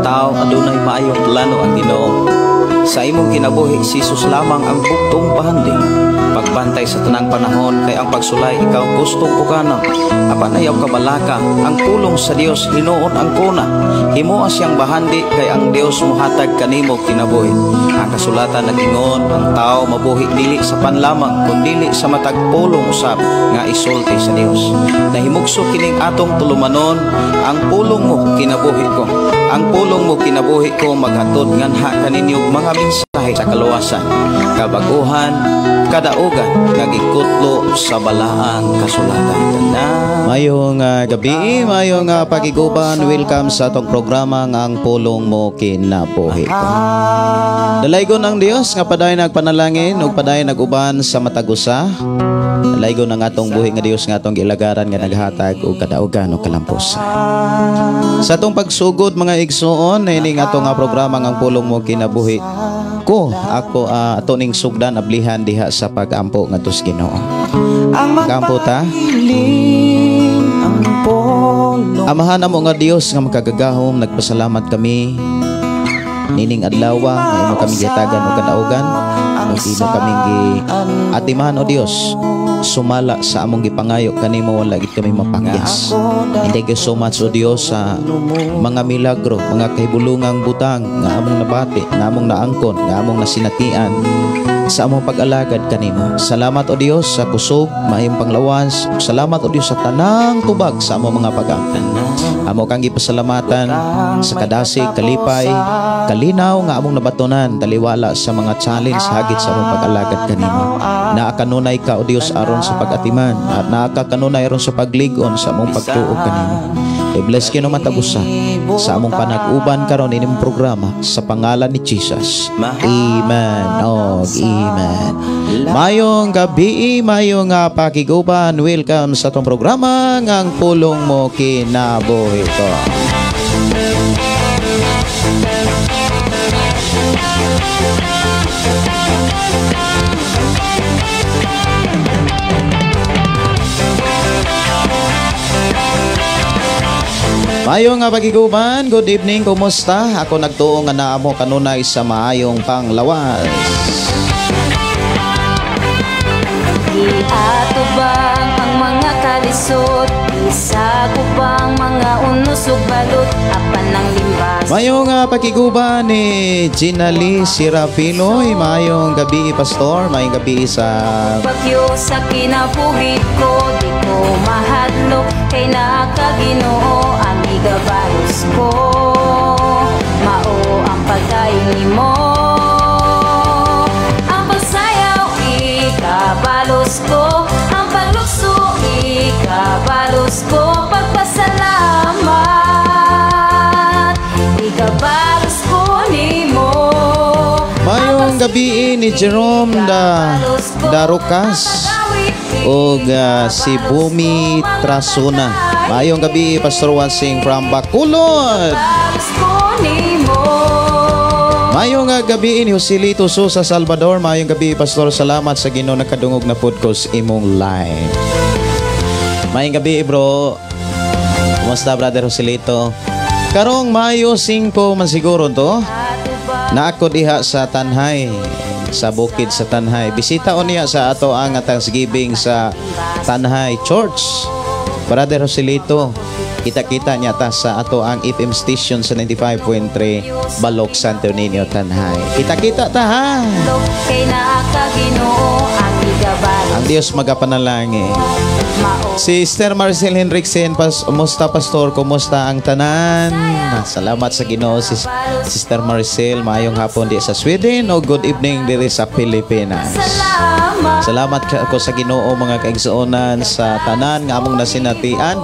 Tao adunay maayong plano ang Ginoo. Sa imong kinabuhi, si Jesus lamang ang buktong bahandi. Pagbantay sa tanang panahon kay ang pagsulay ikaw gustong pukanon. Apan ayaw kabalaka, ang pulong sa Dios hinuon ang kuna. Himoa siyang bahandi kay ang Dios mohatag kanimo kinabuhi. Ang kasulatan nag-ingon, ang tao mabuhi dili sa panlamang kundili sa matag pulong usab nga isulti sa Dios. Nahimugso kining atong tulumanon, ang pulong mo kinabuhi ko. Ang pulong mo kinabuhi ko maghatod nganha kaninyo mga mensahe sa kaluwasan, kabaguhan, kadaugan nga gikutlo sa balaang kasulatan. Na Mayong gabi, mayong pakiguban, welcome sa atong programa nga Ang Pulong Mo Kinabuhi Ko. Dalaygon ang Dios nga padayon nagpanalangin ug padayon nag-uban sa matag usa. Dalaygon ang atong buhi nga Dios nga atong gilagaran nga naghatag og kadaugan ug kalampusan. Sa atong pagsugod, mga igsuon, ining atong nga programa nga Ang Pulong Mo Kinabuhi Ko, ako ato ning sugdan, ablihan diha sa pag-ampo ngadto sa Ginoo. Ang Kampo ta. Hiling ang pulong. Amahan namo nga Dios nga makagagahom, nagpasalamat kami nining adlaw nga imo kami gihatagan og kadaugan ug imo kaming gi atiman, o Dios, sumala sa among gipangayo kanimo, wala gid kami mapakyas. And thank you so much, o Dios, sa mga milagro, mga kahibulungang butang nga among nabati, nga among naangkon, nga among nasinatian sa among pag-alagad kanimo. Salamat, o Dios, sa kusog, maayong panglawas. Salamat, o Dios, sa tanang tubag sa among mga pag-ampo. Amo kang gipasalamatan sa kadasig, kalipay, kalinaw nga among nabatonan taliwala sa mga challenge hagit sa among pag-alagad kanimo. Naa kanunay ka, o Dios, aron sa pag-atiman at naa ka kanunay aron sa paglig-on sa among pagtuo kanimo. I-bless kino matag usa sa among panag-uban karon ining programa sa pangalan ni Jesus. Amen. Og amen. Mayong gabi, mayong pakiguban. Welcome sa atong programa nga Ang Pulong Mo Kinabuhi Ko. Maayong nga pagiguban, good evening, kumusta? Ako nagtuo nga naa mo kanunay sa maayong panglawas. Giatubang ang mga kalisod, isagupang mga unos ug balot, apan ang limbas. Maayong pakiguban ni Gina Lee Serafiloy, maayong gabi, Pastor, maayong gabi sa Bagyo sa kinabuhi ko, di ko mahadlok kay naa ka, Ginoo, ang igabalos ko. Mao ang pagdayon nimo. Ang pagsayaw ikabalos ko, ang paglukso ikabalos ko, pagpasalamat ikabalos ko nimo. Maayong gabi ni Jerome da Darucas ug si Bumi Trasuna. Maayong gabi, Pastor Wansing from Bacolod. Balos ko nimo. Maayong gabi ni Joselito Sosa Salvador. Maayong gabi, Pastor. Salamat sa Ginoo, nakadungog na pod ko sa imong live. Maayong gabi, bro. Kumusta, Brother Joselito? Karong Mayo 5 man siguro to. Naako diha sa Tanjay, sa bukid sa Tanjay. Bisita niya sa ato ang Thanksgiving sa Tanjay Church. Brother Joselito, kita-kita niya ta sa ato ang FM station sa 95.3 Balok, Santo Niño, Tanjay. Kita-kita ta ha. Kay naa ka, Ginoo, ang igabalos. Ang Dios magapanalangin. Mao Sister Marcel Henriksen, kumusta, Pastor? Kumusta ang tanan? Salamat sa Ginoo, Sister Marcel. Maayong hapon di sa Sweden o good evening diri sa Pilipinas. Salamat. Salamat ko sa Ginoo, mga kaigsuonan, sa tanan nga among nasinatian.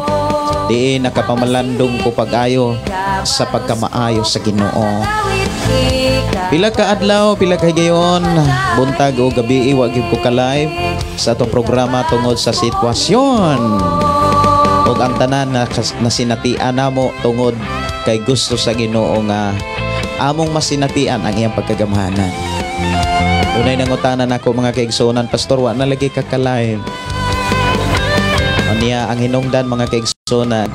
Diin nakapamalandong ko pag-ayo sa pagkamaayo sa Ginoo. Pila ka adlaw, pila ka higayon, buntag o gabi, wa gyud ko ka-live sa atong programa tungod sa sitwasyon. Ug ang tanan nga nasinatian namo tungod kay gusto sa Ginoo nga among masinatian ang iyang pagkagamhanan. Unay nangutana nako, mga kaigsuonan, "Pastor, wa na lagi ka ka-live." Unya ang hinungdan, mga kaigsuonan,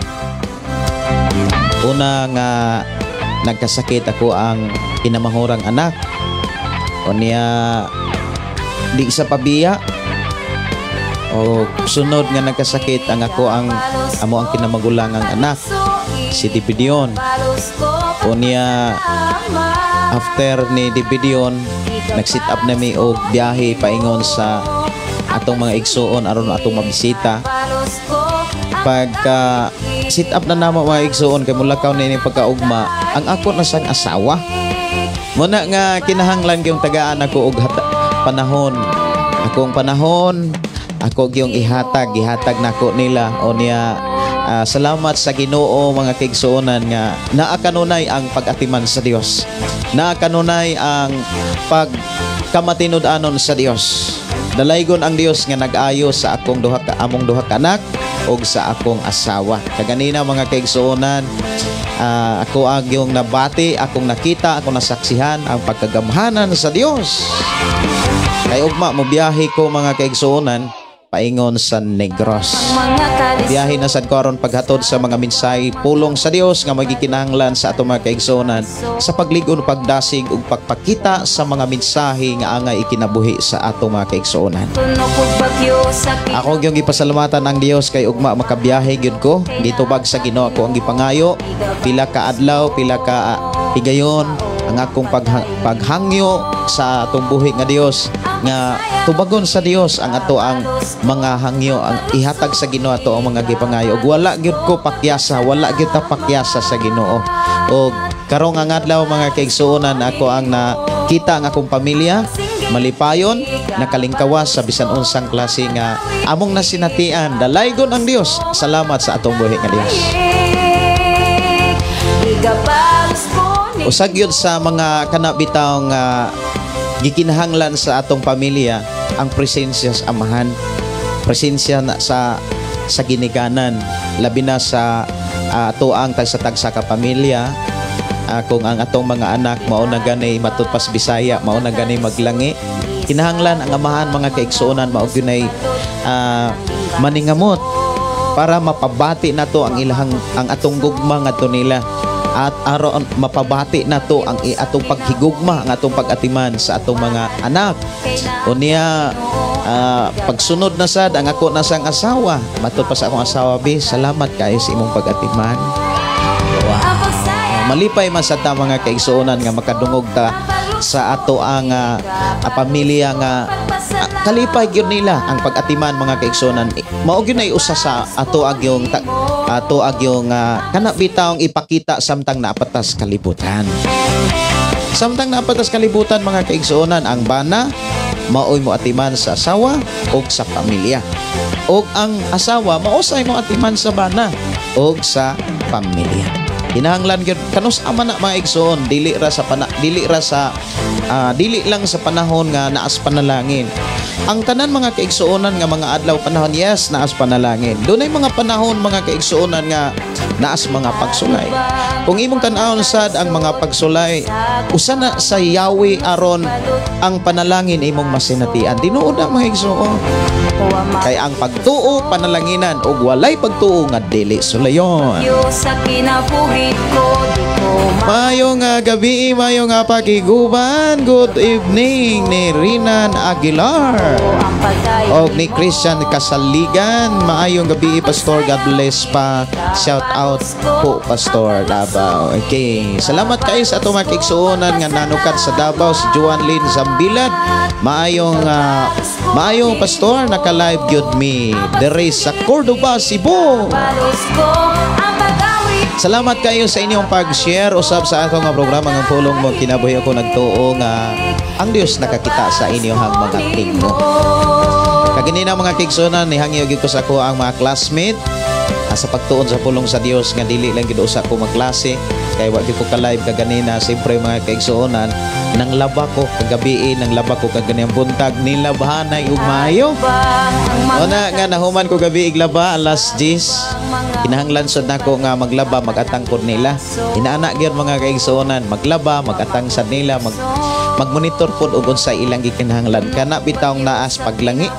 una nga Nagkasakit ako ang kinamahurang anak. Unya di sa pabiya o sunod nga nagkasakit ang ako ang amo ang kinamagulangang anak, si Dividion. Unya after ni Dividion, nag-sit up na mi og biyahe paingon sa atong mga igsuon aron atong mabisita. Pagka sit up na namo, mga igsuon, kay mulakaw na ini pagkaugma ang ako na sang asawa. Muna nga kinahanglan gyung tagaan ako og panahon. Akong panahon ako gyung ihatag, gihatag nako nila. O niya salamat sa Ginoo, mga kaigsuonan, nga naa kanunay ang pag-atiman sa Dios. Naa kanunay ang pagkamatinud-anon sa Dios. Dalaygon ang Dios nga nag-ayo sa akong duha ka among duha ka anak ug sa akong asawa. Kaganina, mga kaigsuonan, ako ang yung nabati, akong nakita, akong nasaksihan ang pagkagamhanan sa Dios. Kay ugma mo biyahe ko, mga kaigsuonan, paingon sa Negros. Biyahe na sad ko aron paghatod sa mga mensahe pulong sa Dios nga magikinahanglan sa atong mga kaigsuonan sa pagligon, pagdasig ug pagpakita sa mga mensahe nga angay ikinabuhi sa atong mga kaigsuonan. Ako gyung gipasalamatan ang Dios kay ugma makabiyahe gyud ko. Gitubag sa Ginoo ako ang gipangayo. Pila ka adlaw, pila ka higayon ang akong paghangyo sa atong buhi nga Dios nga tubagon sa Dios ang ato ang mga hangyo, ang ihatag sa Ginoo ato ang mga gipangayo. Ug wala gyud ko pakyasa, wala gyud ta pakyasa sa Ginoo. Og karong ang adlaw, mga kaigsuonan, ako ang nakita ang akong pamilya malipayon, nakalingkawas sa bisan unsang klase nga among nasinatian. Dalaygon ang Dios. Salamat sa atong buhi nga Dios. Usag yun sa mga kanabitaw nga gikinahanglan sa atong pamilya ang presensya sa amahan, presensya na sa ginikanan, labi na sa ato ang tagsa-tagsa ka pamilya. Kung ang atong mga anak mao na gani matud pas Bisaya, mao na gani maglangi, kinahanglan ang amahan, mga kaigsuonan, mao gyud maningamot para mapabati nato ang ilahang ang atong gugma ngadto nila at aron mapabati nato ang atong paghigugma, ang atong pag-atiman sa atong mga anak. Unya pagsunod na sad ang ako na sang asawa, matud pa sa akong asawa, "Bi, salamat kayo sa imong pag-atiman." Wow. Malipay man sad ta, mga kaigsuonan, nga makadungog ta sa ato ang pamilya nga kalipay gyud nila ang pag-atiman, mga kaigsuonan. Mao gyud nay usa sa ato agyong ato agyong kana bitawng ipakita samtang naapatas kalibutan. Samtang naapatas kalibutan, mga kaigsuonan, ang bana maoy mo atiman sa asawa ug sa pamilya. Og ang asawa mausay mo atiman sa bana ug sa pamilya. Kinahanglan gyud kanus ama na, mga igsoon, dili ra sa dili lang sa panahon nga naas panalangin. Ang tanan, mga kaigsuonan, nga mga adlaw panahon, yes, naas panalangin. Dunay mga panahon, mga kaigsuonan, nga naas mga pagsulay. Kung imong tan-awon sad ang mga pagsulay, usa na sa yawi aron ang panalangin imong masinatian. Tinuod na, mga igsoon. Kay ang pagtuo panalanginan ug walay pagtuo nga dili sulayon. Sa kinabuhi ko, di ko Mayong gabi, mayong pakiguban. Good evening ni Rinan Aguilar. Ang pagdayon Og ni Christian Kasaligan. Maayong gabi, Pastor. God bless pa. Shout out po, Pastor Davao. Okay. Salamat kayo sa atong mga kaigsuonan nga nanukat sa Davao, si Juan Lin Zambilad. Maayong Pastor, naka-live gyud mi dere sa Cordoba, Cebu. Balos ko ang pag-awit. Salamat kayo sa inyong pag-share usab sa atong nga programa ng Pulong Mo Kinabuhi. Ako nagtuo nga ang Dios nakakita sa inyong mga tingog. Kaganina, mga kaigsuonan, nihangyo gyud ko sa ako ang mga classmate sa pagtuon sa pulong sa Dios nga dili lang gid usa ko magklase kay wa gyud ko ka-live kaganina. Siyempre, mga kaigsuonan, nang laba ko kagabi, nang laba ko kaganiyang buntag, nilabhanay ug maayo. Una nga nahuman ko gabi iglaba alas 10. Kinahanglan sad nako nga maglaba, magatang kod nila. Inaana gyud, mga kaigsuonan, maglaba, magatang sad nila, mag Magmonitor pod og unsa ilang gikinahanglan, kana bitawng naas paglangi.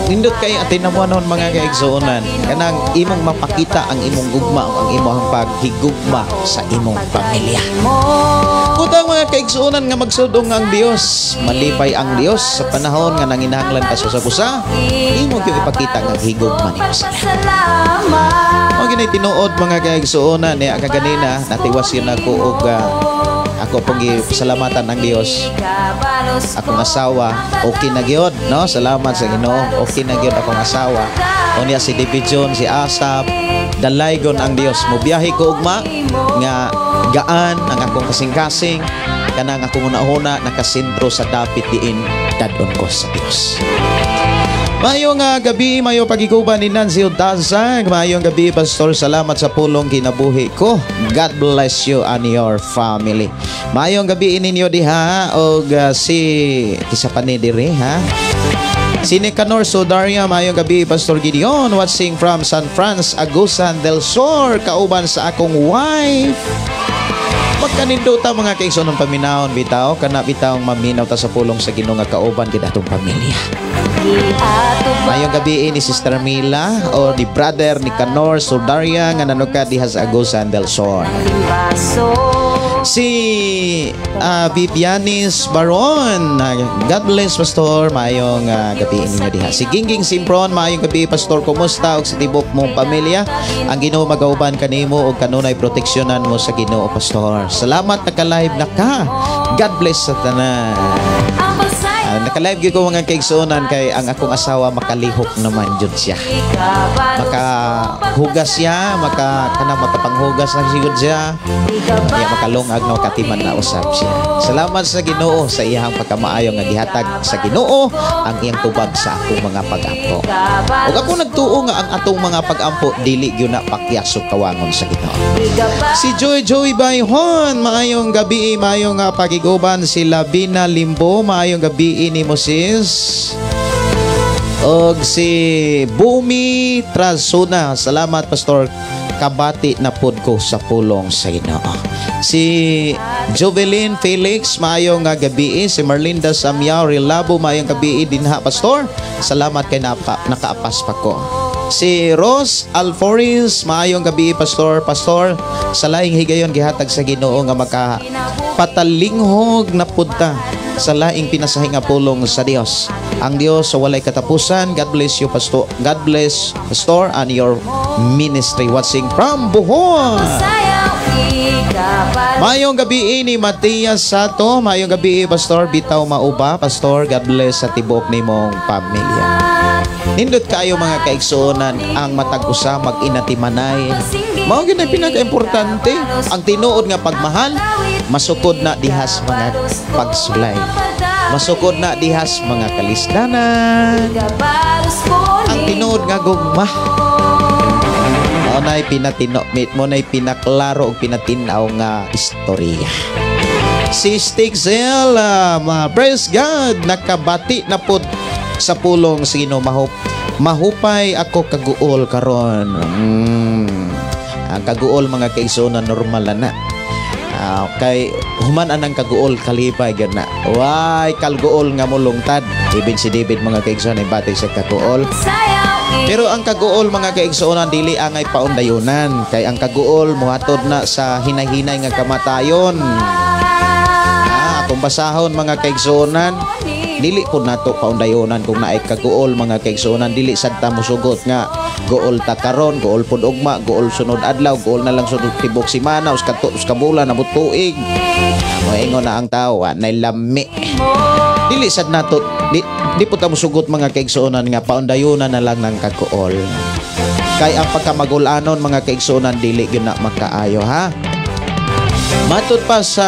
Nindot kay atinawanon, mga kaigsuonan, kanang imong mapakita ang imong gugma o ang imong paghigugma sa imong pamilya. Butang, mga kaigsuonan, nga magsudong ang Dios, malipay ang Dios sa panahon nga nanginahanglan ka sa usa, imo gyud ipakita nga higugma nimo sila. Mao ginay tinuod, mga kaigsuonan, niya kaganina natiwas yun ako og ako pong gipasalamatan ang Dios. Akong asawa okay na gyud, no? Salamat sa Ginoo, okay na gyud akong asawa. Unya si David John, si Asap, dalaygon ang Dios. Mobiyahe ko ugma nga gaan ang akong kasing-kasing, kanang akong una-una nakasentro sa dapit diin dadon ko sa Dios. Mayong gabi, mayo pagiguban ni Nancy Utasag. Mayong gabi, Pastor. Salamat sa pulong, kinabuhi ko. God bless you and your family. Mayong gabi ninyo diha og si kisa pa ni diri, ha. Si Nicanor Sudaria, mayong gabi, Pastor Gideon, watching from San Franz, Agusan del Sur, kauban sa akong wife. Magkanindota, mga kaigsoon, ng paminawon bitaw, kana bitawng maminaw ta sa pulong sa Ginoo nga kauban gid atong pamilya. Mayong gabi ni Sister Mila o ni Brother Nicanor Sudaria nga nanuka diha sa Agusan del Sur. Si Vivianis Baron, God bless, Pastor, maayong gabi ninyo diha. Si Gingging Simpron, maayong gabi, Pastor, kumusta og sa tibok mong pamilya? Ang Ginoo magauban kanimo og kanunay proteksyonan mo sa Ginoo, Pastor. Salamat naka-live na ka. God bless sa tanan. Naka-live gyud ko, mga kaigsuonan, kay ang akong asawa makalihok naman jud siya. Makahugas siya, maka kanang makapanghugas na sigud siya. Kaya makalungag na makatiman na usab siya. Salamat sa Ginoo sa iyang pagkamaayo nga gihatag sa Ginoo ang iyang tubag sa akong mga pag-ampo. Ug ako nagtuo nga ang atong mga pag-ampo dili gyud na pakyas ug kawangon sa Ginoo. Si Joy Joy Bayhon, maayong gabi, maayong pagiguban. Si Labina Limbo, maayong gabi ni sis. Og si Bumi Trasuna, salamat, Pastor, kabati na pod ko sa pulong sa Ginoo. Si Jovelyn Felix, maayong gabi. Si Marlinda Samyao Rilabo, maayong gabi dinha, Pastor. Salamat kay nakaapas pa ko. Si Rose Alforins, maayong gabi, Pastor. Pastor, sa laing higayon gihatag sa Ginoo nga maka patalinghog na pud ta sa laing pinasahi nga pulong sa Dios. Ang Dios sa walay katapusan. God bless you, Pastor. God bless, Pastor, and your ministry. Watching from Bohol. Mayong gabi ni Matias Sato. Mayong gabi, Pastor. Bitaw mauba, Pastor. God bless sa tibok nimong pamilya. Nindot kayo, mga kaigsuonan, ang matag usa mag-inatimanay. Mao gyud ang pinaka-importante. Ang tinuod nga pagmahal masukod na dihas mga pagsulay. Masukod na dihas mga kalisdanan. Ang tinuod nga gugma. Mao na'y pinatino, mo na'y pinaklaro ug pinatin-aw nga istorya. Si Stixel, praise God, nakabati na pod sa pulong sa Ginoo, mahupay ako kaguol karon. Ang kaguol, mga kaigsuonan, normal na na. Kay human anang kaguol, kalipay gyud na. Way kalguol nga mulungtad. Ibig si David, mga kaigsuonan, bati sa kaguol. Pero ang kaguol, mga kaigsuonan, dili angay paundayunan kay ang kaguol muhatod na sa hinay-hinay nga kamatayon. Kung basahon, mga kaigsuonan, dili po nato paundayunan kung naay kaguol, mga kaigsuonan. Dili sad ta musugot nga guol ta karon, guol pud ugma, guol sunod adlaw, guol na lang sunod tibok semana, us kato us ka bulan, abot tuig. Moingon na ang tao, wa nay lami. Dili sad nato di po ta musugot, mga kaigsuonan, nga paundayunan na lang ng kaguol. Kay ang pagkamagulanon, mga kaigsuonan, dili gyud na makaayo, ha. Matod pa sa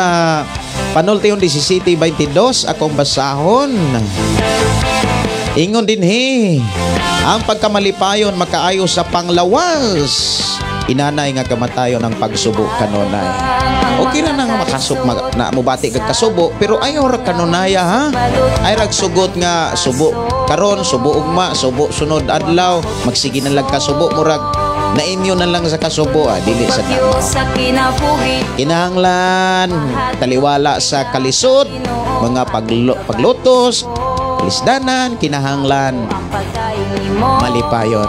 Panultihon 17:22, akong basahon. Ingon din he, ang pagkamalipayon makaayo sa panglawas. Inanay nga kamatayon ang pagsubo kanunay. Okay na nga makasub mag, na mubati kag kasubo, pero ayaw ra kanunaya, ha. Ay rag sugot nga subo karon, subo ugma, subo sunod adlaw, magsige na lang kasubo, murag Na-immune na lang sa kasubo, dili sa Bagyo tama. sa kinabuhi. Kinahanglan taliwala sa kalisod, mga paglutos, kalisdanan, kinahanglan Ang pagdayon nimo. malipayon.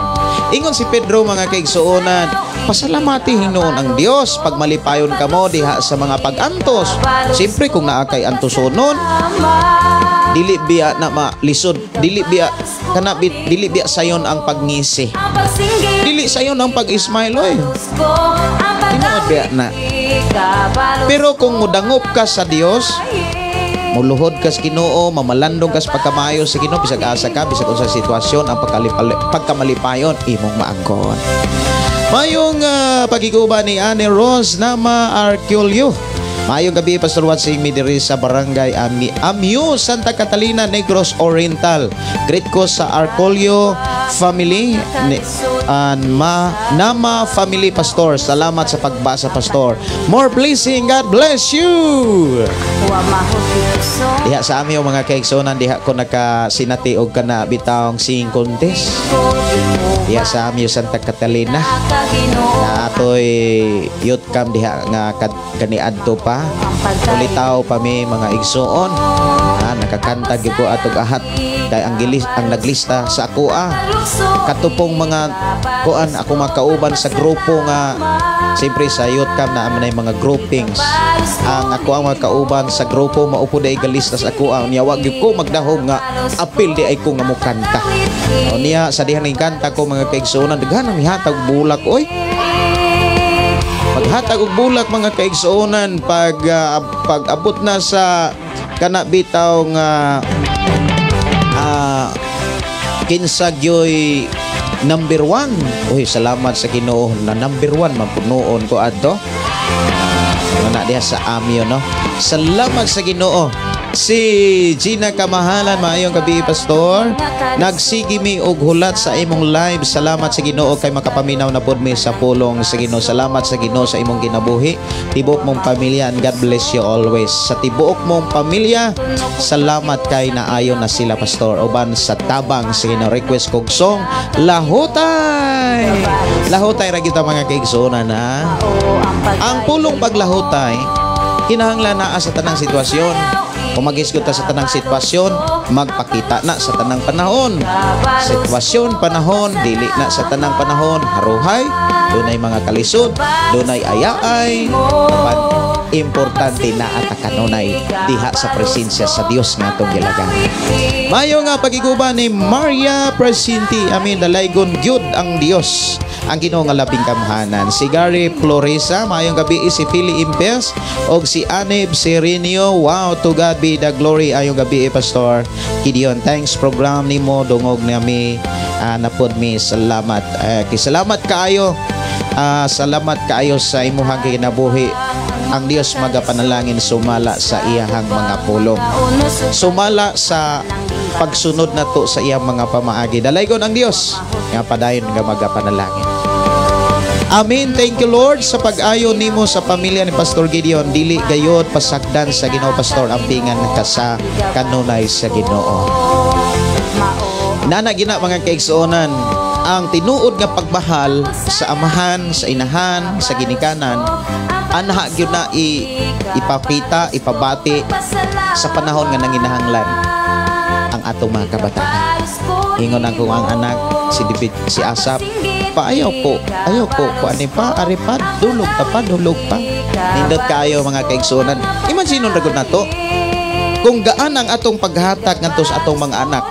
Ingon si Pedro, mga kaigsuonan, pasalamati hinuon ang Dios pag malipayon kamo diha sa mga pag-antos. Siyempre kung naa kay antosonon, dili biya na malisod, dili biya kana dili biya sayon ang pagngisi. Ang pagsinggit Dili sayon ang pag-smile, oy. ko, ang Tinuod biya na. Kabalos. Pero kung mudangop ka sa Dios, muluhod ka sa Ginoo, mamalandong ka sa pagkamayo sa Ginoo, bisag asa ka, bisag unsa sitwasyon, ang pagkamalipayon imong maangkon. Mayong pagiguba ni Anne Rose Nama Arculio. Mayong gabi, Pastor, watching mi diri sa Barangay Amio, Santa Catalina, Negros Oriental. Greet ko sa Arcolio family ni, and Nama family, Pastor. Salamat sa pagbasa, Pastor. More blessing. God bless you. Wa mahupit. Diha sa Amio, mga kaigsunan, diha ko nakasinati og kana bitawng singing contest. Diha sa Amio, Santa Catalina. Na atoy youth camp diha nga kaniadto pa. Ulitaw pa mi, mga igsuon. Nakakanta gyud ko atog ahat kay ang naglista sa akoa. Katupong mga kuan ako makauban sa grupo nga siyempre sa youth camp na man mga groupings. Ang ako ang mga kauban sa grupo mao po day galista sa ako niya, wa gyud ko magdahom nga apil di ay ko nga mokanta. O niya sa dihang kanta ko, mga kaigsuonan, daghan ang mihatag bulak, oy. Paghatag og bulak, mga kaigsuonan, pag abot na sa kana bitaw nga kinsa gyoy number 1. Uy, salamat sa Ginoo na number 1 man punoon ko adto. Na diha sa Amio, no. Salamat sa Ginoo. Si Gina Kamahalan, maayong gabi, Pastor. Nagsigi mi og hulat sa imong live. Salamat sa Ginoo kay makapaminaw na pod mi sa pulong sa Ginoo. Salamat sa Ginoo sa imong kinabuhi. Tibuok mong pamilya and God bless you always. Sa tibuok mong pamilya, salamat kay naayon na sila, Pastor. Uban sa tabang sa Ginoo, request kog song Lahutay. Lahutay ra kita, mga kaigsuonan, ha. Ang pulong paglahutay, kinahanglan naa sa tanang sitwasyon. Kung maghisgot ta sa tanang sitwasyon, magpakita na sa tanang panahon. Sitwasyon, panahon, dili na sa tanang panahon. Haruhay, dunay mga kalisod, dunay ayaay, apan importante na at kanunay diha sa presensya sa Dios nga atong gilagan. Mayo nga pagiguba ni Maria Presinti. Amin, dalaygon gyud ang Dios. Ang Ginoo nga labing kamhanan. Si Gary Floresa, maayong gabi, si Philly Impes og si Anib Serenio. Wow, to God be the glory. Ayong gabi, Pastor Gideon. Thanks program nimo, dungog nami napod mi, salamat. Kisalamat kaayo. Salamat kaayo sa imuhang kinabuhi. Ang Dios magapanalangin sumala sa iyahang mga pulong. Sumala sa pagsunod na to sa iyang mga pamaagi. Dalaygon ang Dios nga padayon nga magapanalangin. Amen. Thank you, Lord, sa pag-ayo nimo sa pamilya ni Pastor Gideon. Dili gayod pasagdan sa Ginoo, Pastor, ampingan ka sa kanunay sa Ginoo. Nana gina, mga kaigsuonan, ang tinuod nga pagmahal sa amahan, sa inahan, sa ginikanan, anha gyud na ipakita, ipabati sa panahon nga nanginahanglan ang atong mga kabataan. Ingon ang kong ang anak, si David, si Asap, pa ayaw ko, ayaw ko, kuan pa, ari pa, dulog ta pa, dulog pa. Nindot kaayo, mga kaigsuonan. Imagine ra gud nato kung gaan ang atong paghatag ngadto sa atong mga anak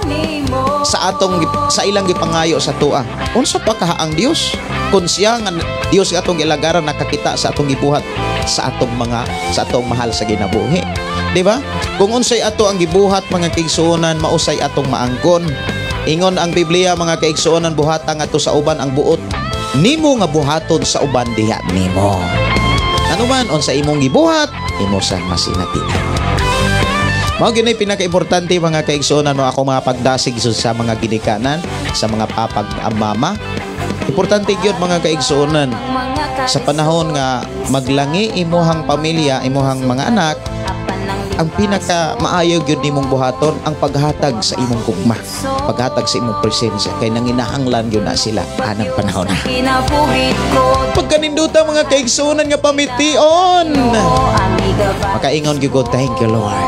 sa ilang gipangayo sa tua. Unsa pa kaha ang Dios? Kung siya nga Dios nga atong gilagaran nakakita sa atong gibuhat sa atong mga sa atong mahal sa kinabuhi. Di ba? Kung unsay ato ang gibuhat, mga kaigsuonan, mausay atong maangkon. Ingon ang Biblia, mga kaigsuonan, buhatan ngadto sa uban ang buot nimo nga buhaton sa uban diha nimo. Ano man unsa imong gibuhat, imo sang masinatian. Mao gini pinakaimportante, mga kaigsuonan, no, ako mga pagdasig sa mga ginikanan, sa mga papag mama. Importante gyud, mga kaigsuonan, sa panahon nga maglangi imuhang pamilya, imuhang mga anak, Ang pinaka maayo gyud nimong buhaton ang paghatag sa imong gugma, paghatag sa imong presensya kay nanginahanglan gyud na sila anang panahon na. Pagkaninduta mga kaigsunan nga pamation. Makaingon gyud ko, thank you Lord.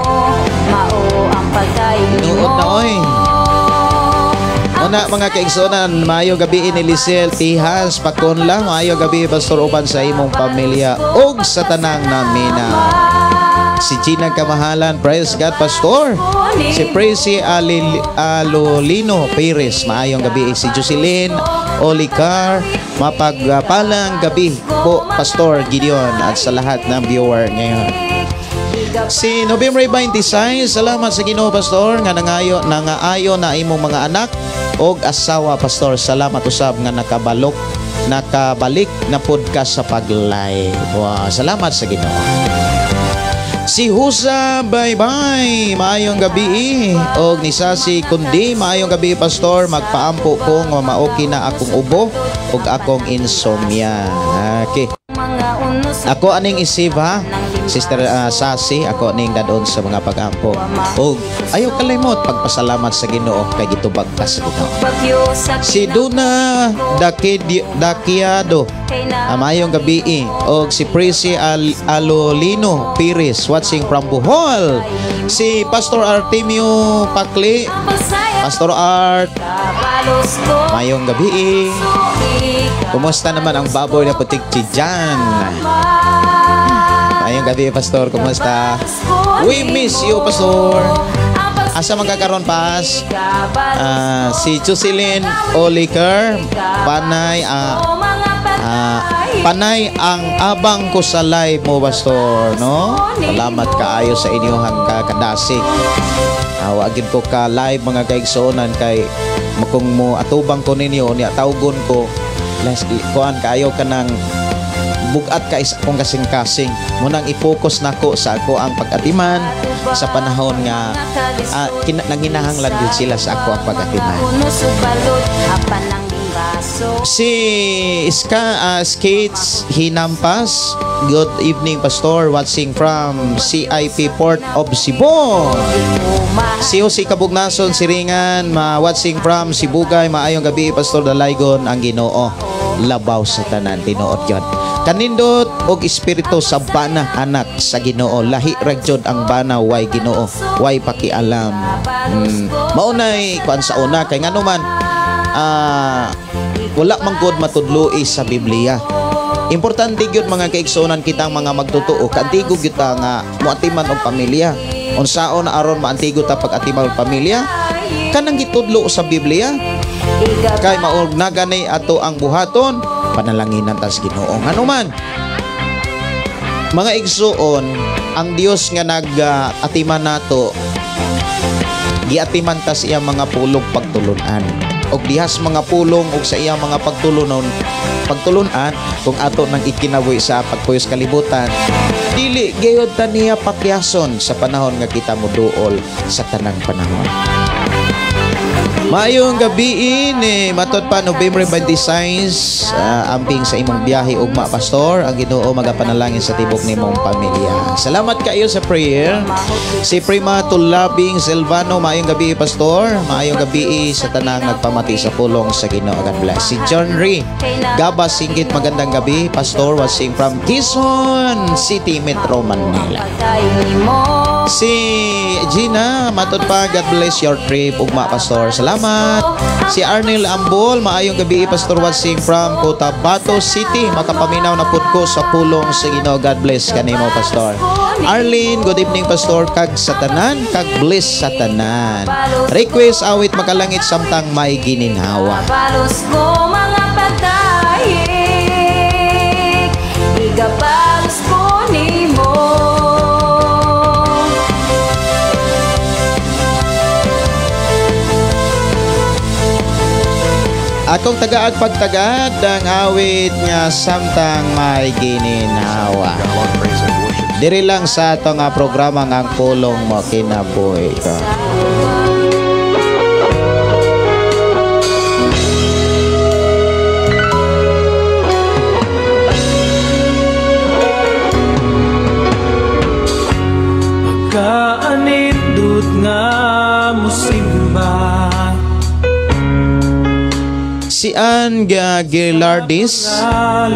Tinuod na oy. Una mga kaigsunan, maayong gabi ni Lisel Tihas Pakonla, maayong gabi Pastor uban sa imong pamilya ug sa tanang namina. Si Gina Kamahalan, praise God Pastor. Si Prissy Alolino Perez, maayong gabi. Si Jocelyn Olicar, mapagpalang gabi po Pastor Gideon at sa lahat ng viewer ngayon. Si November 26, salamat sa Ginoo Pastor nga nangayo nangaayo na imong mga anak og asawa Pastor. Salamat usab nga nakabalik na podcast sa pag-live. Wow, salamat sa Ginoo. Si Husa, bye-bye. Maayong gabi. Og ni Sasi Kundi, maayong gabi Pastor. Magpaampo ko nga maoki na akong ubo og akong insomnia. Okay. Ako aning isip ha, Sister Sasi, ako aning dadon sa mga pag-ampo. Og ayaw kalimot pagpasalamat sa Ginoo kay gitubag ka sa Ginoo. Si Duna Dakiado, maayong gabi. Og si Prissy Alolino Pires, watching from Bohol. Si Pastor Artemio Pakli, Pastor Art, maayong gabi. Kumusta naman ang baboy na putik dyan? Maayong gabi, Pastor. Kumusta? We miss you, Pastor. Asa magkakaroon, Pas? Si Jocelyn Oliker, panay, panay ang abang ko sa live mo, Pastor, no? Salamat kaayo sa inyong kakadasig. Wagin ko ka live mga kaigsuonan kay kung mo atubang ko ninyo niya tawgon ko les kuan kaayo ka nang bugat ka isa akong kasing-kasing. Munang i-focus nako sa ako ang pag-atiman sa panahon nga nanginahanglan gyud sila sa ako ang pag-atiman. Si Iska Skates Hinampas, good evening Pastor, watching from CIP Port of Cebu. Si Jose Kabugnason Siringan, watching from Sibugay, maayong gabi Pastor Dalaygon ang Ginoo. Labaw sa tanan, tinuod yun. Kanindot og espiritu sa bana anak sa Ginoo, lahi ra jud ang bana way Ginoo, way pakialam. Maunay kuan sa una kay ngano man wala man gud matudloi sa Biblia. Importante gyud mga kaigsuonan kitang mga magtotoo, kaantigo gyud ta nga moatiman og pamilya. Unsaon na aron maantigo ta pag-atiman og pamilya? Kanang gitudlo sa Biblia. Kay maog na gani ato ang buhaton, panalanginan tas Ginoo. Ngano man mga igsuon, ang Dios nga nag-atiman nato, giatiman ta sa iyang mga pulong pagtulunan. Og dihas mga pulong og sa iyang mga pagtulunan kung ato nang ikinabuhi sa pagpuyos kalibutan, dili gayud ta niya pakyason sa panahon nga kita moduol sa tanang panahon. Maayong gabi ni matod pa November 26, amping sa imong biyahe ugma Pastor, ang Ginoo magapanalangin sa tibok nimong pamilya. Salamat kayo sa prayer. Si Prima Tulabing Silvano, maayong gabi Pastor, maayong gabi sa tanang nagpamati sa pulong sa Ginoo. God bless. Si John Ray Gaba Singgit, magandang gabi Pastor, watching from Quezon City, Metro Manila. Si Gina, matod pa, God bless your trip ugma Pastor. Salamat. Si Arnel Ambol, maayong gabi Pastor, watching from Cotabato City. Makapaminaw na pud ko sa pulong sa Ginoo. God bless kanimo Pastor. Arlene, good evening Pastor, kag sa tanan, kag bless sa tanan. Request awit makalangit samtang may gininhawa. Balos ko mga pagdayik, igabalos ko nimo. Akong tagaad pagtagad ang awit nga samtang may gininhawa. Diri lang sa ato nga programa nga ang pulong mo kinabuhi ko. Pagka Si Ann Gilardis,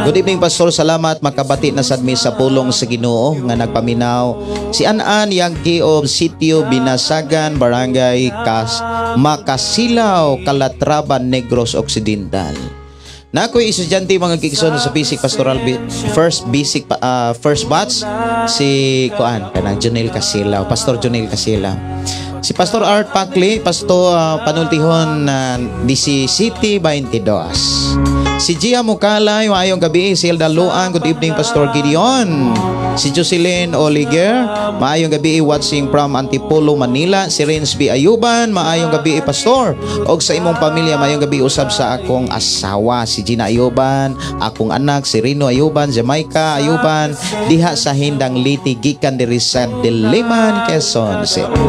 "Good evening, Pastor. Salamat, makabati na sad mi sa pulong sa Ginoo nga nagpaminaw." Si Ann Ann Yangki of Sitio Binasagan, Barangay Kas Makasilaw, Calatrava, Negros Occidental. Na ako'y estudyante, mga kaigsoon, sa Basic Pastoral first basic first batch, si kuan kanang Junel Casilaw, Pastor Junel Casilaw. Si Pastor Art Pakli, Pastor Panultihon na DC City 22. Si Gia Mukalay, maayong gabi. Si Hilda Luang, "Good evening, Pastor Gideon." Si Jocelyn Oliger, "Maayong gabi, watching from Antipolo, Manila." Si Renz B. Ayuban, "Maayong gabi, Pastor. Og sa imong pamilya, maayong gabi usab sa akong asawa, si Gina Ayuban, akong anak, si Rino Ayuban, Jamaica Ayuban, diha sa Hindang Leyte, gikan diri sa Diliman, Quezon City."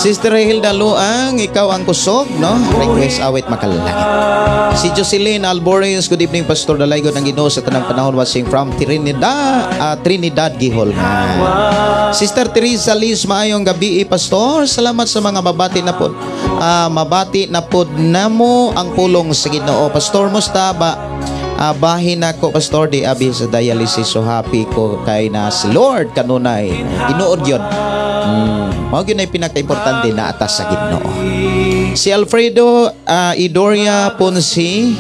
Sister Hilda Luang, "Ikaw ang kusog," no? Request awit makalangit. Si Jocelyn Alborez, "Good evening, Pastor. Dalaygon ang Ginoo sa tanang panahon, watching from Trinidad, Guihulngan." Sister Teresa Liz, "Maayong gabi, Pastor. Salamat sa mga mabati na po. Mabati na pod namo ang pulong sa Ginoo. Pastor, musta ba? Bahin ako, Pastor, di abi sa dialysis. So happy ko kay na si Lord kanunay." Tinuod yun. Mao gyud ay pinaka-importante na atas sa Ginoo. Si Alfredo Idoria Ponsi,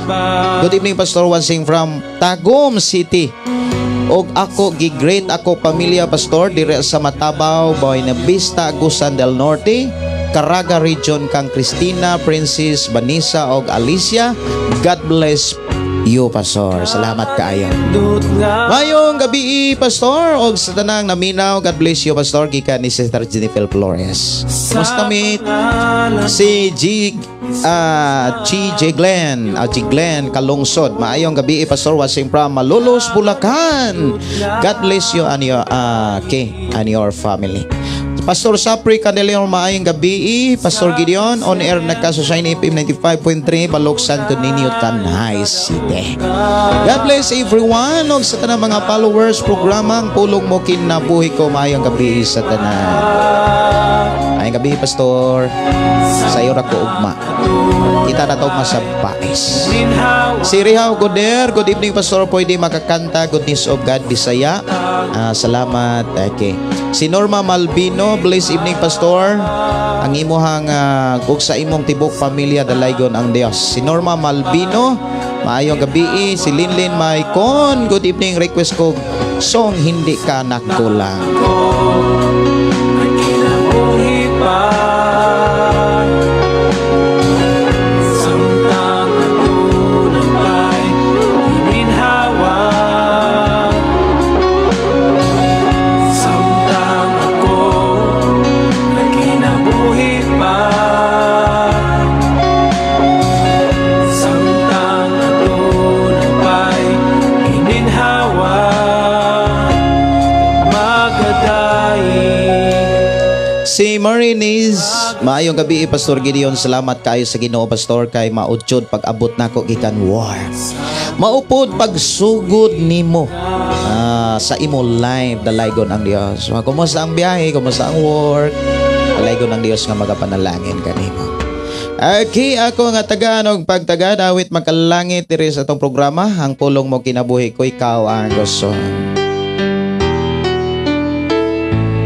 "Good evening, Pastor, watching from Tagum City. Og ako gi-greet ako pamilya, Pastor, dire sa Matabaw, Buena Vista, Agusan del Norte, Caraga Region, kang Christina, Princess, Vanessa og Alicia. God bless you, Pastor." Salamat kaayo. "Mayong gabi, Pastor, og sa tanang naminaw. God bless you, Pastor," gikan ni Sister Jennifer Flores. Kumusta mate? Si G G J Glenn, G Glenn Kalungsod. "Maayong gabi, Pastor, watching from Malolos, Bulacan. God bless you and your okay, and your family." Pastor Sapri Candelion, "Maayong gabi, Pastor Gideon, on air na ka sa Shine FM 95.3, Balok, Santo Niño, Tanay City. God bless everyone og sa tanang mga followers programa ang pulong mo kinabuhi ko. Maayong gabi sa tanan." Maayong gabi, Pastor. Sa iyo ra ko ugma. Kita na to sa pais. Si Rihaw Goder, "Good evening, Pastor. Pwede makakanta Goodness of God Bisaya?" Salamat. Okay. Si Norma Malvino, "Bless evening, Pastor. Ang imuhang ug sa imong tibok pamilya, dalaygon ang Dios." Si Norma Malvino, maayong gabi. Si Linlin Maicon, "Good evening, request ko song Hindi Ka Nagkulang." Kinabuhi pa samtang aduna pa'y gininhawa, samtang ako nagkinabuhi pa, samtang aduna pa'y gininhawa, magadaig. Si Marinis, "Maayong gabi, Pastor Gideon. Salamat kayo sa Ginoo, Pastor, kay maudyod pag-abot nako gikan war. Maupod pagsugod nimo sa imo live, dalaygon ang Dios." Kumusta ang biyahe? Kumusta ang work? Dalaygon ang Dios nga magapanalangin kanimo. Okay, ako nga tagaan og pagtagad awit makalangit diri sa atong programa, ang pulong mo kinabuhi ko, ikaw ang gusto.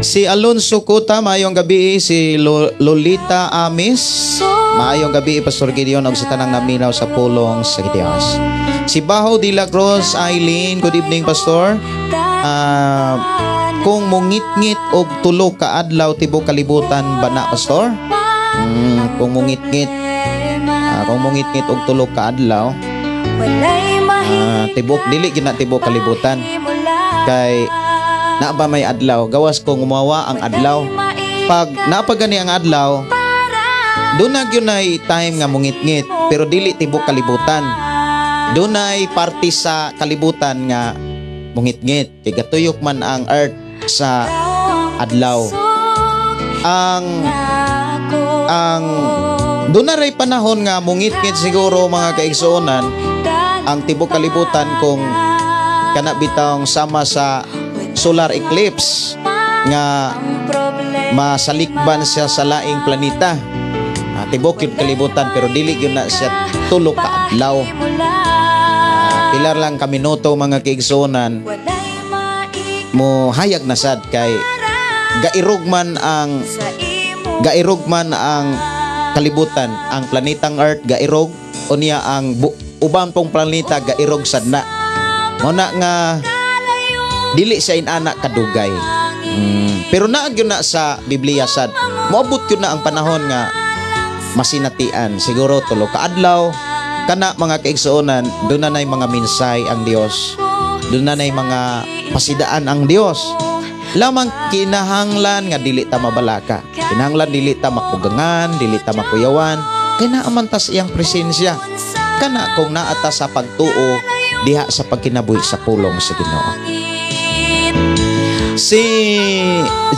Si Alonso Kuta, maayong gabi. Si Lolita Amis, "Maayong gabi, Pastor Gideon, og sa tanang naminaw sa pulong sa Dios." Si Baho de la Cruz Eileen, "Good evening, Pastor. Kung mungitngit og tulo ka adlaw tibok kalibutan ba na, Pastor?" Kung mungitngit og tulo ka adlaw, tibok dili gyud na tibok kalibutan. Kay na ba may adlaw gawas kung umawa ang adlaw? Pag napagani ang adlaw, doon na gyud nay time nga mungitngit, pero dili tibok kalibutan. Doon ay parte sa kalibutan nga mungitngit kay gatuyok man ang earth sa adlaw. Ang doon na ray panahon nga mungitngit siguro, mga kaigsuonan, ang tibok kalibutan kung kana bitawng sama sa solar eclipse nga masalikban siya sa laing planeta. Tibok yun kalibutan, pero dili yun na siya 3 ka adlaw. Pila lang ka minuto, mga kaigsuonan, mo hayag na sad kay gairog man ang kalibutan, ang planetang Earth gairog, unya ang uban pong planeta gairog sad na. Mao na nga dili siya inana kadugay. Pero naa gyud na sa Biblia sad. Moabot gyud na ang panahon nga masinatian. Siguro 3 ka adlaw kana, mga kaigsuonan, doon na na'y mga minsay ang Dios. Doon na na'y mga pasidaan ang Dios. Lamang kinahanglan nga dili ta mabalaka. Kinahanglan dili ta makugangan, dili ta makuyawan. Kay naa man ta sa iyang presensya. Kana kung naa ta sa pagtuo diha sa pagkinabuhi sa pulong sa Ginoo. Si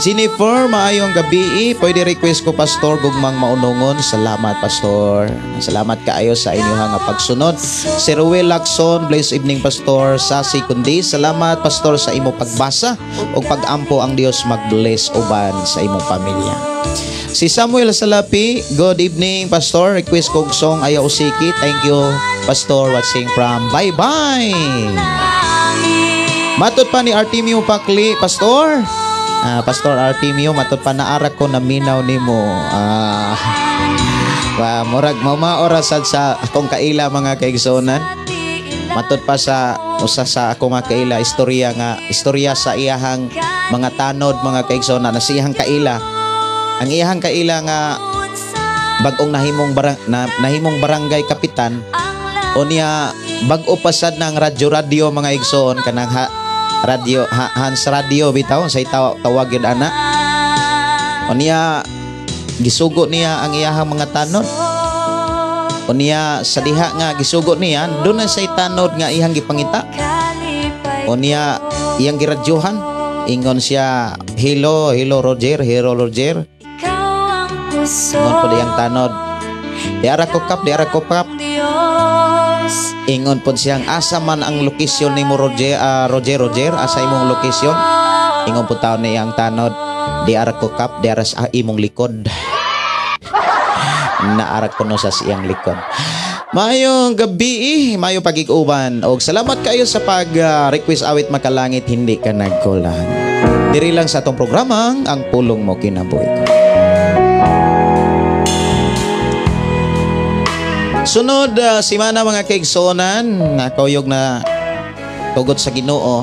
Jennifer, maayong gabi. Pwede request ko, Pastor, Gugmang Maunungon. Salamat, Pastor. Salamat kaayo sa inyong nga pagsunod. Si Ruel Lacson, bless evening, Pastor. Sasi Kundi, salamat, Pastor, sa imo pagbasa ug pagampo. Ang Dios mag-bless uban sa imong pamilya. Si Samuel Salapi, good evening, Pastor. Request kog song Ayaw Usiki. Thank you, Pastor, watching from Bye-bye. Matod pa ni Artemio Pakli, Pastor. Pastor Artemio, matod pa naara ko na minaw nimo. Wa murag mamaora sad sa akong kaila, mga kaigsuonan. Matod pa sa usa sa akong mga kaila, istorya nga istorya sa iyahang mga tanod, mga kaigsuonan, na sa iyahang kaila. Ang iyahang kaila nga bag-ong nahimong barangay kapitan, unya bag-o pa sad ng radyo-radyo, mga igsoon, kanang radio ha, Hans Radio bitaw say tawag yun ana. Unya gisugo niya ang iyahang mga tanod. Unya sa diha nga gisugo niya, doon na say tanod nga iyang gipangita. Unya iyang giradyohan, ingon siya, "Hello, hello Roger, hello Roger." Ingon po iyang tanod, "Di ara ko kap, di ara ko kap." Ingon po siyang, "Asa man ang lokasyon nimo, Roger, Roger, Roger, asa imong lokasyon?" Ingon po taon ni iyang tanod, "Di ara ko kap, di ara sa imong likod." Naara kuno sa siyang likod. Maayong gabi, maayo pagig-uban. Og salamat kayo sa pag-request awit Makalangit Hindi Ka Nagkulang. Diri lang sa atong programang Ang Pulong Mo Kinabuhi Ko. Sunod simana, mga kaigsuonan, ako yog na tugot sa Ginoo.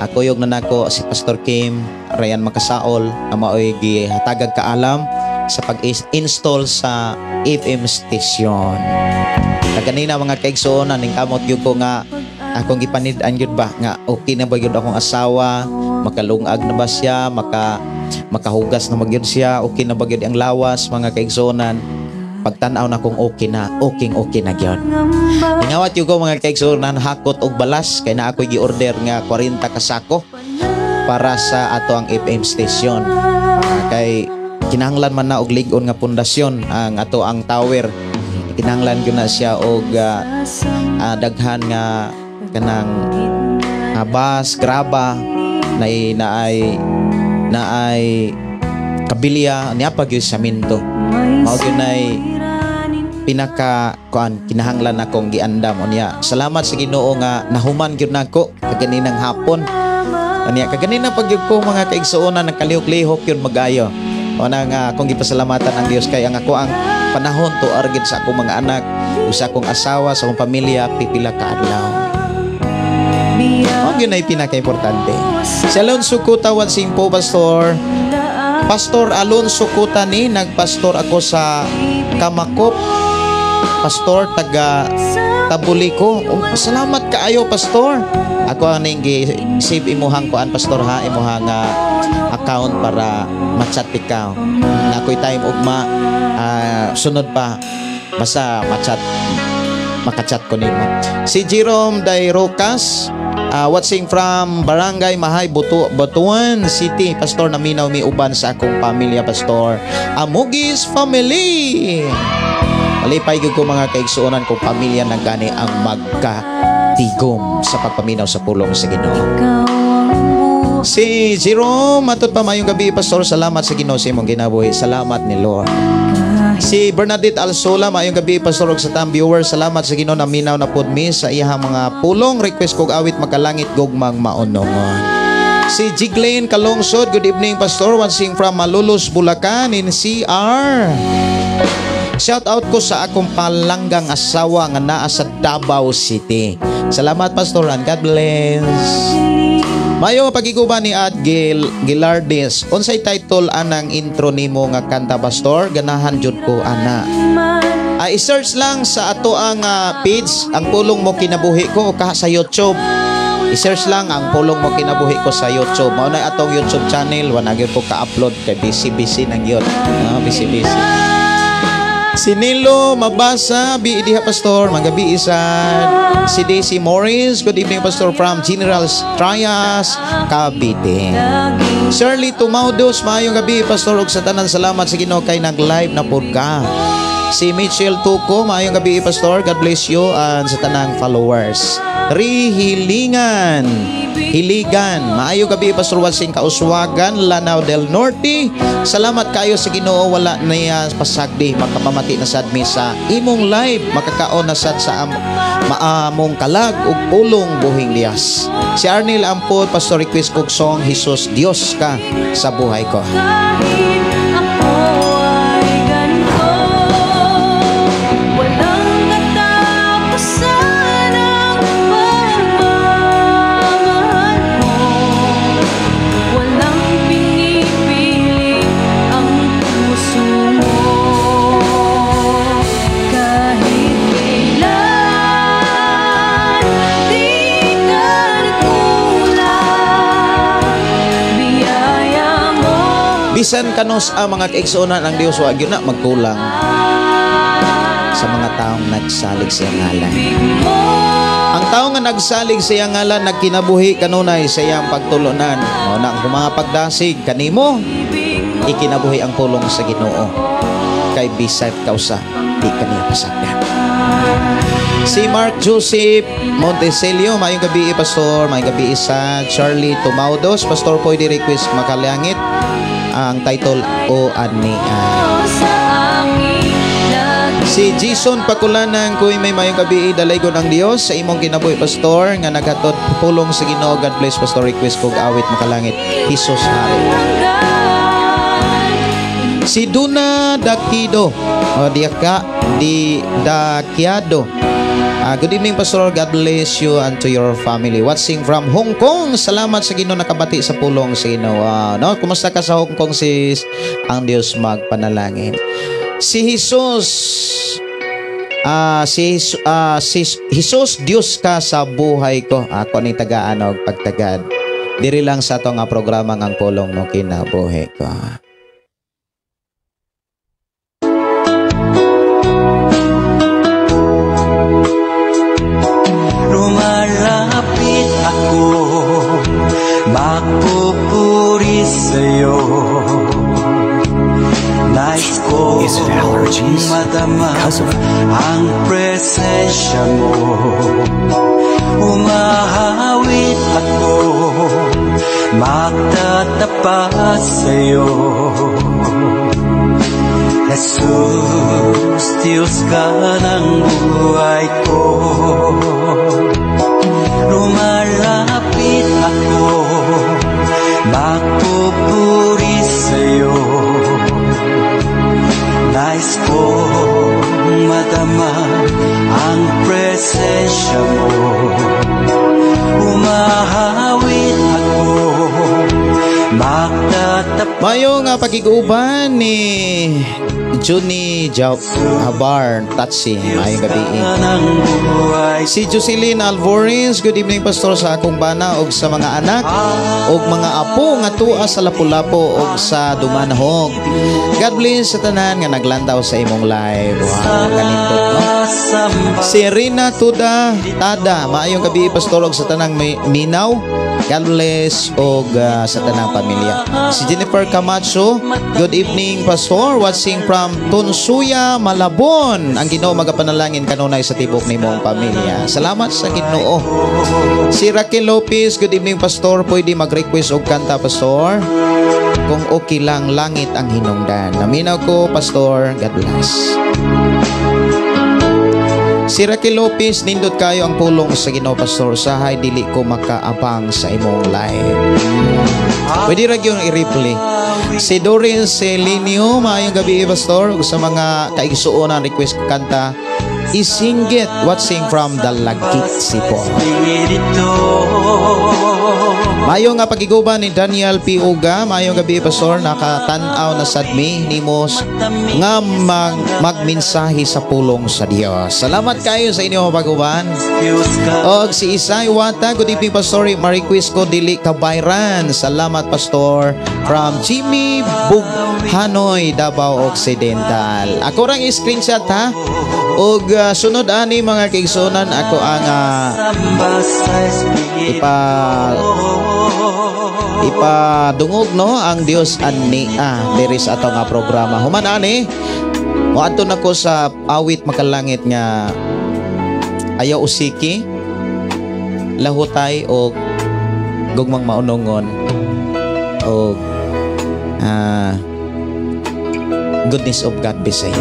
Ako yog na nako si Pastor Kim Ryan Makasaol ang maoy gihatagag kaalam sa pag-install sa FM station. Kaganina, mga kaigsuonan, ning kamot gyud ko nga akong gipanid-an gyud ba nga okay na ba gyud akong asawa, makalungag na ba siya, makahugas na ba gyud siya, okay na ba gyud ang lawas, mga kaigsuonan. Pagtan-aw na kung okay na, okay okay na gyud. Ingawat gyud ko, mga kaigsuonan, hakot og balas kay na ako'y gi-order nga 40 ka sako para sa ato ang FM station. Kay kinahanglan man na og lig-on nga pundasyon ang ato ang tower. Kinahanglan gyud na siya og daghan nga kanang bus, graba na naay naay kabilya niya pa gyud sa minto. Mao gyud nay pinaka kuan kinahanglan akong giandam unya. Salamat sa Ginoo nga nahuman gyud nako kaganinang hapon. Unya kaganina pag gyud ko, mga kaigsuonan, nagkalihok-lihok yun magayo. Una nga akong gipasalamatan ang Dios kay ang ako ang panahon tuar gid sa akong mga anak, ug sa akong asawa, sa akong pamilya pipila ka adlaw. Mao gyud ay pinaka-importante. Si Alonso Kuta Wansingpo, Pastor. Pastor Alonso Kuta ni nagpastor ako sa Kamakop. Pastor taga Tabuliko. Oh, salamat kaayo, Pastor. Ako ang ning save imuhang kuan, Pastor, ha, imuhang account para ma-chat ikaw. Na ako'y time ugma, sunod pa basta ma-chat makachat ko nimo. Si Jerome Dairocas, watching from Barangay Mahay, Butuan City. Pastor, naminaw mi uban sa akong pamilya, Pastor. Amugis family. Malipay gyud ko, mga kaigsuonan, kung pamilya na gani ang magkatigom sa pagpaminaw sa pulong sa Ginoo. Si Jerome, matod pa, mayong gabi, Pastor. Salamat sa Ginoo sa imong ginabuhi. Salamat ni Lord. Si Bernadette Alsola, maayong gabi, Pastor, ug sa tanang viewers. Salamat sa Ginoo, naminaw na pod mi sa iyang mga pulong. Request kog awit "Makalangit Gugmang Maunongon." Si Jiglane Kalungsod, good evening, Pastor, watching from Malolos, Bulacan in CR. Shout out ko sa akong palanggang asawa nga naa sa Davao City. Salamat, Pastor, and God bless. Mayo pagiguba ni Ad Gil Gilardes. Unsay title anang intro nimo nga kanta, Pastor? Ganahan jud ko ana. Ah, i-search lang sa ato ang page "Ang Pulong Mo Kinabuhi Ko" o kaha sa YouTube. I-search lang "Ang Pulong Mo Kinabuhi Ko" sa YouTube. Mao na atong YouTube channel, wala gyud ko ka-upload kay busy busy nang gyud. No, busy busy. Si Nilo Mabasa, bi diha, Pastor, magabi isad. Si Daisy Morris, good evening, Pastor, from General Trias, Cavite. Shirley Tumaudos, maayong gabi, Pastor, ug sa tanan. Salamat sa Ginoo kay nag-live na pud ka. Si Mitchell Tuco, maayong gabi, Pastor. God bless you and sa tanang followers. Rihilingan, Hiligan, maayong gabi, Pastor, watching Kauswagan, Lanao del Norte. Salamat kayo sa Ginoo, wala niya pasagdi makapamati na sad mi sa imong live, makakaon na sad sa maamong kalag ug pulong buhing liyas. Si Arnel Ampot, Pastor, request kog song "Jesus Dios Ka sa Buhay Ko." Kahit ako ay ganito, walang katapusan ang pagmamahal mo. Walang pinipili ang puso mo. Kahit kailan di ka nagkulang. Biyaya mo. Bisan kanus ang mga kaigsuonan, ang Dios wa gyud na magkulang sa mga taong nagsalig sa iyang ngalan. Ang tao nga nagsalig sa iyang ngalan nagkinabuhi kanunay sa iyang pagtulunan. Mao na ang mga pagdasig kanimo, ikinabuhi ang pulong sa Ginoo. Kay bisan kausa di kaniya pasagdan. Si Mark Joseph Montecelio, maayong gabi, Pastor, maayong gabi sa Charlie Tumaudos, Pastor, pwede request "Makalangit", ang title o ani. Sa aking Si Jason Pakulanan, kuy may mayong gabi, dalaygon ang Dios sa imong kinabuhi, Pastor, nga naghatod pulong sa Ginoo. God bless, Pastor. Request kog awit "Makalangit, Jesus Hari." Si Duna Dakido o Diaka Di Dakiado. Good evening, Pastor. God bless you and to your family. Watching from Hong Kong. Salamat sa Ginoo, nakabati sa pulong sa Ginoo. Wow, no? Kumusta ka sa Hong Kong, sis? Ang Dios magpanalangin. Si Jesus si "Jesus Dios Ka sa Buhay Ko." Ako ni tagaan og pagtagad. Diri lang sa ato nga programa ng "Ang Pulong Mo Kinabuhi Ko." Lumalapit ako, magpupuri sa'yo. Nais ko Is it allergies? Madama Because of ang presensya mo. Umahawit ako, magtatapat sa'yo. Jesus, Diyos ka ng buhay ko. Lumalapit ako, magpupuri sa'yo. Nais ko madama ang presensya mo. Umahawit ako, magtatapat Mayo nga pakiguban ni Juni Habar Tatsi. Maayong gabi. Ng buhay. Si Jocelyn Alvarez, good evening, Pastor, sa akong bana og sa mga anak og mga apo nga tua sa Lapu-Lapu og sa Dumanhog. God bless sa tanan nga naglantaw sa imong live. Wow, kanindot, no? Samba. Si Rina Tuda Tada, maayong gabi, Pastor, og sa tanang may minaw. God bless og sa tanang pamilya. Si Jennifer Camacho, good evening, Pastor, watching from Tonsuya, Malabon. Ang Ginoo magapanalangin kanunay sa tibok nimong pamilya. Salamat sa Ginoo. Si Raquel Lopez, good evening, Pastor, pwede mag-request og kanta, Pastor? Kung okay lang, "Langit ang Hinungdan." Naminaw ko, Pastor. God bless. Si Raquel Lopez, nindot kayo ang pulong sa Ginoo, Pastor. Sahay dili ko makaabang sa imong live. Pwede ra gyud i-replay. Si Dorin Celinio, maayong gabi, Pastor. Ug sa mga kaigsuonan, request kanta, "Isinggit," watching from Dalagit, Cebu. Espiritu. Mayo nga pagiguban ni Daniel P. Uga, maayong gabi, Pastor, nakatan-aw na sad mi nimo nga magmensahe sa pulong sa Dios. Salamat kayo sa inyong pag-uban. Diyos ka. Og si Isay Wata, good evening, Pastor, ma-request ko, "Dili Kabayran." Salamat, Pastor, from Jimmy Bughanoy, Davao Occidental. Ako rang screenshot ha. Og sunod ani, mga kaigsuonan, ako ang Samba sa Espiritu. Ipadungog no ang Dios ani diri sa ato nga programa. Human ani, moadto na ko sa awit makalangit nga "Ayaw Usiki," "Lahutay" o "Gugmang Maunongon" o "Goodness of God Bisaya."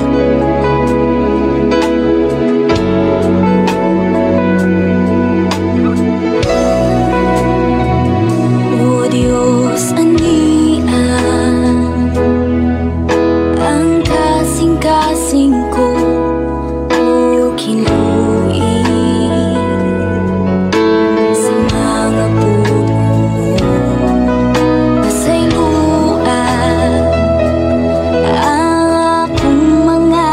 O Diyos, ania ang kasing-kasing ko o kiluin sa mga pulong mo. Pasayloa ang akong mga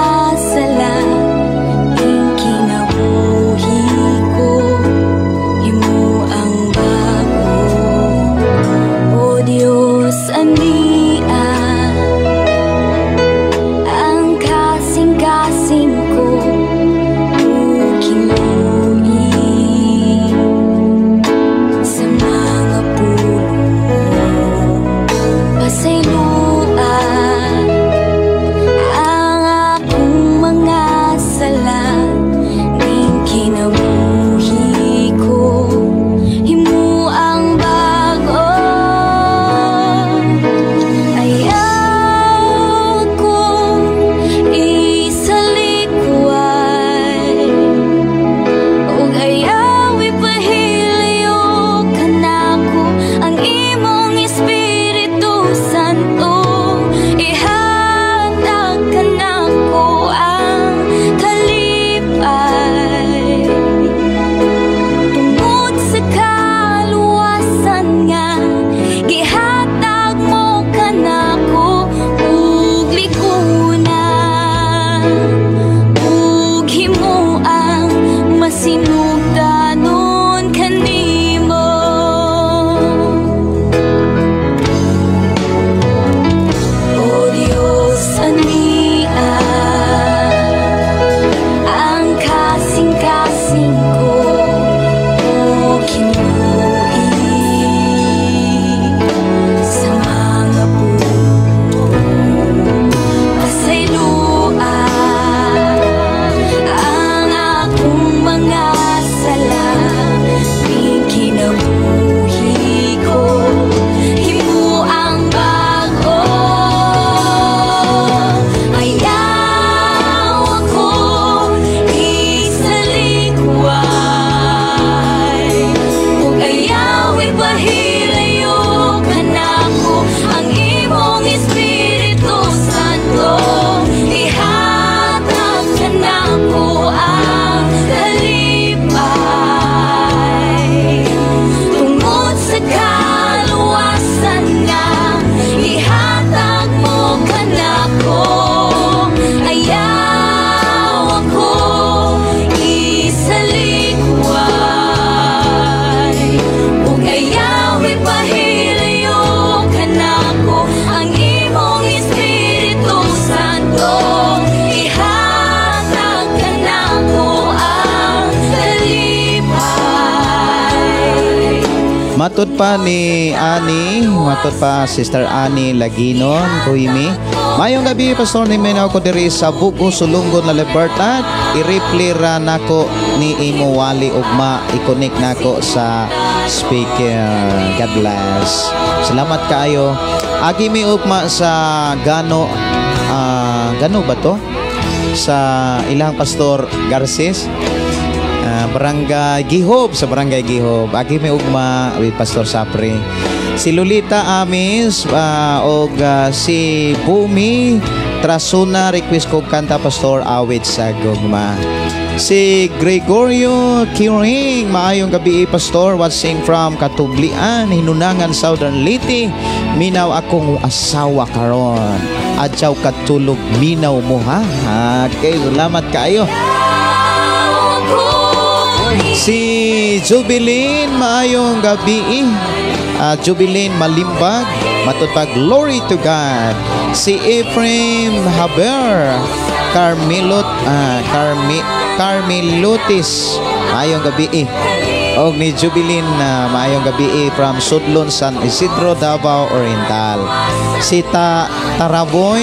Matud pa ni Ani, matud pa Sister Ani Laginon, Kuimi. Mayong gabi, Pastor, ni minaw ko diri sa Bugo, Sulungon, La Libertad. I-replay ra nako ni imo wali ugma, i-connect nako sa speaker. God bless. Salamat kaayo. Agi mi ugma sa Gano, Gano ba to? Sa ilang Pastor Garces. Barangay Gihob, sa Barangay Gihob. Agi mi ugma with Pastor Sapre. Si Lolita Amis og si Bumi Trasuna, request ko kanta, Pastor, Awit sa Gugma. Si Gregorio Kiring, maayong gabi, Pastor, watching from Katublian, Hinunangan, Southern Leyte. Minaw akong asawa karon. Adyaw katulog, minaw mo ha. Okay, salamat kaayo. Si Jubilin, maayong gabi. Jubilin Malimbag, matud pa, glory to God. Si Ephraim Haber, Carmelot, Carmelotis, maayong gabi. Og ni Jubilin na maayong gabi from Sudlon, San Isidro, Davao Oriental. Si Taraboy,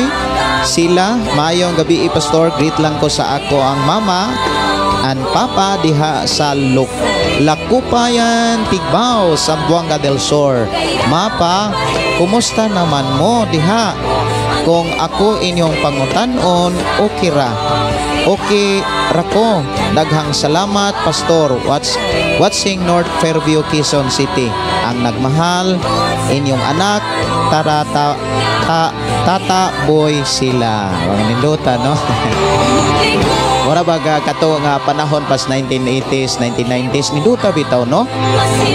sila, maayong gabi, Pastor, greet lang ko sa ako ang mama and papa diha sa Lakupayan, Tigbao, Zamboanga del Sur. Mapa, kumusta naman mo diha? Kung ako inyong pangutanon, okay ra. Okay ra ko. Daghang salamat, Pastor. Watching North Fairview, Quezon City. Ang nagmahal, inyong anak, Tarata, Tata Boy sila. Mga nindota, no? Mura ba ga kato nga panahon pas 1980s, 1990s, nindota bitaw, no?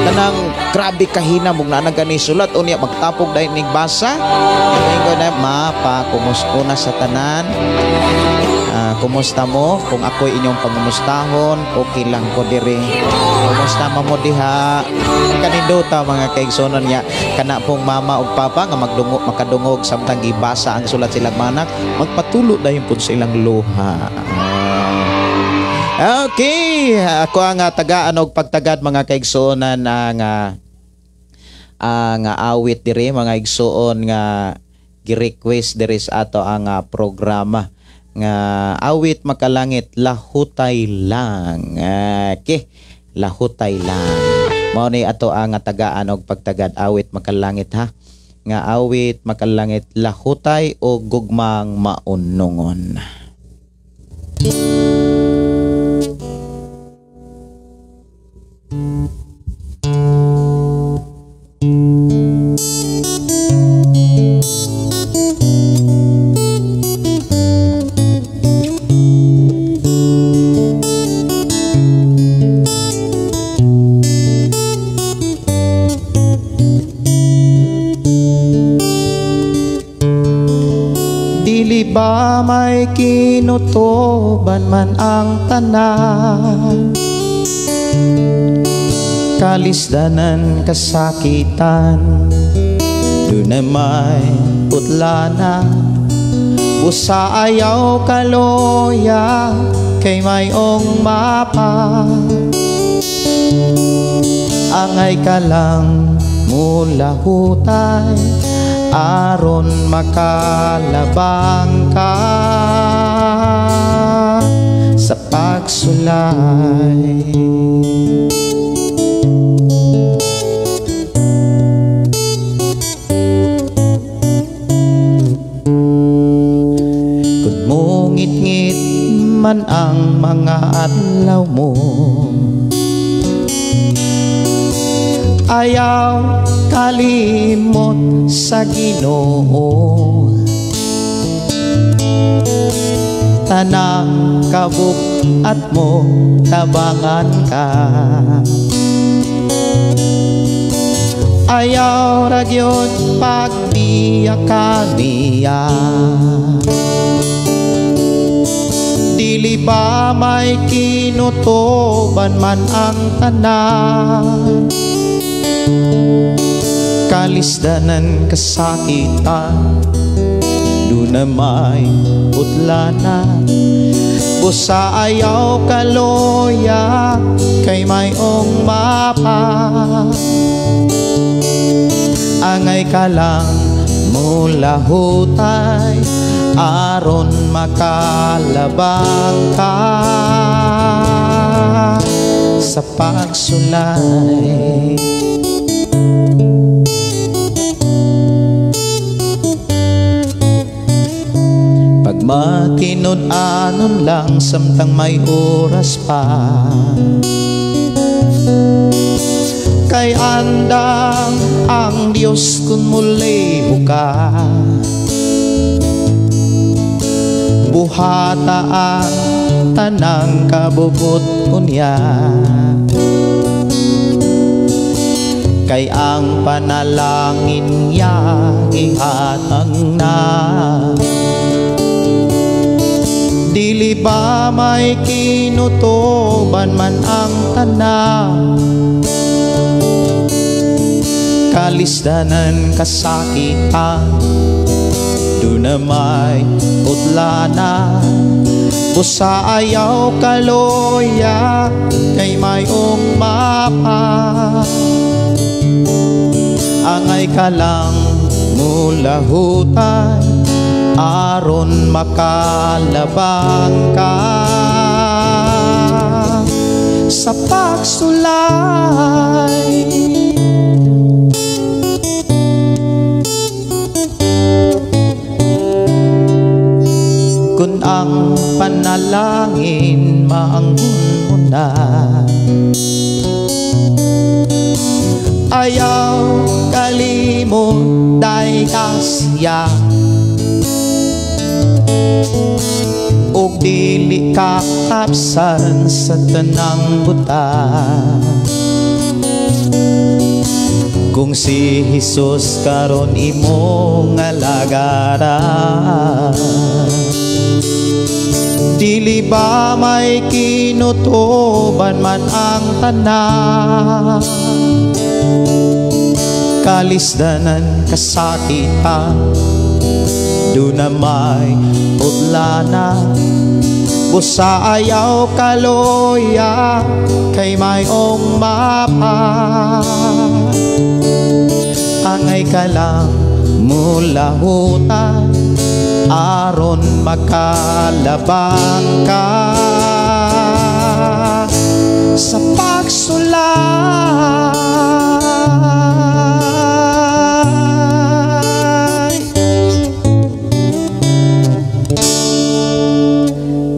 Kanang grabe kahina mong naa gani sulat unya magtapog dahil nig basa. Ingon na, mapa, kumusta na sa tanan? Kumusta mo? Kung ako'y inyong pangumustahon, okay lang ko diri. Kumusta mo diha? Kanindota mga kaigsonon niya. Kana pong mama ug papa nga magdungog, makadungog samtang gibasa ang sulat silang manak, magpatulo dayon pud sa ilang luha. Okay, ako ang tagaan og pagtagad mga kaigsuonan ang awit diri mga igsuon nga gi-request diri sa ato ang programa nga Awit Makalangit, Lahutay Lang. Okay, Lahutay Lang. Mao ni ato ang tagaan og pagtagad, Awit Makalangit ha. Nga Awit Makalangit, Lahutay o Gugmang Maunungon. Dili ba may kinutuban man ang tanan, kalisdanan, kasakitan, dunay may putlana, busa ayaw kaloya kay mayong mapa. Angay ka lang mulahutay aron makalabang ka sa pagsulay. Kung mungit-ngit man ang mga adlaw mo, ayaw kalimot sa Ginoo. Tanang kabuk-at mo, tabangan ka. Ayaw ra gyud pagbiya ka niya. Dili ba may kinutuban man ang tanan, kalisdanan, kasakitan, duna may putlana, Busa ayaw kaloya kay mayong mapa. Angay ka lang mulahutay aron makalabang ka sa pagsulay. Pagmatinud-anon lang samtang may oras pa, kay andam ang Diyos kung muliho ka. Buhata ang tanang kabubut unya, kay ang panalangin niya gihatag na. Dili ba may kinutuban man ang tanan, kalisdanan kasakitan, doon na may utlana. Busa ayaw kaloya kay mayong mapa. Angay ka lang mulahutay aron makalabang ka sa pagsulay. Kung ang panalangin maanggon mo na, ayaw kalimot day kasya, ug dili ka kapsan sa tanang buta. Kung si Jesus karon imong alagaran, dili ba may kinutuban man ang tanan, kalisdanan kasakitan, doon na may utlana. Busa ayaw kaloya kay mayong mapa. Angay ka lang mulahutay aron makalabang ka sa pagsulay.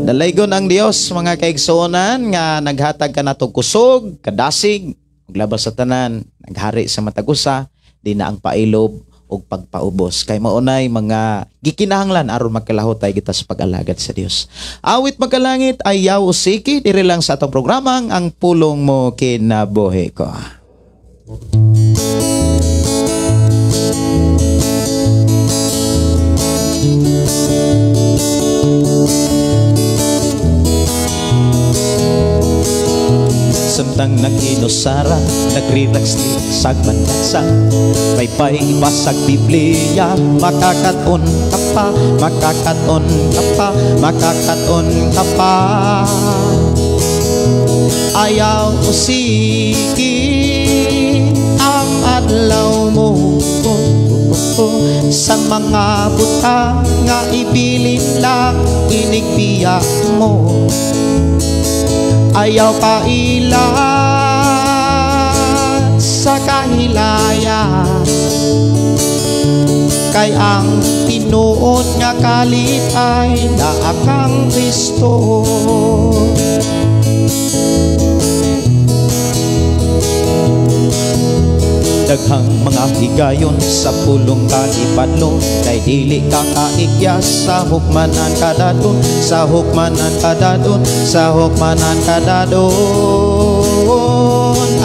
Dalaygon ang Dios mga kaigsuonan nga naghatag ka natong kusog, kadasig, ug labas sa tanan, naghari sa matag usa, di na ang pailob ug pagpaubos. Kay maunay mga gikinahanglan aron magkalahutay kita sa pag-alagad sa Dios. Awit magkalangit, ayaw usiki, diri lang sa atong programang Ang Pulong Mo Kinabuhi Ko. Samtang nag-inusara, nagriraks sagbansa, paypay basag Biblia, makakaton ka pa, makakaton ka pa, makakaton ka pa. Ayaw usiki ang adlaw mo sa mga buta nga ibilin lang inigbiya mo. Ayaw pailan sa kahilayan, kay ang tinuod nga kalit ay naa kang Kristo. Daghang mga higayon sa pulong kagipadlo, kay dili ka kaigya sa hukmanan kadadon, sa hukmanan kadadon, sa hukmanan kadadon.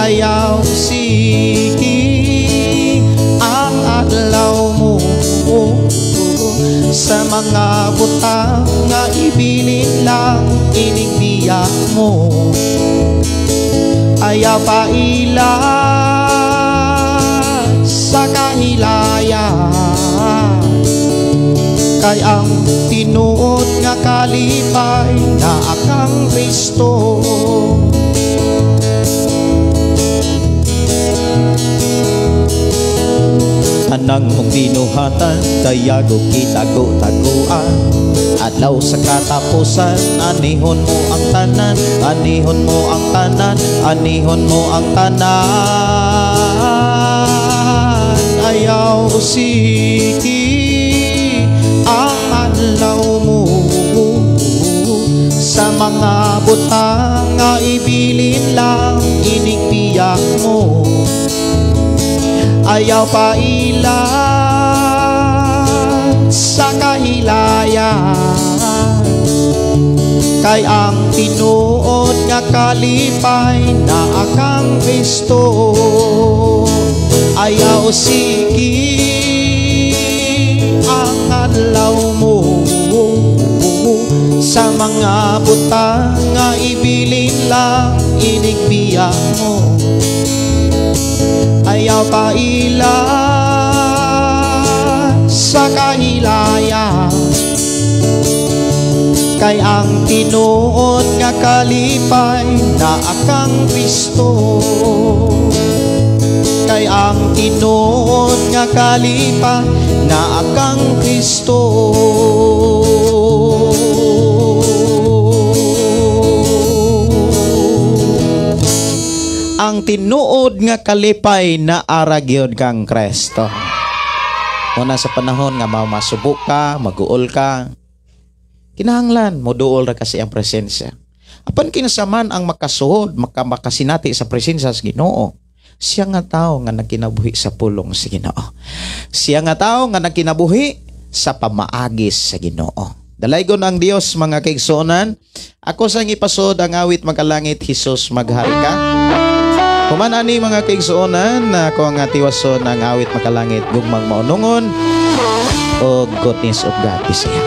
Ayaw siki ang adlaw mo sa mga butang nga ibilin lang inigbiya mo. Ayaw pailan sa kahilayan, kay ang tinuod nga nga kalipay naa kang Kristo. Tanang mong binuhatan, dayago kitago-taguan. Adlaw sa katapusan, anihon mo ang tanan, anihon mo ang tanan, anihon mo ang tanan. Ayaw usiki ang adlaw mo sa mga butang nga ibilin lang inigbiyak mo. Ayaw pailan sa kahilayan, kay ang tinuod nga kalipay naa kang Kristo. Ayaw siki ang adlaw mo sa mga butang nga ibilin lang inigbiyak mo. Ayaw pailan sa kahilayan, kay ang tinuod nga kalipay naa kang Kristo. Kay ang tinuod nga kalipay naa kang Kristo. Ang tinuod nga kalipay na ara gyud kang Kristo. Una sa panahon nga masubok ka, maguol ka, kinahanglan moduol ra kasi ang presensya. Apan kinsa man ang makasuod, makasinati sa presensya sa Ginoo, siya nga tawo nga nagkinabuhi sa pulong sa Ginoo. Siya nga tawo nga nagkinabuhi sa pamaagis sa Ginoo. Dalaygon ang Dios, mga kaigsuonan. Ako sang ipasod ang awit makalangit, Hesus maghari ka. Human ani mga kaigsuonan, ako ang tiwason ang awit makalangit, gugmang maunungon o goodness of God Bisaya.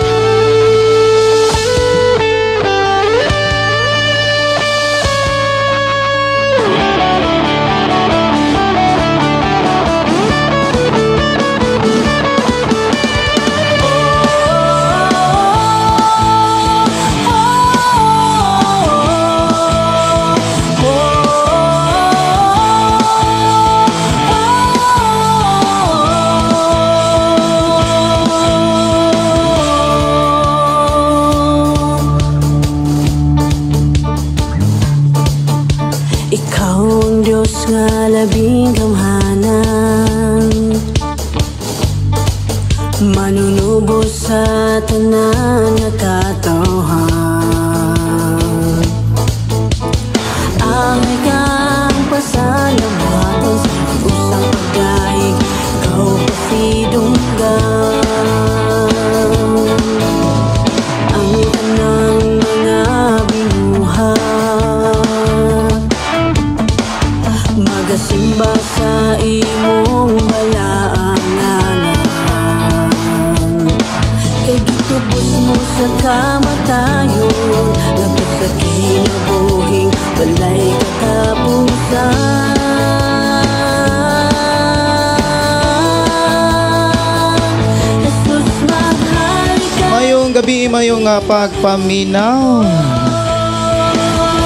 Nga labing gamhanan, manunubos sa tanan nga katawhan. Ang ikang pasalamatan sa usang pagdaig, ikaw pasidunggan. Ang tanang mga binuhat magasimba sa imong balaang ngalan. Kay gitubos mo sa kamatayon, lagot sa kinabuhing walay katapusan. Jesus, maghari ka. Mayong gabi, mayong pagpaminaw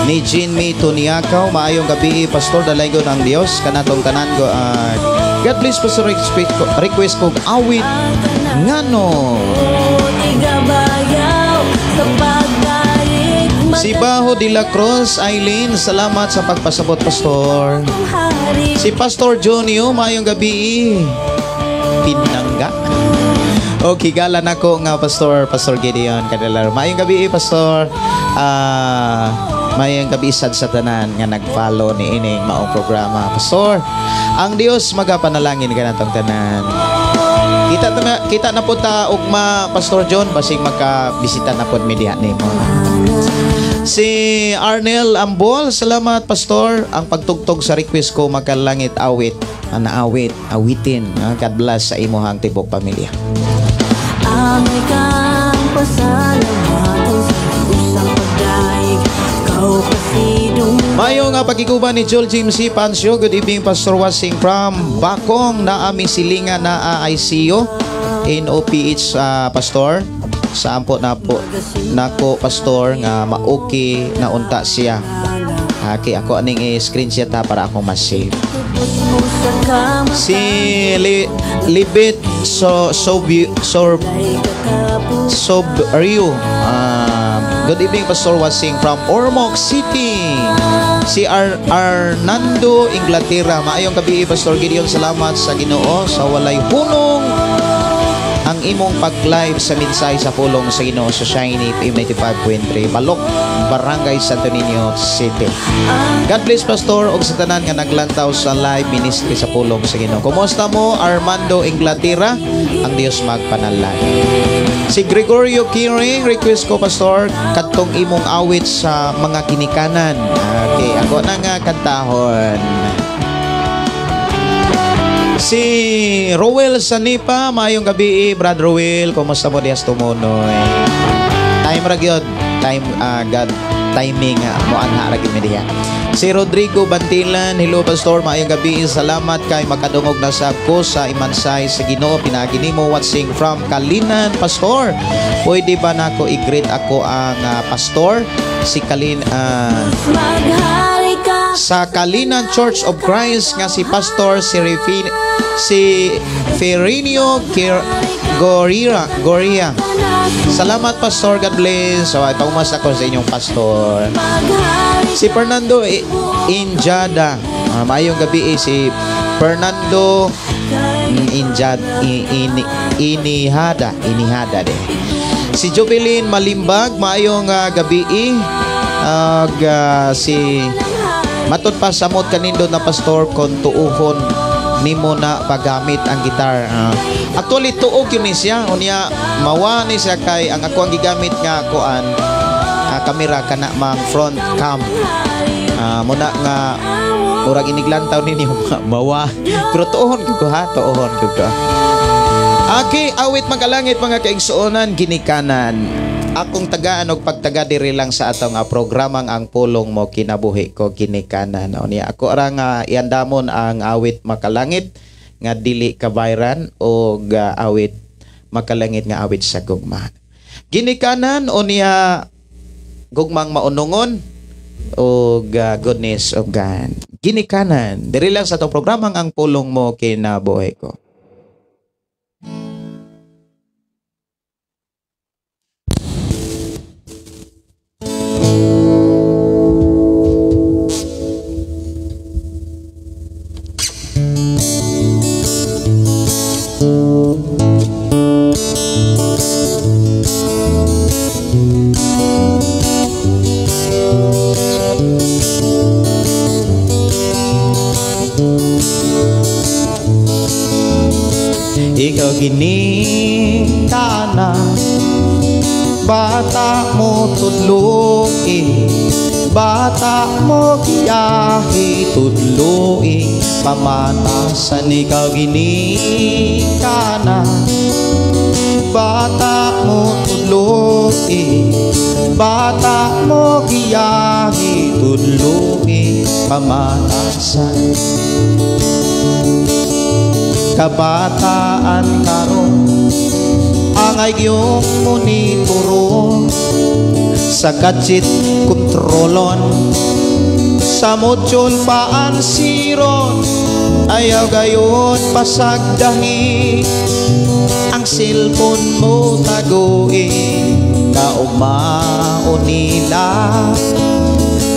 ni Jean May Tuniakaw. Maayong gabi, Pastor. Dalaygon ang Dios kanatong tanan ko. God bless, Pastor. Request ko awit ngano. Si Baho de la Cruz Eileen, salamat sa pagpasabot, Pastor. Si Pastor Jonio, maayong gabi. Pinangga. Okay, gala nako nga Pastor, Pastor Gideon Cadelar. Maayong gabi, Pastor. Mayang gabi sad sa tanan nga nag-follow ni ining maong programa. Pastor, ang Dios magapanalangin kanatong tanan. Kita na po ta ugma, Pastor John, basig magka-bisita na po mi diha nimo. Si Arnel Ambol, salamat Pastor. Ang pagtugtog sa request ko makalangit awit, naawit, awitin. God bless sa imuhang tibok pamilya. Ang ikang pasalamatan sa usang pagdaig, ikaw pasidunggan. Mayo nga pagkikuban ni Joel James C. Pancio. Good evening, Pastor Wasing from Bakong, na aming silingan na ICU NOPH, Pastor. Sa ampo na po nako, Pastor, nga ma-okay na unta siya. Okay, ako aning i-screenshot ha para ako ma-save. Si Libit so so so Sobrio. Good evening, Pastor Wasing from Ormoc City. Si Arnando Inglaterra. Maayong gabi, Pastor Gideon. Salamat sa Ginoo sa walay hunong ang imong pag-live sa mensahe sa pulong sa Ginoo sa Shiny FM 95.3, Balok, Barangay Santo Niño City. God bless, Pastor, ug sa tanan nga naglantaw sa live ministry sa pulong sa Ginoo. Kumusta mo, Armando Inglaterra? Ang Dios magpanalangin. Si Gregorio Kiring, request ko, Pastor, kadtong imong awit sa mga ginikanan. Okay, ako na nga kantahon. Si Rowel Sanipa, maayong gabi, Brad Rowel, kumusta mo dias tumunoy? Time ra gyud, time God timing mo anha ra gyud mi diha. Si Rodrigo Bantilan, hello Pastor, maayong gabi, salamat kay makadungog na sab ko sa imansay sa Ginoo pinaagi nimo, watching from Kalinan, Pastor. Pwede ba nako i-greet ako ang pastor si Kalin sa Kalinan Church of Christ nga si Pastor si Ferinio Goria Goria. Salamat, Pastor, God bless. So, ipaumas ako sa inyong pastor. Si Fernando Injada. Maayong gabi eh, si Fernando Injad Inihada, Inihada de. Si Jubilin Malimbag, maayong gabi eh. Ag si Matod pa samot kanindot na pastor kon tuuhon nimo na paggamit ang gitar. Actually tuog yun ni siya. Unya mawa ni siya kay ang ako ang gigamit nga kuan kamera kana mang front cam. Muna nga murag iniglantaw ninyo mawa. Pero tuohon gyud ko ha, tuohon gyud ko. Aki awit magalangit mga kaigsuonan ginikanan. Akong tagaan og pagtaga diri lang sa atong programang Ang Pulong Mo Kinabuhi Ko Ginikanan. Unya ako ra nga iandamon ang awit makalangit nga dili kabayran og awit makalangit nga awit sa gugma. Ginikanan unya gugmang maunungon og goodness of God. Ginikanan diri lang sa atong programang Ang Pulong Mo Kinabuhi Ko. Ikaw ginikana, bata mo tudloi, bata mo giyahi tudloi, pamatasan ikaw ginikana, bata mo tudloi, bata mo giyahi tudloi, pamatasan. Kabataan karon angay gyud monitoro sa gadget kontrolon sa module paan siron ayaw gayon pasagdahi ang cellphone mo taguin kaugmaon nila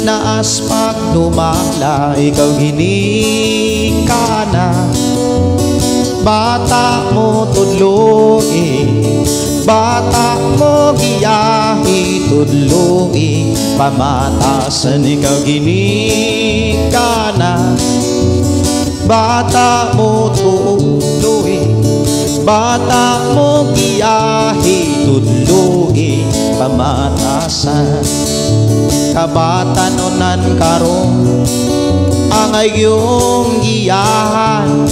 naas pag dumala ikaw ginikana. Bata mo tudloi, bata mo giyahi tudloi, pamatasan ikaw ginikana. Bata mo tudloi, bata mo giyahi tudloi, pamatasan. Kabatanunan karon ang iyong giyahan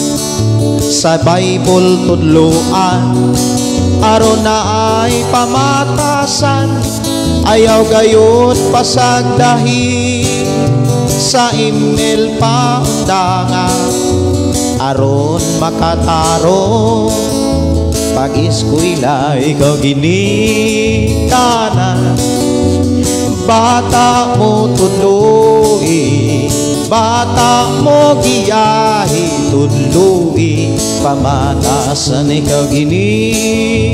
sa Bible tudloan aron na ay pamatasan ayaw gayon pasagdahi sa email paundangan aron makatarong Pag-eskwela, ikaw ginikanan. Bata mo tudloi, bata mo giyahi, tudloi pamatasan, ikaw ginikanan.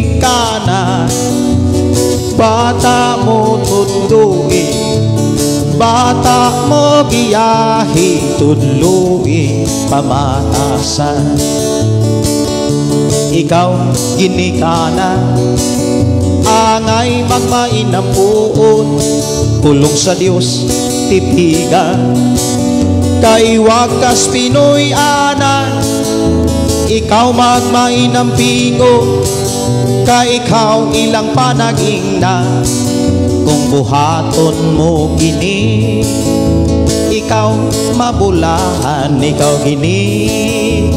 Bata mo tudloi, bata mo giyahi, tudloi pamatasan, ikaw ginikanan. Angay magmainam puon, pulong sa Dios tipiga, kay wakas Pinoy anan. Ikaw magmainam pingo, kay ikaw ilang panagingna. Kung buhaton mo kini, ikaw mabulahan, ikaw ginikanan.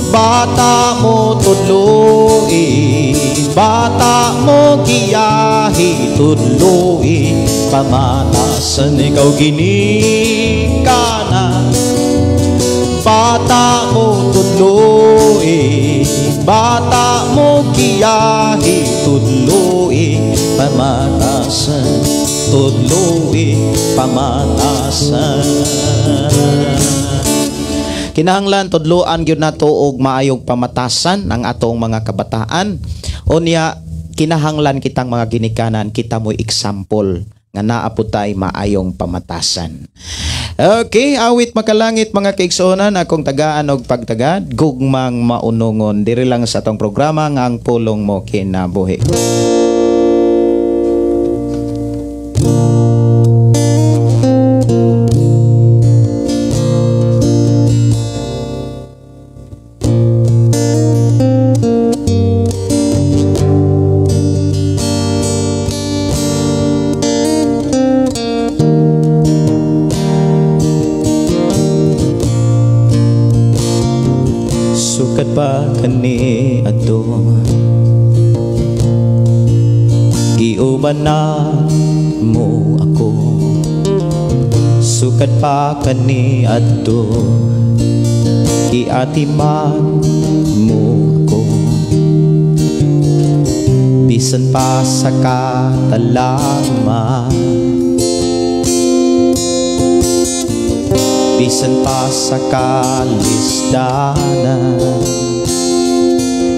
Bata mo tudloi, bata mo giyahi, tudloi pamatasan, ikaw ginikanan. Bata mo tudloi, bata mo giyahi, tudloi pamatasan, tudloi pamatasan. Kinahanglan tudloan gyud nato og maayong pamatasan ang atong mga kabataan. Unya kinahanglan kitang mga ginikanan, kita mo'y example nga naa pud tay maayong pamatasan. Okay, awit makalangit mga kaigsuonan, akong tagaan og pagtagad, gugmang maunongon diri lang sa atong programa nga Ang Pulong Mo Kinabuhi. Sukat pa kani adto, giubanan mo ako. Sukat pa kani adto, giatiman mo ako. Bisan pa sa katalama, bisan pa sa kalisdanan,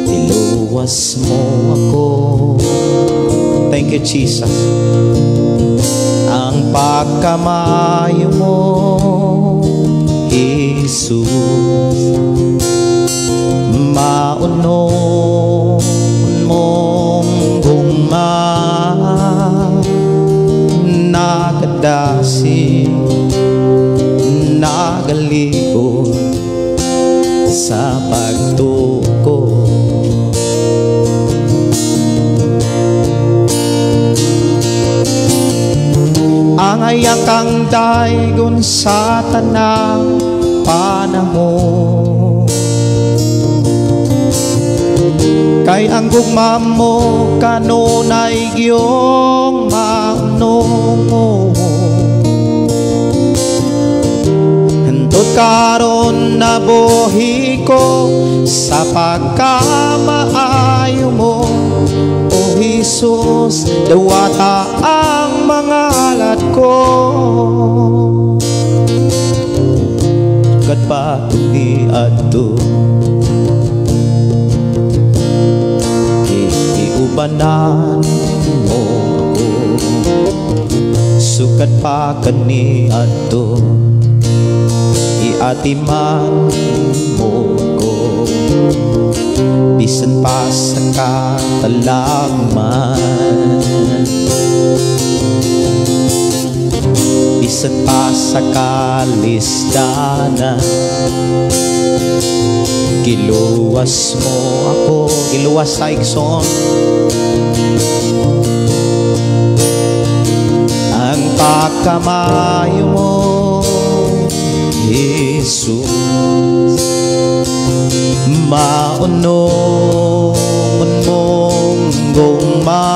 iluwas mo ako. Thank you, Jesus. Ang pagkamayo mo, Jesus, maunon mong gugma, nagadasi, nagalikod sa pagtuko. Angay kang daygon sa tanang panahon, kay ang gugma mo kanunay giyong maunong. Hantod karon nabuhi ko sa pagkamaayo mo, O Jesus, dawata ang mga alat ko. Kat pa ni adto, iubanan mo ako. Sukat pa kani adto, iatiman mo ko. Bisan pa sa katalaman, bisan pa sa kalisdanan, giluwas mo ako. Giluwas sa igsoon. Ang pagkamayo mo, Jesus, maunong mong gugma,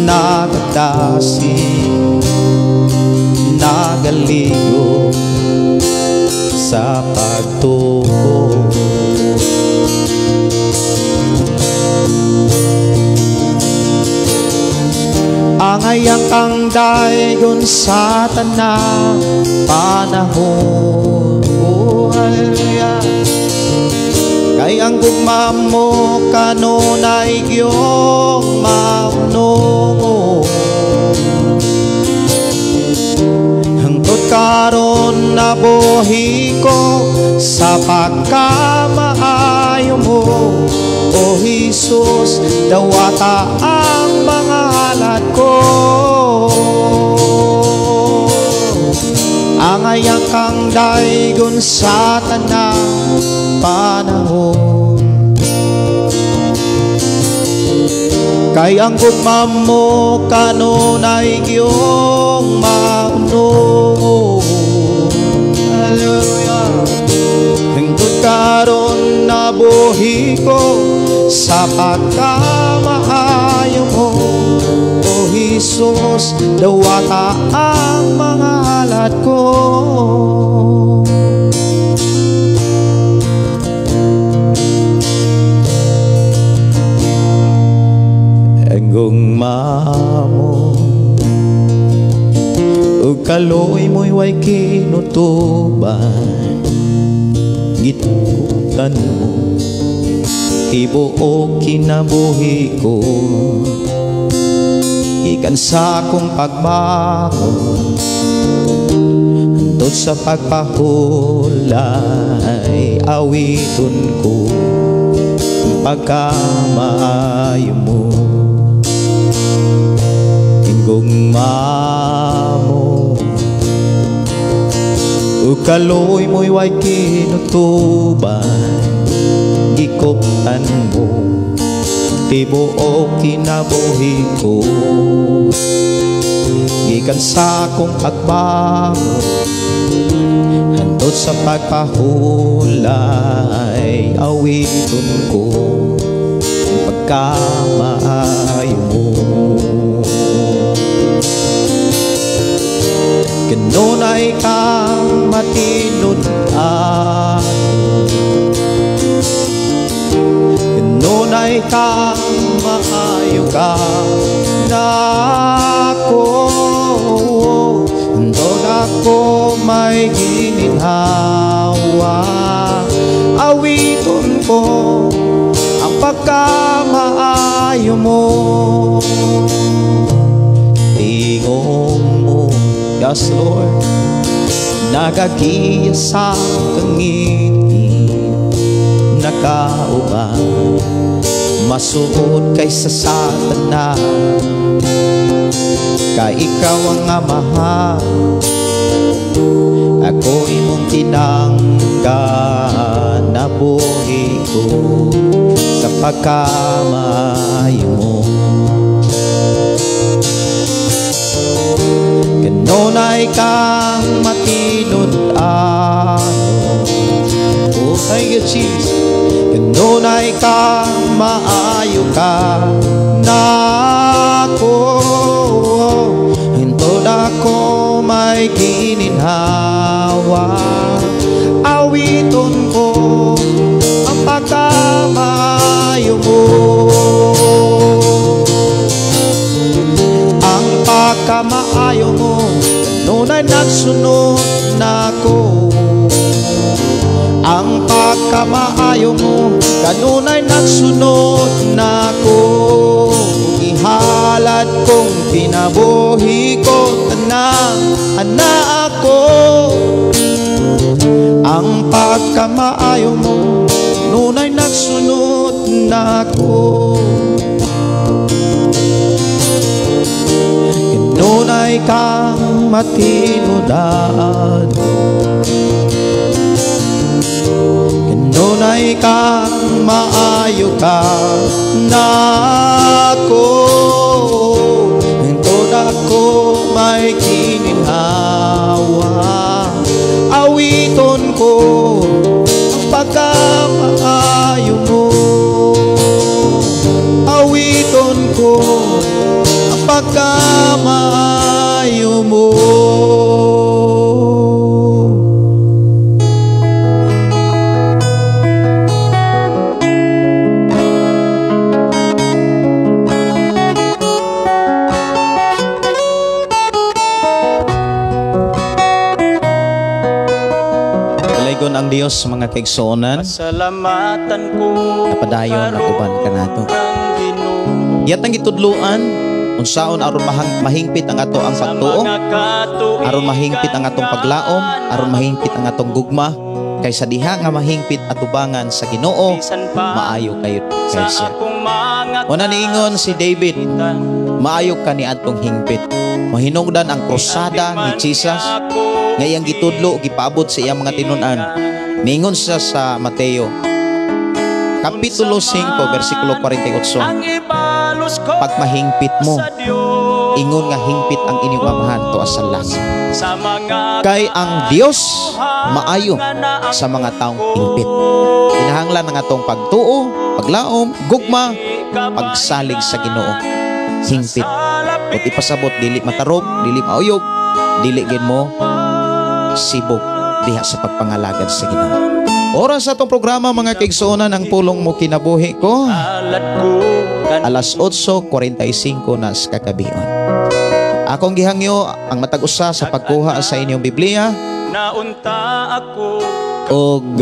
nagadasi, nagaligo sa pagtuo. Angayang kang daygon sa tanang panahon. Oh, hallelujah. Kay ang gugma mo kanunay giyong maunong. Hangtod karon nabuhi ko sa pagkamaayo mo. O Jesus, dawata ang mga halad ko. Angayang kang daygon sa tanang panahon. Kay ang gugma mo kanunay giyong maunong. Hallelujah. Hangtod karon nabuhi ko sa pagkamaayo mo. O Jesus, dawata ang mga halad ko. Ang gugma mo ug kaloy mo'y way kinutuban, gitutan mo tibuok kinabuhi ko. Gikan sa akong pagbangon hantod sa pagpahulay, awiton ko pagkamaayo mo. Gugma mo ug kaloy mo'y way kinutuban, gikuptan mo tibuok kinabuhi ko. Gikan sa akong pagbangon hantod sa pagpahulay, awiton ko pagkamaayo mo. Kanunay kang matinud-an, kanunay kang maayo ka nako. Hantod ako may gininhawa, awiton ko ang pagkamaayo mo. Tingog mo, yes Lord, nagagiya sa kangiti, nakauban masuod kaysa Satanas. Kay ikaw ang amahan, ako imong tinangga, nabuhi ko sa pagkamaayo mo. Kanunay kang matinud-an, oh thank you Jesus. Kanunay kang maayo ka nako. Hintod ako may gininhawa, awiton ko ang pagkamaayo mo. Ang pagkamaayo mo kanunay nagsunod nako. Ang pagkamaayo mo kanunay nagsunod nako. Ihalad kong kinabuhi ko, tanang ana ako. Ang pagkamaayo mo kanunay nagsunod nako. Kanunay kang matinudan, kanunay kang maayo ka nako. Hintod ako may gininhawa, awiton ko ang pagkamaayo mo. Awiton ko ang pagkamaayo mo. Dalaygon ang Dios, mga kaigsuonan. Pasalamatan ko Napadayon na uban kanato. ang Ginoo Yatang gitudluan unsaon aron mahingpit ang ato ang sa pagtuo, mga katuigan aron mahingpit ang atong paglaom, aron mahingpit ang atong gugma, kaysa diha nga mahingpit atubangan sa Ginoo, bisan pa maayo kayo sa kay siya. akong mga Una niingon si David, kasakitan. Maayo kani atong hingpit. Mahinungdan ang krusada ni Jesus nga iyang gitudlo, gipaabot sa iyang mga tinun-an. Niingon siya sa Mateo Kapitulo 5 versikulo 48. Ang ibalos ko Pag mahingpit mo, sa Dios ingon nga hingpit ang inyong Amahan tuwa sa langit. Sa mga Kay ang Dios maayo sa mga taong hingpit. Kinahanglan ang atong pagtuo, paglaom, gugma, pagsalig sa Ginoo. Hingpit. Ug ipasabot dili matarog, dili mauyog, dili gid mo sibog diha sa pagpangalagad sa Ginoo. Oras sa atong programa, mga kaigsuonan, ang Pulong Mo Kinabuhi Ko. Alad ko kan Alas 8:45 na sa kagabion. Akong gihangyo ang matag usa sa pagkuha sa inyong Biblia naunta ako og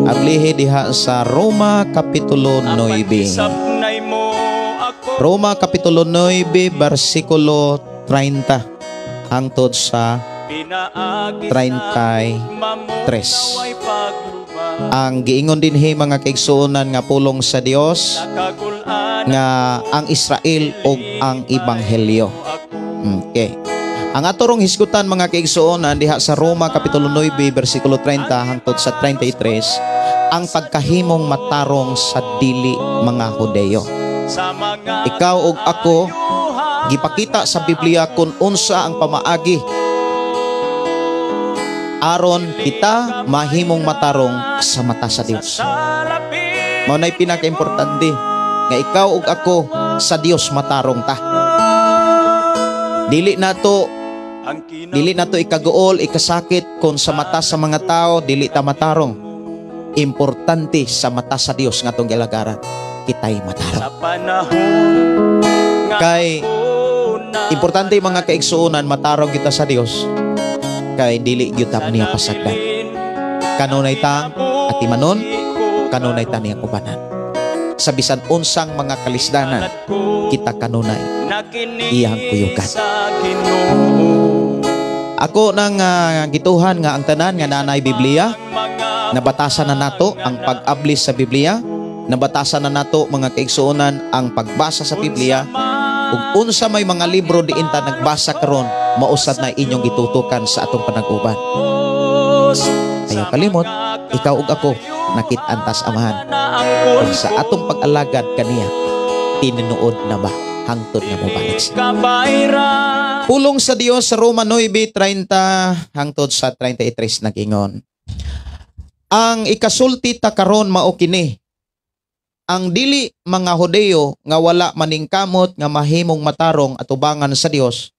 ablihi diha sa Roma Kapitulo apan 9. gisapnay mo ako. Roma Kapitulo 9 versikulo 30 hangtod sa Pinaagi 33. sa mo naway pagluba. Ang giingon dinhi, mga kaigsuonan, nga pulong sa Dios Nakagulan nga ang Israel ug ang Ebanghelyo. ako. Okay. Ang atorong hisgutan, mga kaigsuonan, diha sa Roma Kapitulo 9 versikulo 30 hangtod sa 33, ang pagkahimong matarong sa dili mga Hudeyo. Sa mga Ikaw ug ako, gipakita sa Biblia kung unsa ang pamaagi aron kita mahimong matarong sa mata sa Dios. Mao na'y pinakaimportante nga ikaw ug ako sa Dios matarong ta. Dili nato ikaguol, ikasakit kung sa mata sa mga tao dili ta matarong. Importante sa mata sa Dios nga atong gilagaran, kita'y matarong. Sa panahon nga Kay ako na importante, mga kaigsuonan, matarong kita sa Dios kay dili gyud ta niya pasagdan. Kanunay tang atimanon, kanunay ta niyang ubanan. Sa bisan unsang mga kalisdanan, kita kanunay iyang kuyugan. Sa Ginoo. Ako nang gituhan nga ang tanan nga nanay Biblia, nabatasan na nato ang pag-ablis sa Biblia, nabatasan na nato, mga kaigsuonan, ang pagbasa sa Biblia, ug unsa may mga libro diin ta nagbasa karon, mausad na inyong gitutukan sa atong panag-uban. Ayaw kalimot, ikaw ug ako nakit-an tas Amahan. Ug sa atong pag-alagad kaniya, tinuod na ba hangtod nga mobalik siya? Pulong sa Dios sa Roma 9:30 hangtod sa 33 nagingon. Ang ikasulti ta karon mao kini. Ang dili mga Hudeo nga wala maningkamot nga mahimong matarong atubangan sa Dios,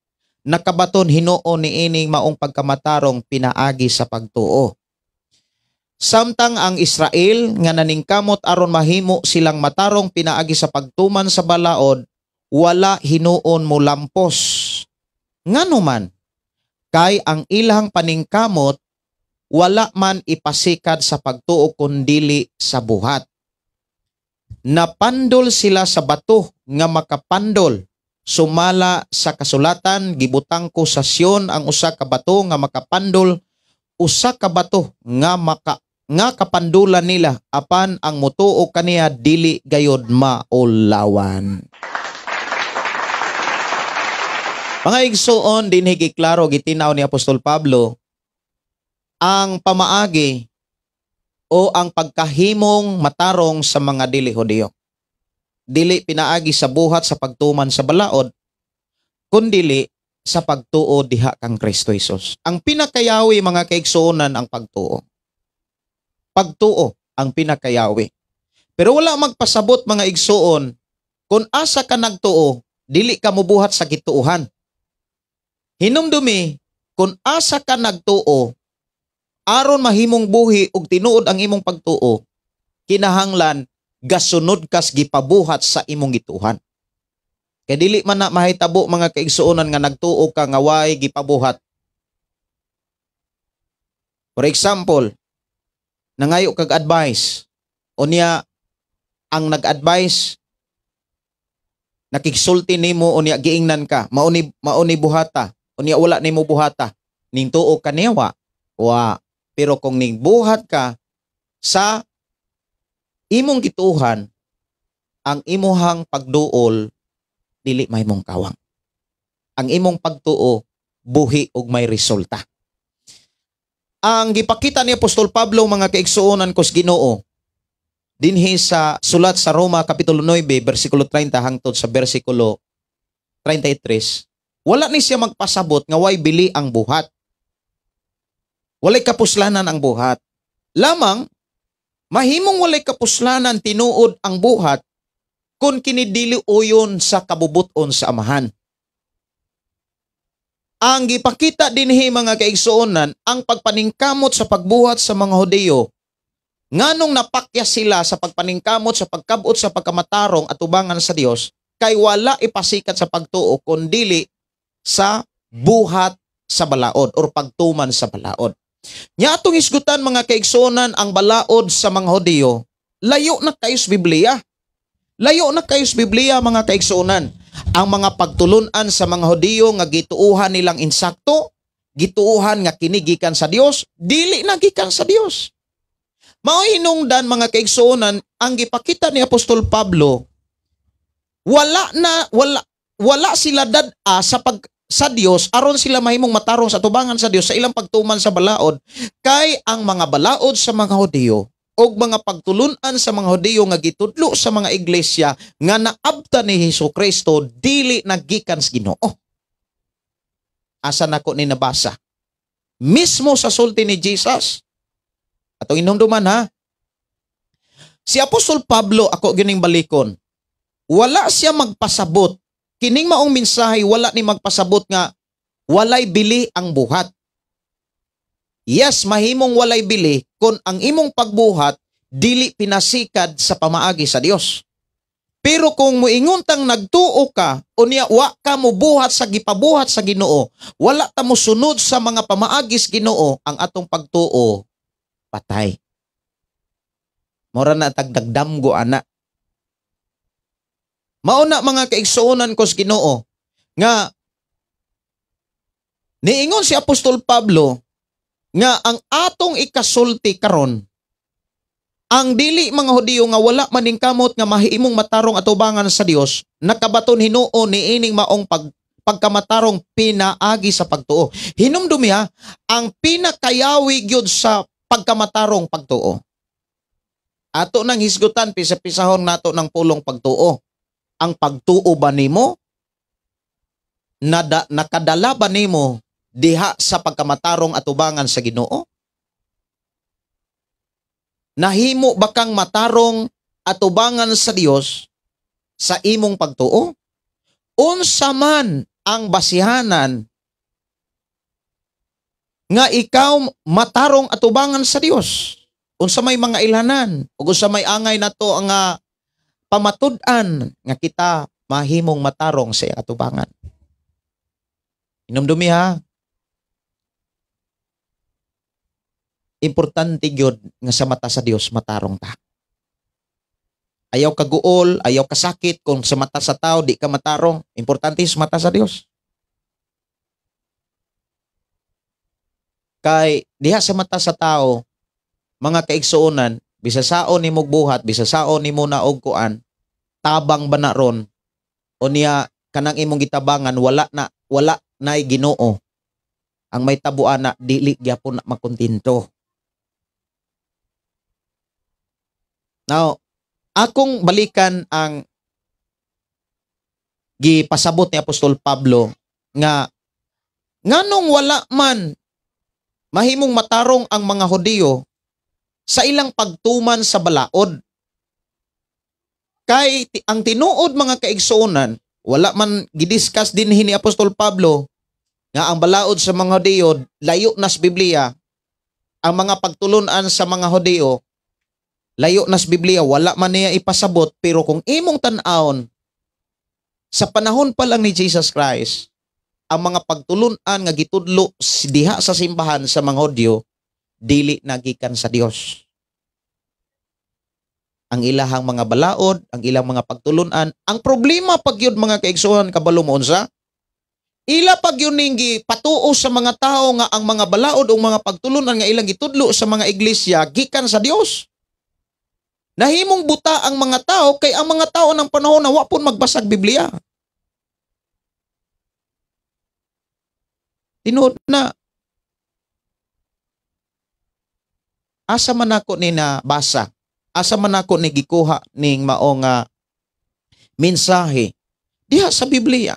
nakabaton hinuon niining maong pagkamatarong pinaagi sa pagtuo. Samtang ang Israel nga naningkamot aron mahimo silang matarong pinaagi sa pagtuman sa balaod, wala hinuon molampos. Ngano man? Kay ang ilang paningkamot wala man ipasikad sa pagtuo kundili sa buhat. Napandol sila sa bato nga makapandol. Sumala sa kasulatan, "Gibutang ko sa Sion ang usa ka bato nga makapandol, usa ka bato nga kapandulan nila, apan ang mutuo kaniya dili gayod maulawan." Mga igsuon, dinhi giklaro, gitinaw ni Apostol Pablo ang pamaagi o ang pagkahimong matarong sa mga dili Hudiyo. Dili pinaagi sa buhat sa pagtuman sa balaod, kundili sa pagtuo diha kang Kristo Jesus. Ang pinakayawi, mga kaigsuonan, ang pagtuo. Pagtuo ang pinakayawi. Pero wala magpasabot, mga igsuon, kung asa ka nagtuo, dili ka mubuhat sa gituohan. Hinumdumi, kung asa ka nagtuo, aron mahimong buhi ug tinuod ang imong pagtuo, kinahanglan gasunod kas gipabuhat sa imong gituhan. Kay dili man na mahitabo, mga kaigsuonan, nga nagtuo ka nga way gipabuhat. For example, Nangayo kag advice. Unya ang nag-advise nakigsulti nimo, unya giingnan ka, mao ni buhata. Unya wala nimo buhata. Ning tuo ka niya? Wa. Wa. Pero kung ning buhat ka sa imong gituohan, ang imuhang pagduol dili mahimong kawang. Ang imong pagtuo buhi og may resulta. Ang gipakita ni Apostol Pablo, mga kaigsuonan ko sa Ginoo, dinhi sa sulat sa Roma kapitulo 9 bersikulo 30 hangtod sa bersikulo 33, wala ni siya magpasabot nga way bili ang buhat. Walay kapuslanan ang buhat. Lamang mahimong walay kapuslanan tinuod ang buhat kung kini dili uyon sa kabubuton sa Amahan. Ang gipakita dinhi, mga kaigsuonan, ang pagpaningkamot sa pagbuhat sa mga Hudiyo, nganong napakya sila sa pagpaningkamot sa pagkabot sa pagkamatarong atubangan sa Dios, kay wala ipasikat sa pagtuo kundili sa buhat sa balaod or pagtuman sa balaod. Nya atong hisgutan, mga kaigsuonan, ang balaod sa mga Hudiyo layo na kayo sa Biblia. Layo na kayo sa Biblia, mga kaigsuonan. Ang mga pagtulunan sa mga Hudiyo nga gituuhan nilang insakto, gituuhan nga kini gikan sa Dios, dili na gikan sa Dios. Mao hinungdan, mga kaigsuonan, ang gipakita ni Apostol Pablo, wala na wala wala sila dad-a sa Dios aron sila mahimong matarong sa tubangan sa Dios sa ilang pagtuman sa balaod, kay ang mga balaod sa mga Hudiyo og mga pagtulunan sa mga Hudiyo nga gitudlo sa mga iglesia nga naabta ni Hesus Kristo dili nagikan sa Ginoo. Asa nako ni nabasa? Mismo sa sulti ni Jesus. Atong inumduman ha. Si Apostol Pablo, ako gining balikon. Wala siya magpasabot. Kining maong mensahe, wala ni magpasabot nga walay bili ang buhat. Yes, mahimong walay bili kung ang imong pagbuhat dili pinasikad sa pamaagi sa Dios. Pero kung moingon tang nagtuo ka, unya wa ka mobuhat sa gipabuhat sa Ginoo, wala ta mosunod sa mga pamaagis Ginoo, ang atong pagtuo patay. Mora na tagdagdamgo ana. Mao na, mga kaigsuonan ko sa Ginoo, nga niingon si Apostol Pablo nga ang atong ikasulti karon, ang dili mga Hudiyo nga wala maningkamot nga mahimong matarong atubangan sa Dios, nakabaton hinuon niining maong pagkamatarong pinaagi sa pagtuo. Hinumdumi ha, ang pinakayawi gyud sa pagkamatarong, pagtuo. Ato nang hisgutan, pisa-pisahon nato ng pulong pagtuo. Ang pagtuo ba nimo nakadala ba nimo diha sa pagkamatarong atubangan sa Ginoo? Nahimo ba kang matarong atubangan sa Dios sa imong pagtuo? Unsa man ang basihanan nga ikaw matarong atubangan sa Dios? Unsa may mga ilhanan ug unsa may angay nato ang pamatud-an nga kita mahimong matarong sa iyang atubangan? Inumdumi ha. Importante gyud nga sa mata sa Dios matarong ta. Ayaw kaguol, ayaw kasakit kung sa mata sa tao di ka matarong. Importante sa mata sa Dios. Kay diha sa mata sa tao, mga kaigsuonan, bisa saon nimo buhat, bisa saon nimo naog kuan, tabang ba na ron? O niya kanang imong gitabangan wala nay Ginoo. Ang may tabuan na dili gyapon na makontento. Now, akong balikan ang gipasabot ni Apostol Pablo nga nganong wala man mahimong matarong ang mga Hudiyo sa ilang pagtuman sa balaod. Kay ang tinuod, mga kaigsuonan, wala man gidiscuss din ni Apostol Pablo nga ang balaod sa mga Hudiyo layo na sa Biblia. Ang mga pagtulunan sa mga Hudiyo layo na sa Biblia, wala man niya ipasabot, pero kung imong tan-awon sa panahon pa lang ni Jesus Christ, ang mga pagtulunan nga gitudlo diha sa simbahan sa mga Hudyo dili nagikan sa Dios. Ang ilahang mga balaod, ang ilang mga pagtulunan. Ang problema pag yun, mga kaigsuonan, kabalo mo unsa? Ila pag yun ning patuo sa mga tao nga ang mga balaod o mga pagtulunan nga ilang gitudlo sa mga iglesia gikan sa Dios. Nahimong buta ang mga tao kay ang mga tao ng panahon na wa pon magbasag Biblia. Tinuod na asa man ako ni nabasa, asa man ako ni gikuha ning mao nga mensahe diha sa Biblia.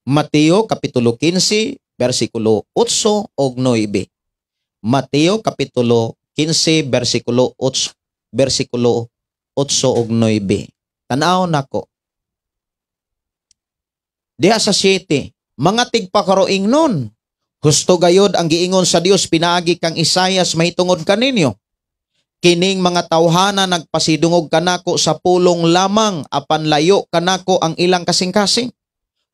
Mateo kapitulo 15 bersikulo 8 og 9. Mateo kapitulo 15 bersikulo 8 bersikulo 8 og 9. Tan-aw nako. Diha sa 7, mga tigpakaroing nun, husto gayod ang giingon sa Dios pinaagi kang Isayas mahitungod kaninyo. Kining mga tawhana nagpasidungog kanako sa pulong lamang apan layo kanako ang ilang kasing-kasing.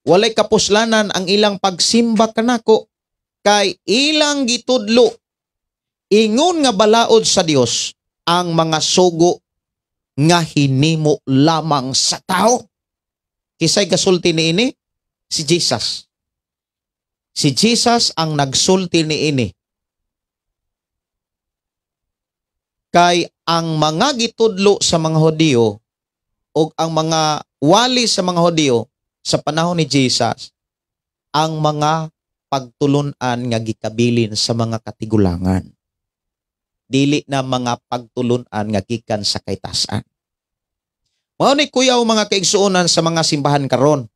Walay kapuslanan ang ilang pagsimba kanako kay ilang gitudlo ingon nga balaod sa Dios ang mga sugo nga hinimo lamang sa tao. Kisay gasulti niini? Si Jesus. Si Jesus ang nagsulti niini. Kay ang mga gitudlo sa mga Hudiyo o ang mga wali sa mga Hudiyo sa panahon ni Jesus, ang mga pagtulunan nga gikabilin sa mga katigulangan. Dili na mga pagtulunan nga gikan sa kaytasan. Mao ni kuyaw mga kaigsuonan sa mga simbahan karon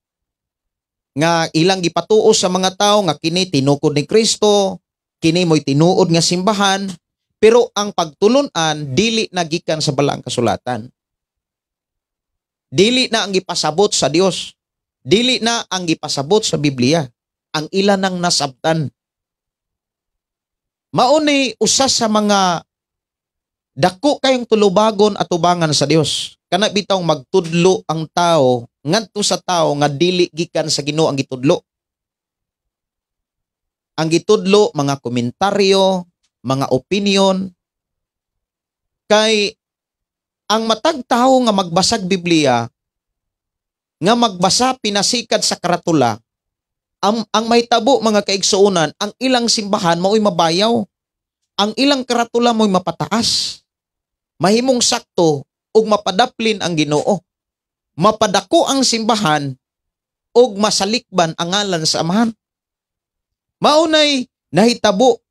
nga ilang gipatuo sa mga tao nga kini tinukod ni Kristo, kini mo'y tinuod nga simbahan, pero ang pagtulunan dili na gikan sa balaang kasulatan. Dili na ang gipasabot sa Dios. Dili na ang gipasabot sa Biblia, ang ila nang nasabtan. Mao ni usa sa mga dako kayong tulubagon at tubangan sa Dios. Kana bitaw magtudlo ang tao ngadto sa tao nga dili gikan sa Ginoo ang gitudlo. Ang gitudlo mga komentaryo, mga opinion, kay ang matag tawo nga magbasag Biblia, nga magbasa pinasikad sa karatula, ang mahitabo mga kaigsuonan, ang ilang simbahan mao'y mabayaw, ang ilang karatula mo'y mapataas, mahimong sakto ug mapadaplin ang Ginoo, mapadako ang simbahan ug masalikban ang ngalan sa Amahan. Maunay nahitabo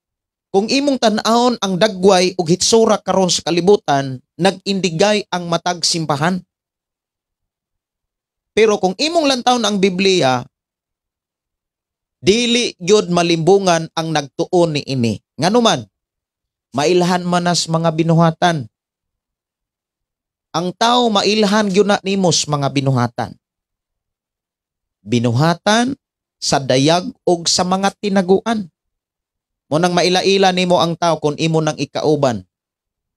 kung imong tan-awon ang dagway ug hitsura karon sa kalibutan, nag-indigay ang matag simbahan. Pero kung imong lantawon ang Biblia, dili gyud malimbungan ang nagtuon ni ini. Nganuman, mailhan manas mga binuhatan. Ang tao mailhan gyud na nimos mga binuhatan. Binuhatan sa dayag og sa mga tinaguan. Mo nang maila-ila nimo ang tao kung imo nang ikauban,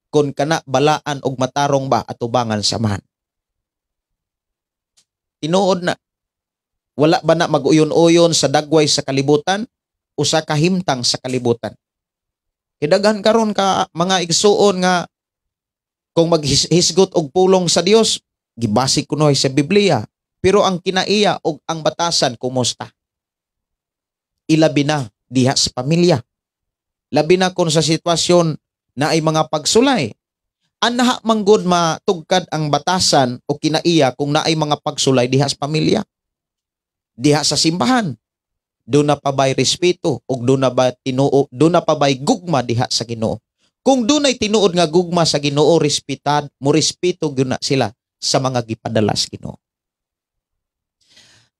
kung kana balaan og matarong ba atubangan sa man. Tinuod na, wala ba na mag-uyon-uyon sa dagway sa kalibutan o sa kahimtang sa kalibutan? Kidaghan karon ka mga igsuon nga kung maghisgot og pulong sa Dios, gibasi kunoy sa Biblia, pero ang kinaiya og ang batasan kumusta? Ilabi na diha sa pamilya. Labi na kung sa sitwasyon na ay mga pagsulay. Anaha manggod matugkad ang batasan o kinaiya kung naay mga pagsulay diha sa pamilya, diha sa simbahan. Doon na pa ba'y respeto o doon na ba tinuo, doon na pa ba'y gugma diha sa Ginoo? Kung doon ay tinuod nga gugma sa Ginoo, respetad mo, respeto gyud na sila sa mga gipadala sa Ginoo.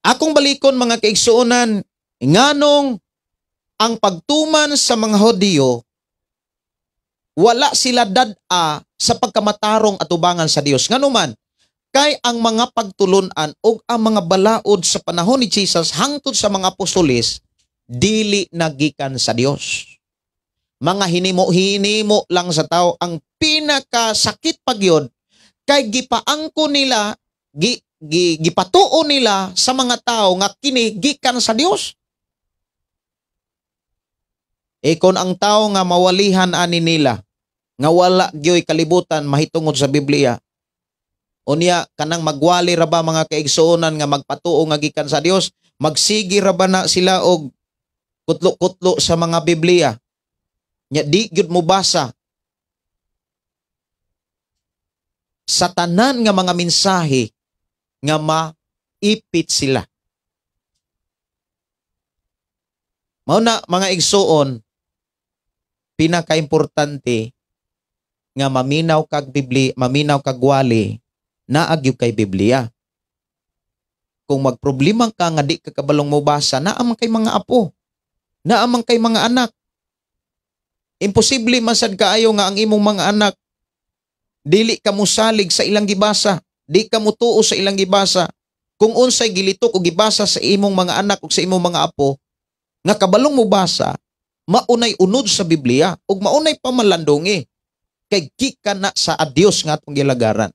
Akong balikon mga kaigsuonan, nganong ang pagtuman sa mga Hudiyo, wala sila dad-a sa pagkamatarong atubangan sa Dios. Nganuman, kay ang mga pagtulunan o ang mga balaod sa panahon ni Jesus hangtod sa mga apostoles, dili nagikan sa Dios. Mga hinimo-hinimo lang sa tao. Ang pinakasakit pagyod kay gipaangko nila, gipatuo nila sa mga tao nga kini gikan sa Dios. E kon ang tao nga mawalihan ani nila, Nga wala gyoy kalibutan mahitungod sa Biblia. Unya kanang magwali ra ba mga kaigsuonan nga magpatuo nga gikan sa Dios, magsigi ra ba na sila og kutlo-kutlo sa mga Biblia? Nya di gyud mo basa sa tanan nga mga mensahe nga maipit sila. Mao na mga igsuon, pinakaimportante nga maminaw kag Biblia, maminaw kag wali, naa gyud kay Biblia. Kung magproblema ka nga di ka kabalong mobasa, naa man kay mga apo, naa man kay mga anak. Imposible man sad kaayo nga ang imong mga anak dili ka mosalig sa ilang gibasa, di ka motuo sa ilang gibasa. Kung unsay gilitok o gibasa sa imong mga anak o sa imong mga apo nga kabalong mobasa, maunay unod sa Biblia ug maunay pamalandungi kay gikan na sa Dios nga atong gilagaran.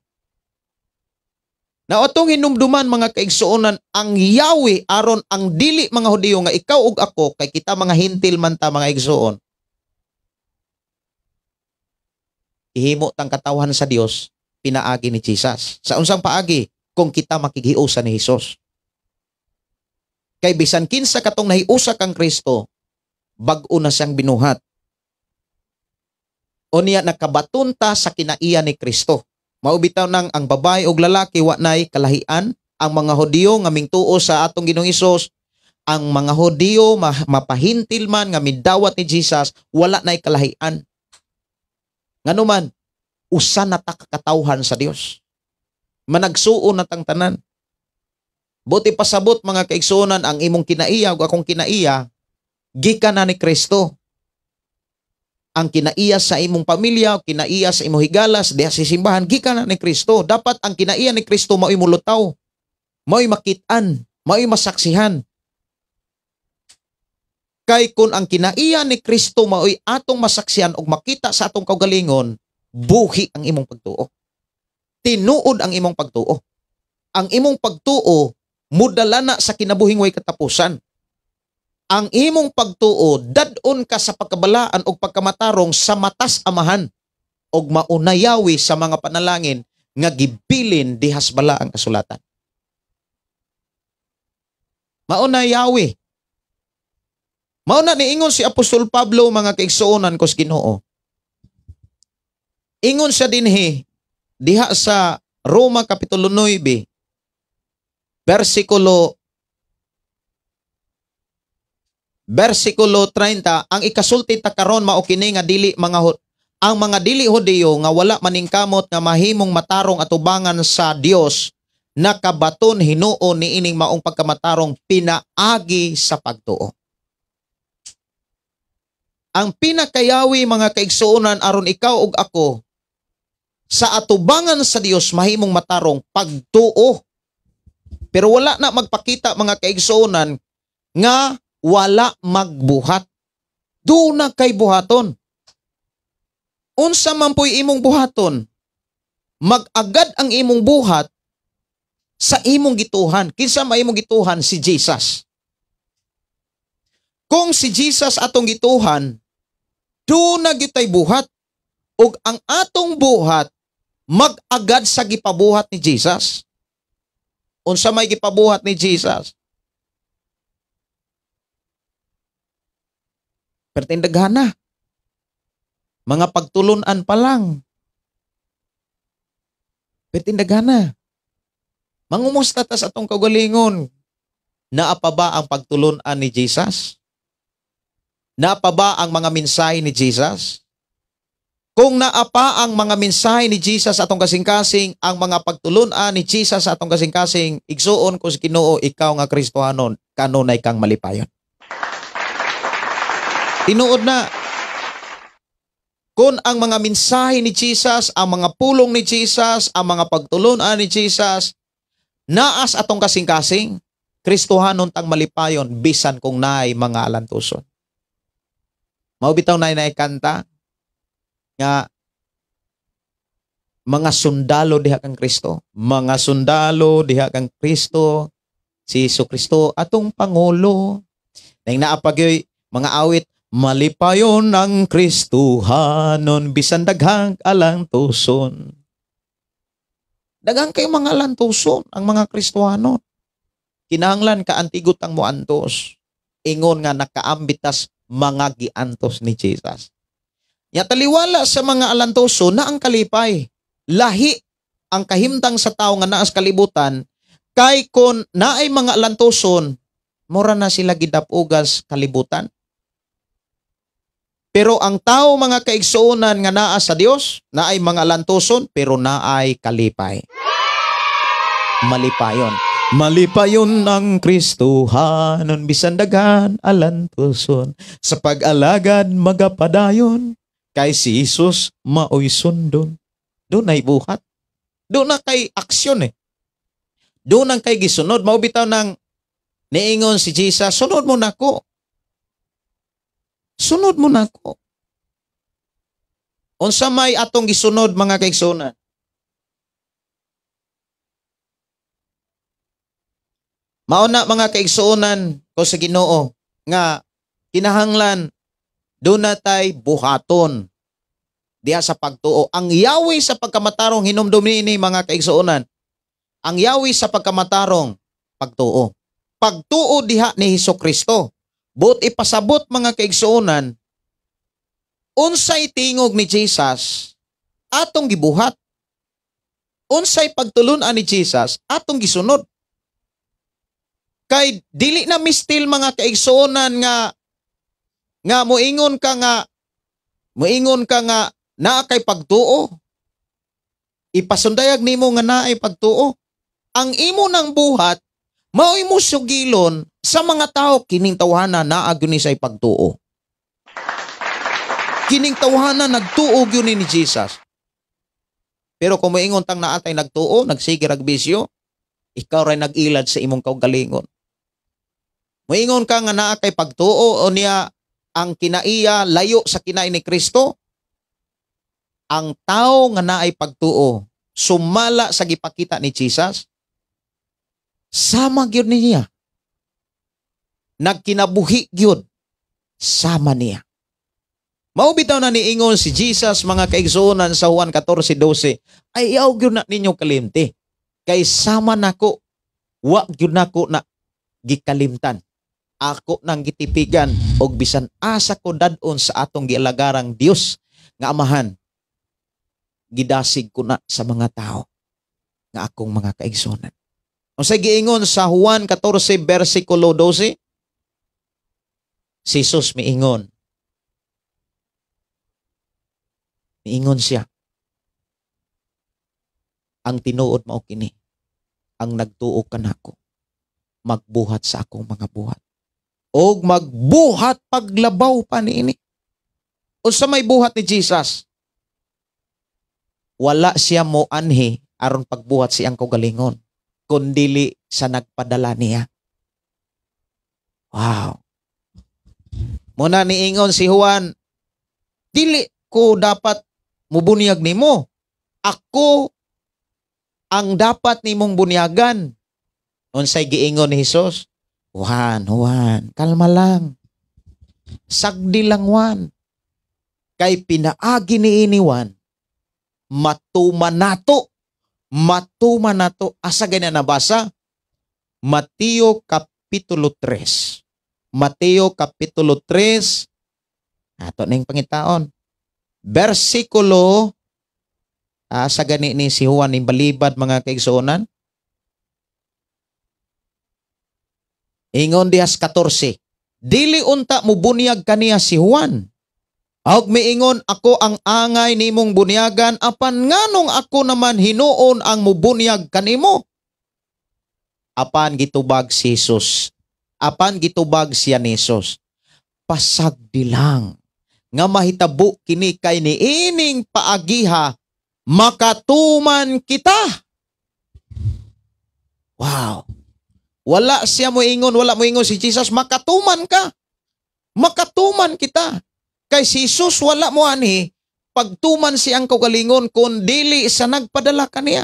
Na atong hinumduman mga kaigsuonan, ang Yahweh aron ang dili mga Hudiyo nga ikaw ug ako, kay kita mga Hintil man ta mga igsuon, ihimo tang katawhan sa Dios pinaagi ni Jesus. Sa unsang paagi? Kung kita makighiusa ni Hesus. Kay bisan kinsa katong nahiusa kang Kristo, bag-o na siyang binuhat. O niya nakabaton ta sa kinaiya ni Kristo. Mao bitaw nang ang babae og lalaki wa nay kalahian. Ang mga Hudiyo nga mingtuo sa atong Ginoong Hesus, ang mga Hudiyo mapahintil man nga midawat ni Jesus, wala nay kalahian. Ngano man, usa na ta kakatawhan sa Dios. Managsuon na tang tanan. Buti pasabot mga kaigsuonan, ang imong kinaiya ug akong kinaiya gikan na ni Kristo. Ang kinaiya sa imong pamilya, kinaiya sa imong higalas, diha sa simbahan, gikan na ni Kristo. Dapat ang kinaiya ni Kristo mao'y mulutaw, mao'y makit-an, mao'y masaksihan. Kay kun ang kinaiya ni Kristo mao'y atong masaksihan ug makita sa atong kaugalingon, buhi ang imong pagtuo. Tinuod ang imong pagtuo. Ang imong pagtuo mudala na sa kinabuhing way katapusan. Ang imong pagtuo dad-on ka sa pagkabalaan og pagkamatarong sa matas amahan og maunayawi sa mga panalangin nga gibilin dihas bala ang kasulatan. Maunayawi. Mauna niingon si Apostol Pablo mga kaigsuonan ko sa Ginoo. Ingon siya dinhi diha sa Roma kapitulo 9 versikulo 30, ang ikasulti ta karon mao kini nga dili mga ang mga dili Hudiyo nga wala maningkamot nga mahimong matarong atubangan sa Dios, nakabaton hinuon niining maong pagkamatarong pinaagi sa pagtuo. Ang pinakayawi mga kaigsuonan aron ikaw ug ako sa atubangan sa Dios mahimong matarong pagtuo. Pero wala na magpakita mga kaigsuonan nga wala magbuhat. Doon na kay buhaton. Unsa man po'y imong buhaton, mag-agad ang imong buhat sa imong gituhan. Kinsa may imong gituhan? Si Jesus. Kung si Jesus atong gituhan, doon na gyud tay buhat. Ug ang atong buhat mag-agad sa gipabuhat ni Jesus. Unsa may gipabuhat ni Jesus? Pertindaghan na. Mga pagtulunan pa lang. Pertindaghan na. Mangumusta ta sa atong kaugalingon. Naa pa ba ang pagtulunan ni Jesus? Naa pa ba ang mga mensahe ni Jesus? Kung naa pa ang mga mensahe ni Jesus atong kasing-kasing, ang mga pagtulunan ni Jesus atong kasing-kasing, igsuon ko sa Ginoo, ikaw nga Kristohanon, kanunay kang malipayon. Tinuod na. Kung ang mga mensahe ni Jesus, ang mga pulong ni Jesus, ang mga pagtulunan ni Jesus, naas atong kasing-kasing, Kristohanon tang malipayon, bisan kung naay mga alantuson. Mao bitaw nay kanta nga mga sundalo diha kang Kristo, mga sundalo diha kang Kristo, si Jesu Kristo atong pangulo. Nang naapagyoy mga awit, Malipayon ang Kristohanon bisan daghang alantuson. Daghang kay mga alantuson ang mga Kristohanon. Kinahanglan ka antigot ang moantos. Ingon nga nakaambitas mga giantos ni Jesus. Nya taliwala sa mga alantuson na ang kalipay. Lahi ang kahimtang sa tao nga naas kalibutan kay kon naay mga alantuson mura na sila gidapugas kalibutan. Pero ang tao mga kaigsuonan nga naa sa Dios, naay mga alantuson pero naay kalipay. Malipayon. Malipayon ang Kristohanon bisan daghan alantuson sa pag-alagad magapadayon kay si Jesus maoy sundon. Doon ay buhat. Doon na kay aksyon eh. Doon ang kay gisunod. Mao bitaw nang niingon si Jesus, sunod mo nako. Sunod mo nako. Unsa may atong gisunod mga kaigsuonan? Mao na mga kaigsuonan ko sa Ginoo nga kinahanglan doon na tay buhaton diha sa pagtuo. Ang yawi sa pagkamatarong hinumdum niini mga kaigsuonan. Ang yawi sa pagkamatarong pagtuo. Pagtuo diha ni Hesukristo. Buot ipasabot mga kaigsuonan, unsay tingog ni Jesus atong gibuhat. Unsay pagtulun-an ni Jesus atong gisunod. Kay dili na mistil mga kaigsuonan nga nga moingon ka nga naa kay pagtuo. Ipasundayag nimo nga naay pagtuo. Ang imo nang buhat mao imo sugilon sa mga tao, kining tawhana naa gyud ni say pagtuo. Kining tawhana nagtuo gyud ni Jesus. Pero kung moingon tang naa tay nagtuo, nagsige rag bisyo, ikaw ray nag-ilad sa imong kaugalingon. Moingon ka nga naa kay pagtuo o niya ang kinaiya layo sa kinai ni Kristo. Ang tao nga naay pagtuo sumala sa gipakita ni Jesus, sama gyud niya. Nagkinabuhi gyud sama niya. Mao bitaw na niingon si Jesus mga kaigsuonan sa Juan 14:12, ay yaw gyud na ninyo kalimti kay sama nako, wa gyud nako na gikalimtan. Ako nang gitipigan og bisan asa ko dad-on sa atong gialagarang Dios nga Amahan, gidasig ko na sa mga tao nga akong mga kaigsuonan. Unsay giingon sa Juan 14 versikulo 12? Si Jesus miingon. Miingon siya. Ang tinuod mao kini, ang nagtuo kanako, magbuhat sa akong mga buhat. Og magbuhat paglabaw pa niini. Unsa may buhat ni Jesus? Wala siya moanhi aron pagbuhat siyang kaugalingon, kundili sa nagpadala niya. Wow. Muna niingon si Juan, dili ko dapat mubunyag nimo. Ako ang dapat nimong bunyagan. Unsay giingon ni Jesus? Juan, Juan, kalma lang. Sagdi lang, Juan. Kay pinaagi niini Juan, matuman nato. Matuman nato. Asa gani nabasa? Mateo Kapitulo 3. Mateo Kapitulo 3. Ato ning pangitaon. Versikulo, asa gani ni si Juan ning balibad mga kaigsuonan? Ingon dihas 14. Dili unta mubunyag kaniya si Juan. Og miingon, ako ang angay nimong bunyagan, apan nganong ako naman hinuon ang mubunyag kanimo? Apan gitubag si Jesus. Apan gitubag siya ni Jesus. Pasagdi lang nga mahitabo kini kay niining paagiha makatuman kita. Wow. Wala siya moingon, wala moingon si Jesus, makatuman ka. Makatuman kita. Kay si Jesus wala mo ani pagtuman siyang kaugalingon kun dili sa nagpadala kaniya.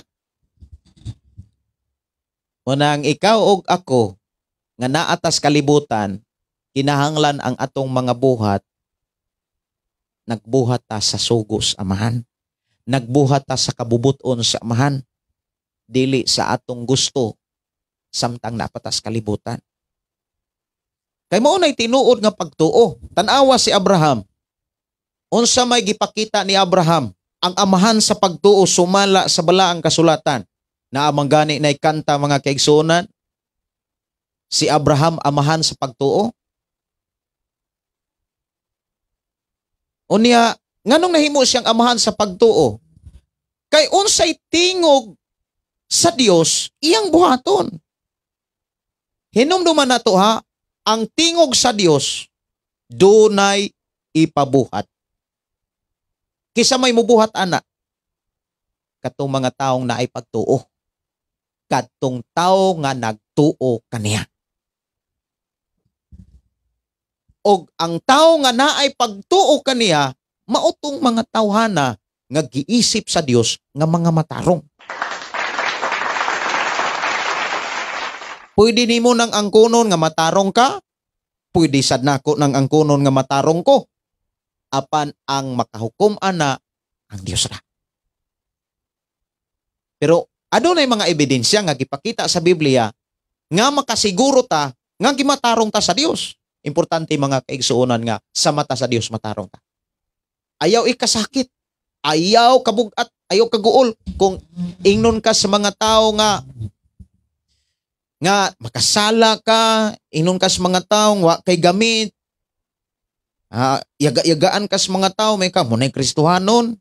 Unang ikaw og ako nga naatas kalibutan, kinahanglan ang atong mga buhat Nagbuhat ta sa sugos Amahan. Nagbuhat ta sa kabubuton sa Amahan. Dili sa atong gusto samtang napatas kalibutan. Kay mao nay tinuod nga pagtuo. Tan-awa si Abraham. Unsa may gipakita ni Abraham? Ang amahan sa pagtuo sumala sa balaang kasulatan. Naamang gani nay kanta mga kaigsuonan. Si Abraham amahan sa pagtuo. Unya, nganong nahimo siyang amahan sa pagtuo? Kay unsay tingog sa Dios iyang buhaton. Hinumduman nato ha, ang tingog sa Dios dunay ipabuhat. Kisa may mubuhat ana, katong mga taong naay pagtuo. Katong tao nga nagtuo kaniya. Og ang tao nga naay pagtuo kaniya, mautong mga tawhana nga giisip sa Dios nga mga matarong. Pwede nimo nang angkonon nga matarong ka, pwede sad nako nang angkonon nga matarong ko. Apan ang makahukom ana ang Dios ra. Pero adunay mga ebidensya nga gipakita sa Biblia nga makasiguro ta nga gimatarong ta sa Dios. Importante mga kaigsuonan nga sa mata sa Dios matarong ta. Ayaw ikasakit, ayaw kabugat, ayaw kaguol kung ingnon ka sa mga tao nga makasala ka, ingnon ka sa mga tao wa kay gamit. Yaga-yagaan ka sa mga tao, may ka munay Kristohanon.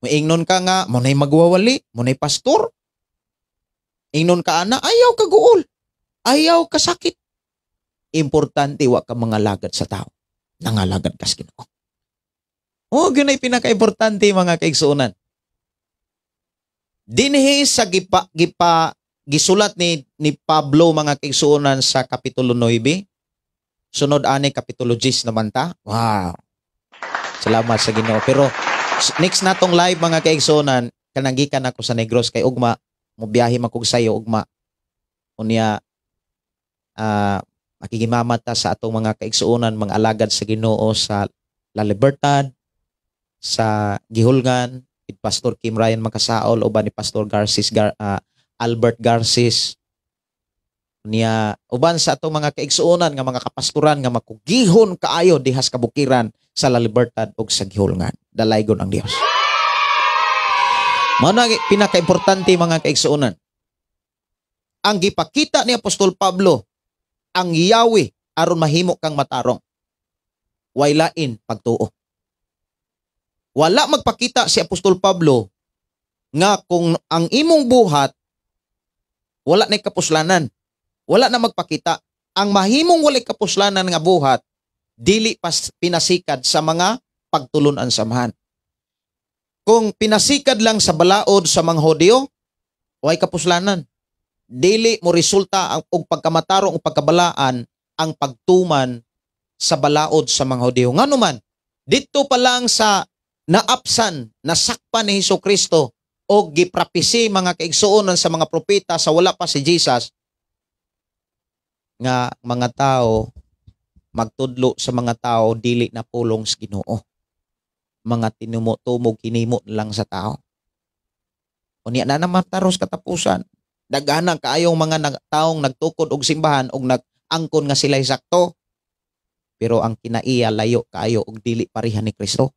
Maingnon ka nga munay magwawali, munay pastor. Ingnon ka ana, ayaw kaguol, ayaw kasakit. Importante wa ka mga lagad sa tao. Nangalagad ka sa Ginoo. Oh, yun ay pinaka-importante mga kaigsuonan. Dinhi sa gisulat ni Pablo mga kaigsuonan sa Kapitulo 9. Sunod ani Kapitulo 10 naman ta. Wow. Salamat sa Ginoo. Pero next natong live mga kaigsuonan, kanang gikan ako sa Negros kay ugma, mobiyahe man kog sayo ugma. Unya makigimamata sa atong mga kaigsuonan, mga alagad sa Ginoo sa La Libertad, sa Gihulngan, ni Pastor Kim Ryan Makasaol uban ni Pastor Garcis Albert Garcis. Niya uban sa atong mga kaigsuonan nga mga kapastoran nga makugihon kaayo dihas kabukiran sa La Libertad ug sa Gihulngan. Dalaygon ang Dios. Mao na pinakaimportante mga kaigsuonan. Ang gipakita ni Apostol Pablo ang Yahweh aron mahimo kang matarong. Way lain pagtuo. Wala magpakita si Apostol Pablo nga kung ang imong buhat wala nay kapuslanan. Wala na magpakita. Ang mahimong walay kapuslanan nga buhat dili pas pinasikad sa mga pagtulunan samahan. Kung pinasikad lang sa balaod sa mga Hodyo, way kapuslanan. Dili mo resulta ang og pagkamatarong o pagkabalaan ang pagtuman sa balaod sa mga Hodyo. Ngano man, dito pa lang sa naapsan, nasakpan ni Hesus Kristo o giprapisi mga kaigsuonan sa mga propeta sa wala pa si Jesus, nga mga tao magtudlo sa mga tao dili na pulong sa Ginoo. Mga tinumo-tumog hinimo lang sa tao. Unya na naman taros katapusan. Daghanan kaayong mga taong nagtukod og simbahan og nag-angkon nga sila'y sakto. Pero ang kinaiya layo kaayo og dili pareha ni Kristo.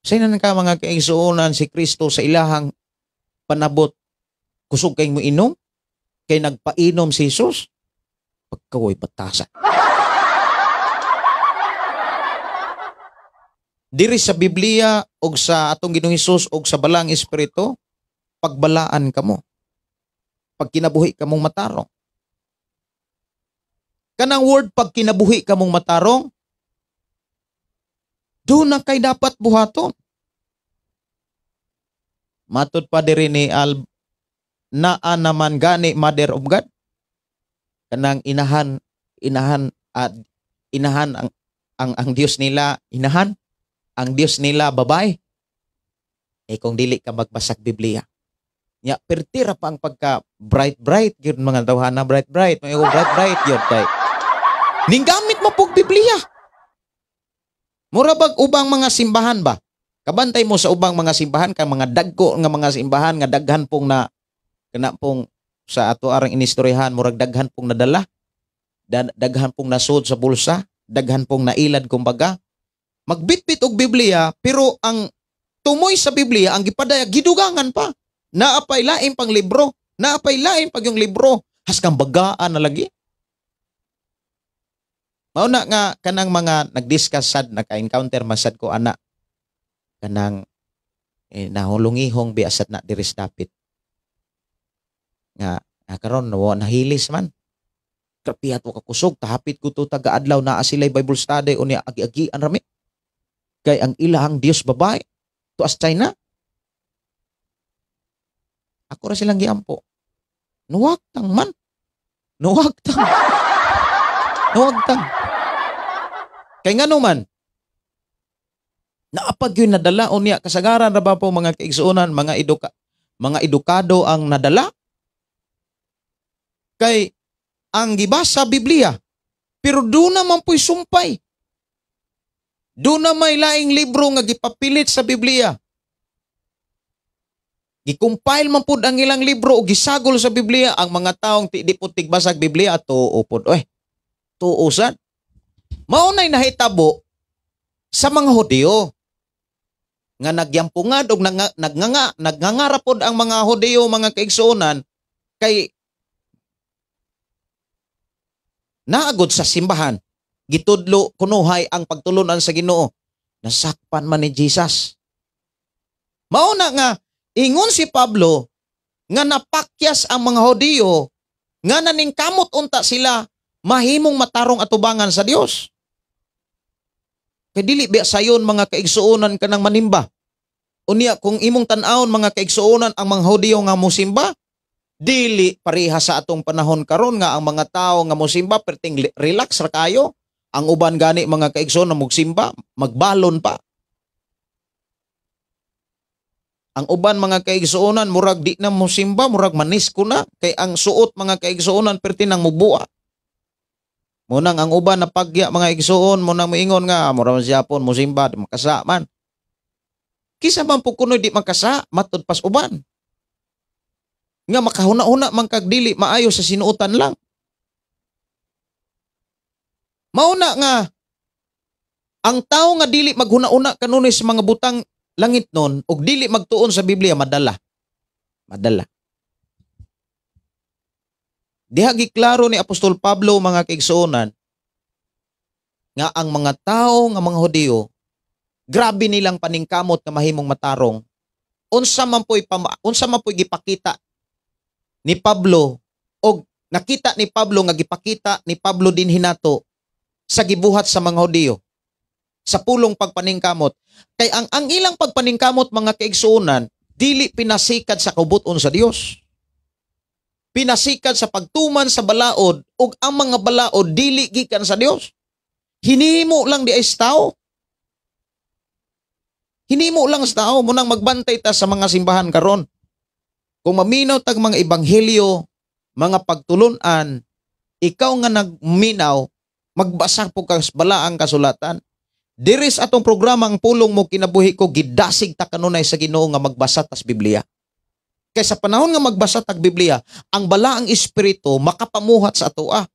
Saynan ka mga kaigsuonan si Kristo sa ilahang panabot. Kusog kay mo inom? Kay nagpainom si Jesus? Pagkawoy batasa. Diri sa Biblia og sa atong Ginoong Hesus og sa Balang Espiritu, pagbalaan kamo. Pagkinabuhi kamong matarong. Kanang word pagkinabuhi kamong matarong, doon na kay dapat buhaton. Matod pa diri ni Al naa naman gani Mother of God. Kanang inahan inahan ang Dios nila inahan, ang Dios nila babae. Eh kung dili ka magbasag Biblia. Nya pertira pa ang pagka bright bright gyud mga tawhana, bright bright, may bright bright gyud kay. Ninggamit mo pog Biblia. Mura bag ubang mga simbahan ba? Kabantay mo sa ubang mga simbahan kang mga dagko nga mga simbahan nga daghan pong na kana pong sa ato arang inistoryahan, murag daghan pong nadala, daghan pong nasud sa bulsa, daghan pong nailad kumbaga. Magbitbit og Biblia, pero ang tumoy sa Biblia ang gipadayag gidugangan pa. Naapay lain pang libro, naapay lain pag yung libro, haskang bagaan na lagi. Mao na nga kanang mga nagdiscuss sad, naka-encounter masad ko ana kanang nahulungihong biasat na diri sa dapit. Nga karon wa nahilis man. Grabe ato kakusog, tahapit ko to taga-adlaw naa sila'y Bible study unya agi-agian rami. Kay ang ilahang Dios babae tuas China. Ako ra silang giampo. Nuwagtang man. Nuwagtang. Nuwagtang. Kay ngano man, naapag yun nadala unya kasagaran ra ba po mga kaigsuonan, mga edukado ang nadala. Kay ang gibasa Biblia, pero doon naman po'y sumpay. Doon na may laing libro nga gipapilit sa Biblia. Gikompile man pud ang ilang libro o gisagol sa Biblia. Ang mga taong di pud tigbasag Biblia, tuo pud. Oy, tuo sad. Mao nay nahitabo sa mga Hudiyo nga nagyampungad og nagngangara pod ang mga Hudiyo, mga kaigsuonan, kay naagod sa simbahan gitudlo kunuhay ang pagtulunan sa Ginoo. Nasakpan man ni Jesus. Mao na nga ingon si Pablo nga napakyas ang mga Hudiyo nga naningkamot unta sila mahimong matarong atubangan sa Dios. Kay dili biya sayon mga kaigsuonan kanang manimba. Unya kung imong tan-awon mga kaigsuonan ang mga Hudiyo nga mosimba, dili pareha sa atong panahon karon nga ang mga tawo nga mosimba perting relax ra kayo. Ang uban gani mga kaigsuonan mogsimba, magbalon pa. Ang uban mga kaigsuonan murag di na mosimba, murag manisko na kay ang suot mga kaigsuonan perti nang mubuа. Munang ang uban na pagya mga igsuon, munang moingon nga mura man siya pon mosimba di makasa man. Kisa man po kunoy di makasa matud pas uban. Nga makahuna-huna man kag dili maayo sa sinuotan lang. Mauna nga ang tawo nga dili maghuna-huna kanunay sa mga butang langit nun og dili magtuon sa Biblia, madala. Madala. Diha giklaro ni Apostol Pablo mga kaigsuonan nga ang mga tao nga mga Hudiyo grabe nilang paningkamot nga mahimong matarong. Unsa man po'y gipakita ni Pablo og nakita ni Pablo nga gipakita ni Pablo din hinato sa gibuhat sa mga Hudiyo sa pulong pagpaningkamot. Kay ang ilang pagpaningkamot mga kaigsuonan dili pinasikad sa kabuton sa Dios. Pinasikad sa pagtuman sa balaod ug ang mga balaod dili gikan sa Dios. Hinimo lang di ay sa tao. Hinimo lang sa tao. Munang magbantay ta sa mga simbahan karon. Kung maminaw tag mga ebanghelyo, mga pagtulunan, ikaw nga nagminaw, magbasa po ka sa balaang kasulatan. Diri sa atong programa ang pulong mo kinabuhi ko, gidasig ta kanunay sa Ginoo nga magbasa tas Biblia. Kay sa panahon nga magbasa tag Biblia, ang balaang espiritu makapamuhat sa atoa.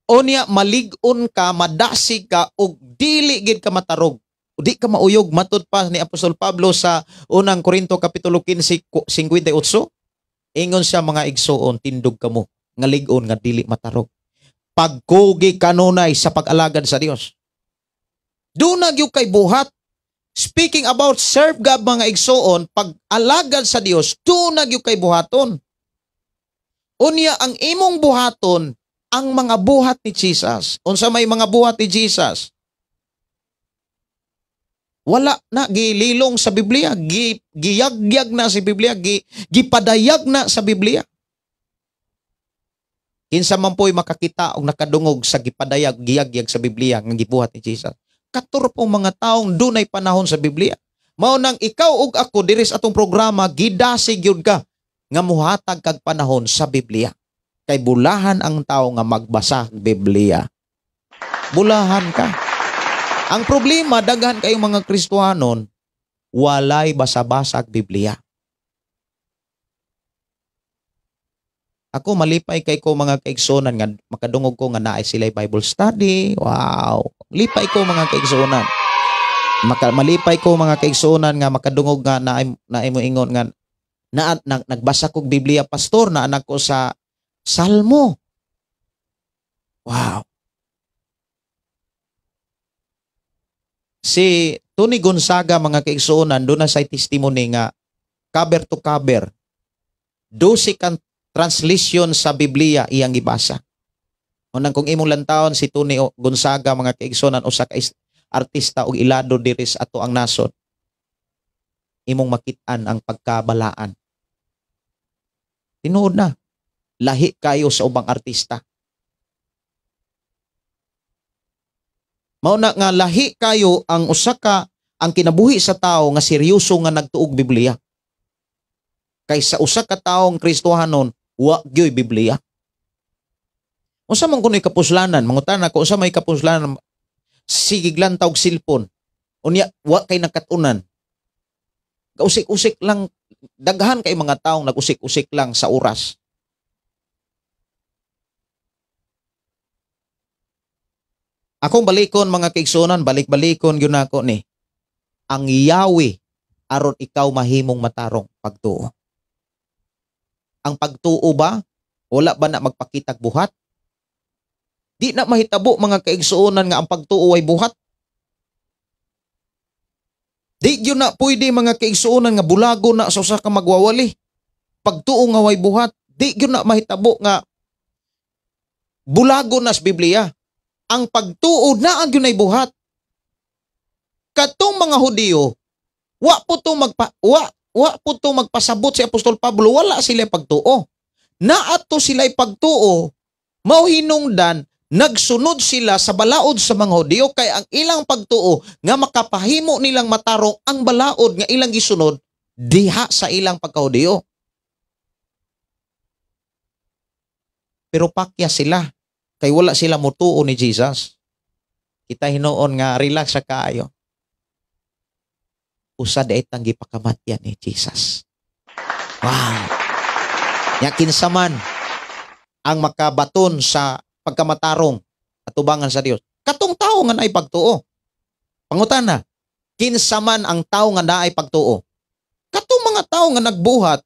Onya malig-on ka, madasig ka og dili gid ka matarog. Di ka mauyog, matud pa ni Apostol Pablo sa unang Korinto kapitulo 15, 58. Ingon siya mga igsuon, tindog kamo nga lig-on nga dili matarog. Pagkugi kanunay sa pag-alagad sa Dios. Doon na gyud kay buhat. Speaking about serve God mga igsuon, pag-alagad sa Dios, doon na gyud kay buhaton. Unya ang imong buhaton ang mga buhat ni Jesus. Unsa may mga buhat ni Jesus? Wala na gililong sa Biblia, giyagyag na sa Biblia, gipadayag na sa Biblia. Kinsa man po'y makakita og nakadungog sa gipadayag, giyagyag sa Biblia nga gibuhat ni Jesus. Katur po mga taong dunay panahon sa Biblia. Mao nang ikaw ug ako diri sa atong programa gidasig gyud ka nga muhatag kag panahon sa Biblia. Kay bulahan ang tao nga magbasa Biblia. Bulahan ka. Ang problema, daghan kayong mga Kristohanon, walay basa-basag Biblia. Ako malipay kay ko mga kaigsuonan nga makadungog ko nga naay sila'y Bible study. Wow. Lipay ko mga kaigsuonan. Malipay ko mga kaigsuonan nga makadungog nga naay moingon nga nagbasa kog Biblia, pastor, na anak ko sa Salmo. Wow. Si Tony Gonzaga mga kaigsuonan, doon na sa testimony nga cover to cover, 12 kan translation sa Biblia iyang gibasa. Unang kung imong lantawon si Tony Gonzaga mga kaigsuonan, usa ka artista og ilado diri sa ato ang nasod, imong makit-an ang pagkabalaan. Tinuod na, lahi kayo sa ubang artista. Mao na nga lahi kayo ang usa ka ang kinabuhi sa tawo nga seryoso nga nagtuog Biblia. Kaysa usa ka taong Kristohanon, wa gyoy Biblia. Unsa man kunoy kapuslanan? Mangutana ko, unsa may kapuslanan? Sige lang tawg silpon. Unya wa kay nakatunan. Gausik-usik lang, daghan kay mga taong nag-usik-usik lang sa oras. Akong balikon mga kaigsuonan, balik-balikon gyud nako ni. Ang Yahweh aron ikaw mahimong matarong pagtuo. Ang pagtuo ba? Wala ba na magpakitag buhat? Di na mahitabo mga kaigsuonan nga ang pagtuo ay buhat. Di gyud na pwede mga kaigsuonan nga bulago na sa usa ka magwawali. Pagtuo nga way buhat, di gyud na mahitabo nga bulago na sa Biblia. Ang pagtuo na ang gyud ay buhat. Katong mga Hudiyo, wa po to magpasabot si Apostol Pablo, wala sila pagtuo. Naato sila pagtuo, mao hinungdan nagsunod sila sa balaod sa mga Hudiyo, kay ang ilang pagtuo nga makapahimo nilang matarong ang balaod nga ilang gisunod diha sa ilang pagkahudiyo. Pero pakya sila kay wala sila motuo ni Jesus. Kita hinuon nga relax sa kaayo. Usa di tang gipakamatyan ni Jesus. Wow. Nya kinsa man ang makabaton sa pagkamatarong atubangan sa Dios? Katong tawo nga naay pagtuo. Pangutana, kinsa man ang tawo nga naay pagtuo? Katong mga tawo nga nagbuhat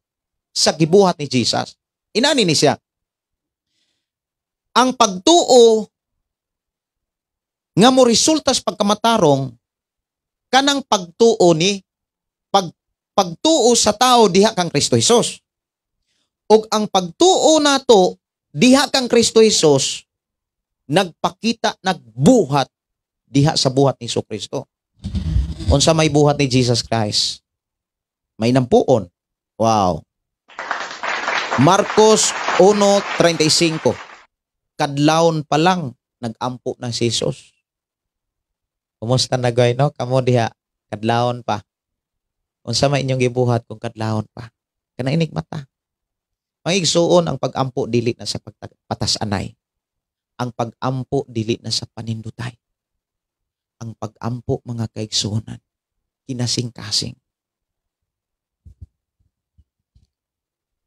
sa gibuhat ni Jesus. Inani ni siya. Ang pagtuo nga mo resulta sa pagkamatarong kanang pagtuo ni pagtuo sa tao diha kang Kristo Hesus. Ug ang pagtuo nato diha kang Kristo Hesus nagpakita, nagbuhat diha sa buhat ni Jesucristo. Unsa may buhat ni Jesus Christ? May nampuon. Wow. Marcos 1:35. Kadlawon pa lang nag-ampo na si Jesus. Kumusta na goy no? Kamo diha kadlawon pa. Unsa may inyong gibuhat kung kadlawon pa? Kana inig mata. Maigsuon ang pag-ampo dili na sa pagpatasanay. Ang pag-ampo dili na sa panindutay. Ang pag-ampo mga kaigsuonan, kinasing-kasing.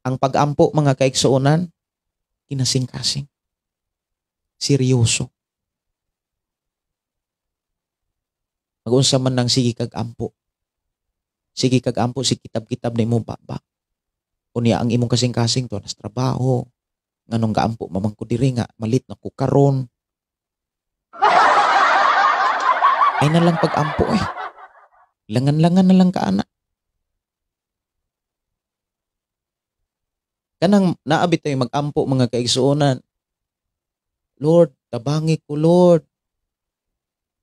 Ang pag-ampo mga kaigsuonan, kinasing-kasing. Seryoso. Mag-unsa man nang sige kag ampo. Sige kag ampo, sige kitab-kitab na imong baba. Unya ang imong kasing-kasing to nas trabaho. Nganong gaampo mamang ko diri nga malit na ko karon. Ay na lang pag-ampo eh. Langan-langan na lang ka ana. Kanang naabit tayo mag-ampo mga kaigsuonan. Lord, tabangi ko Lord.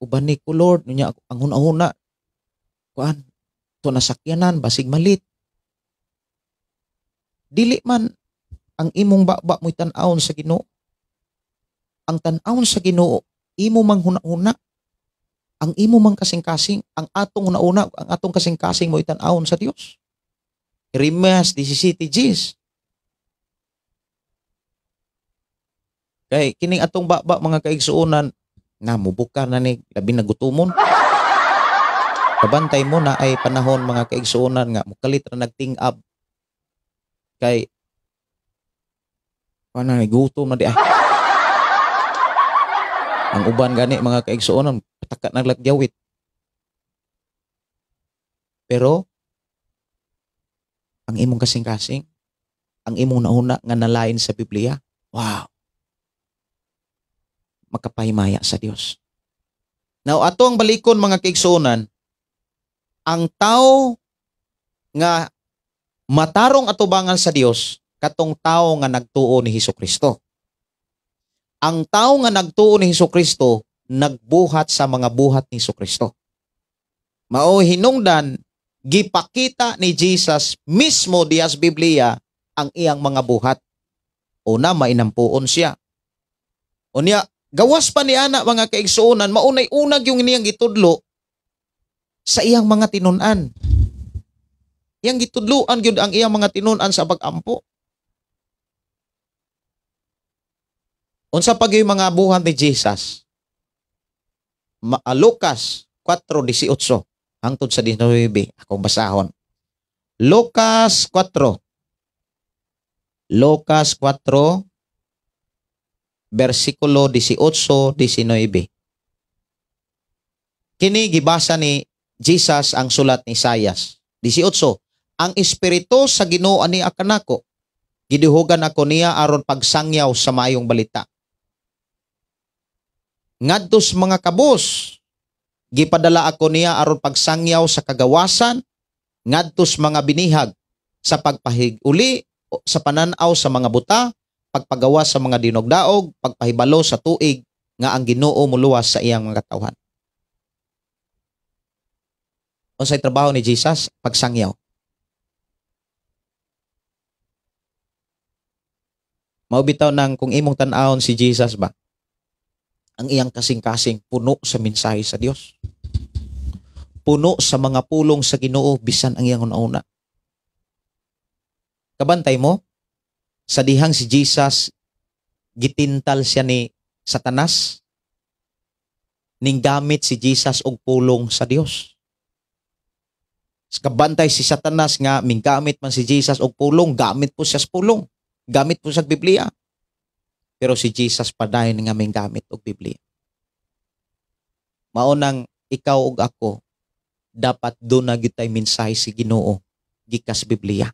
Ubani ko Lord, unya ang huna-huna. Kuan, to nasakyanan basig malit. Dili man ang imong baba mo'y tan-awon sa Ginoo. Ang tan-awon sa Ginoo, imo mang huna-huna. Ang imo mang kasing-kasing, ang atong huna-huna, ang atong kasing-kasing mo'y tan-awon sa Dios. Jeremias 17:10. Kay kining atong baba mga kaigsuonan na mubuka na ni labi na gutumon. Kabantay mo na ay panahon mga kaigsuonan nga mukalit ra nagting-ab. Kay panay gutom na di ay. Ang uban gani mga kaigsuonan pataka naglagyawit. Pero ang imong kasing-kasing, ang imong nauna nga nalain sa Biblia, wow. Makapahimaya sa Dios. Now ato ang balikon mga kaigsuonan, ang tao nga matarong atubangan sa Dios katong tao nga nagtuo ni Hesukristo. Ang tao nga nagtuo ni Hesukristo nagbuhat sa mga buhat ni Hesukristo. Mao hinungdan gipakita ni Jesus mismo diya sa Biblia ang iyang mga buhat. Una, mainampuon siya. Unya, gawas pa ni ana mga kaigsuonan, maunay unag yung niyang gitudlo sa iyang mga tinun-an. Iyang gitudloan gyud ang iyang mga tinun-an sa pag-ampo. Unsa pa gyud mga buhat ni Jesus? Lucas 4:18 hangtod sa 19, akong basahon. Lucas 4. Lucas 4 versikulo 18, 19. Kini gibasa ni Jesus ang sulat ni Isayas. 18, ang espiritu sa Ginoo ani akanako, gidihugan ako niya aron pagsangyaw sa maayong balita. Ngadto sa mga kabos, gipadala ako niya aron pagsangyaw sa kagawasan, ngadto sa mga binihag, sa pagpahiguli sa pananaw sa mga buta, pagpagawa sa mga dinugdaog, pagpahibalo sa tuig nga ang Ginoo muluwas sa iyang mga katawhan. Unsay trabaho ni Jesus? Pagsangyaw. Mao bitaw nang kung imong tan-awon si Jesus ba, ang iyang kasing-kasing puno sa mensahe sa Dios. Puno sa mga pulong sa Ginoo bisan ang iyang una-una. Kabantay mo sa dihang si Jesus gitintal siya ni Satanas, ning gamit si Jesus og pulong sa Dios. Kabantay si Satanas nga minggamit man si Jesus og pulong, gamit po siya sa pulong, gamit po sa Biblia. Pero si Jesus padayon nga minggamit og Biblia. Mao nang ikaw ug ako dapat duna gyud tay mensahe si Ginoo gikas Biblia.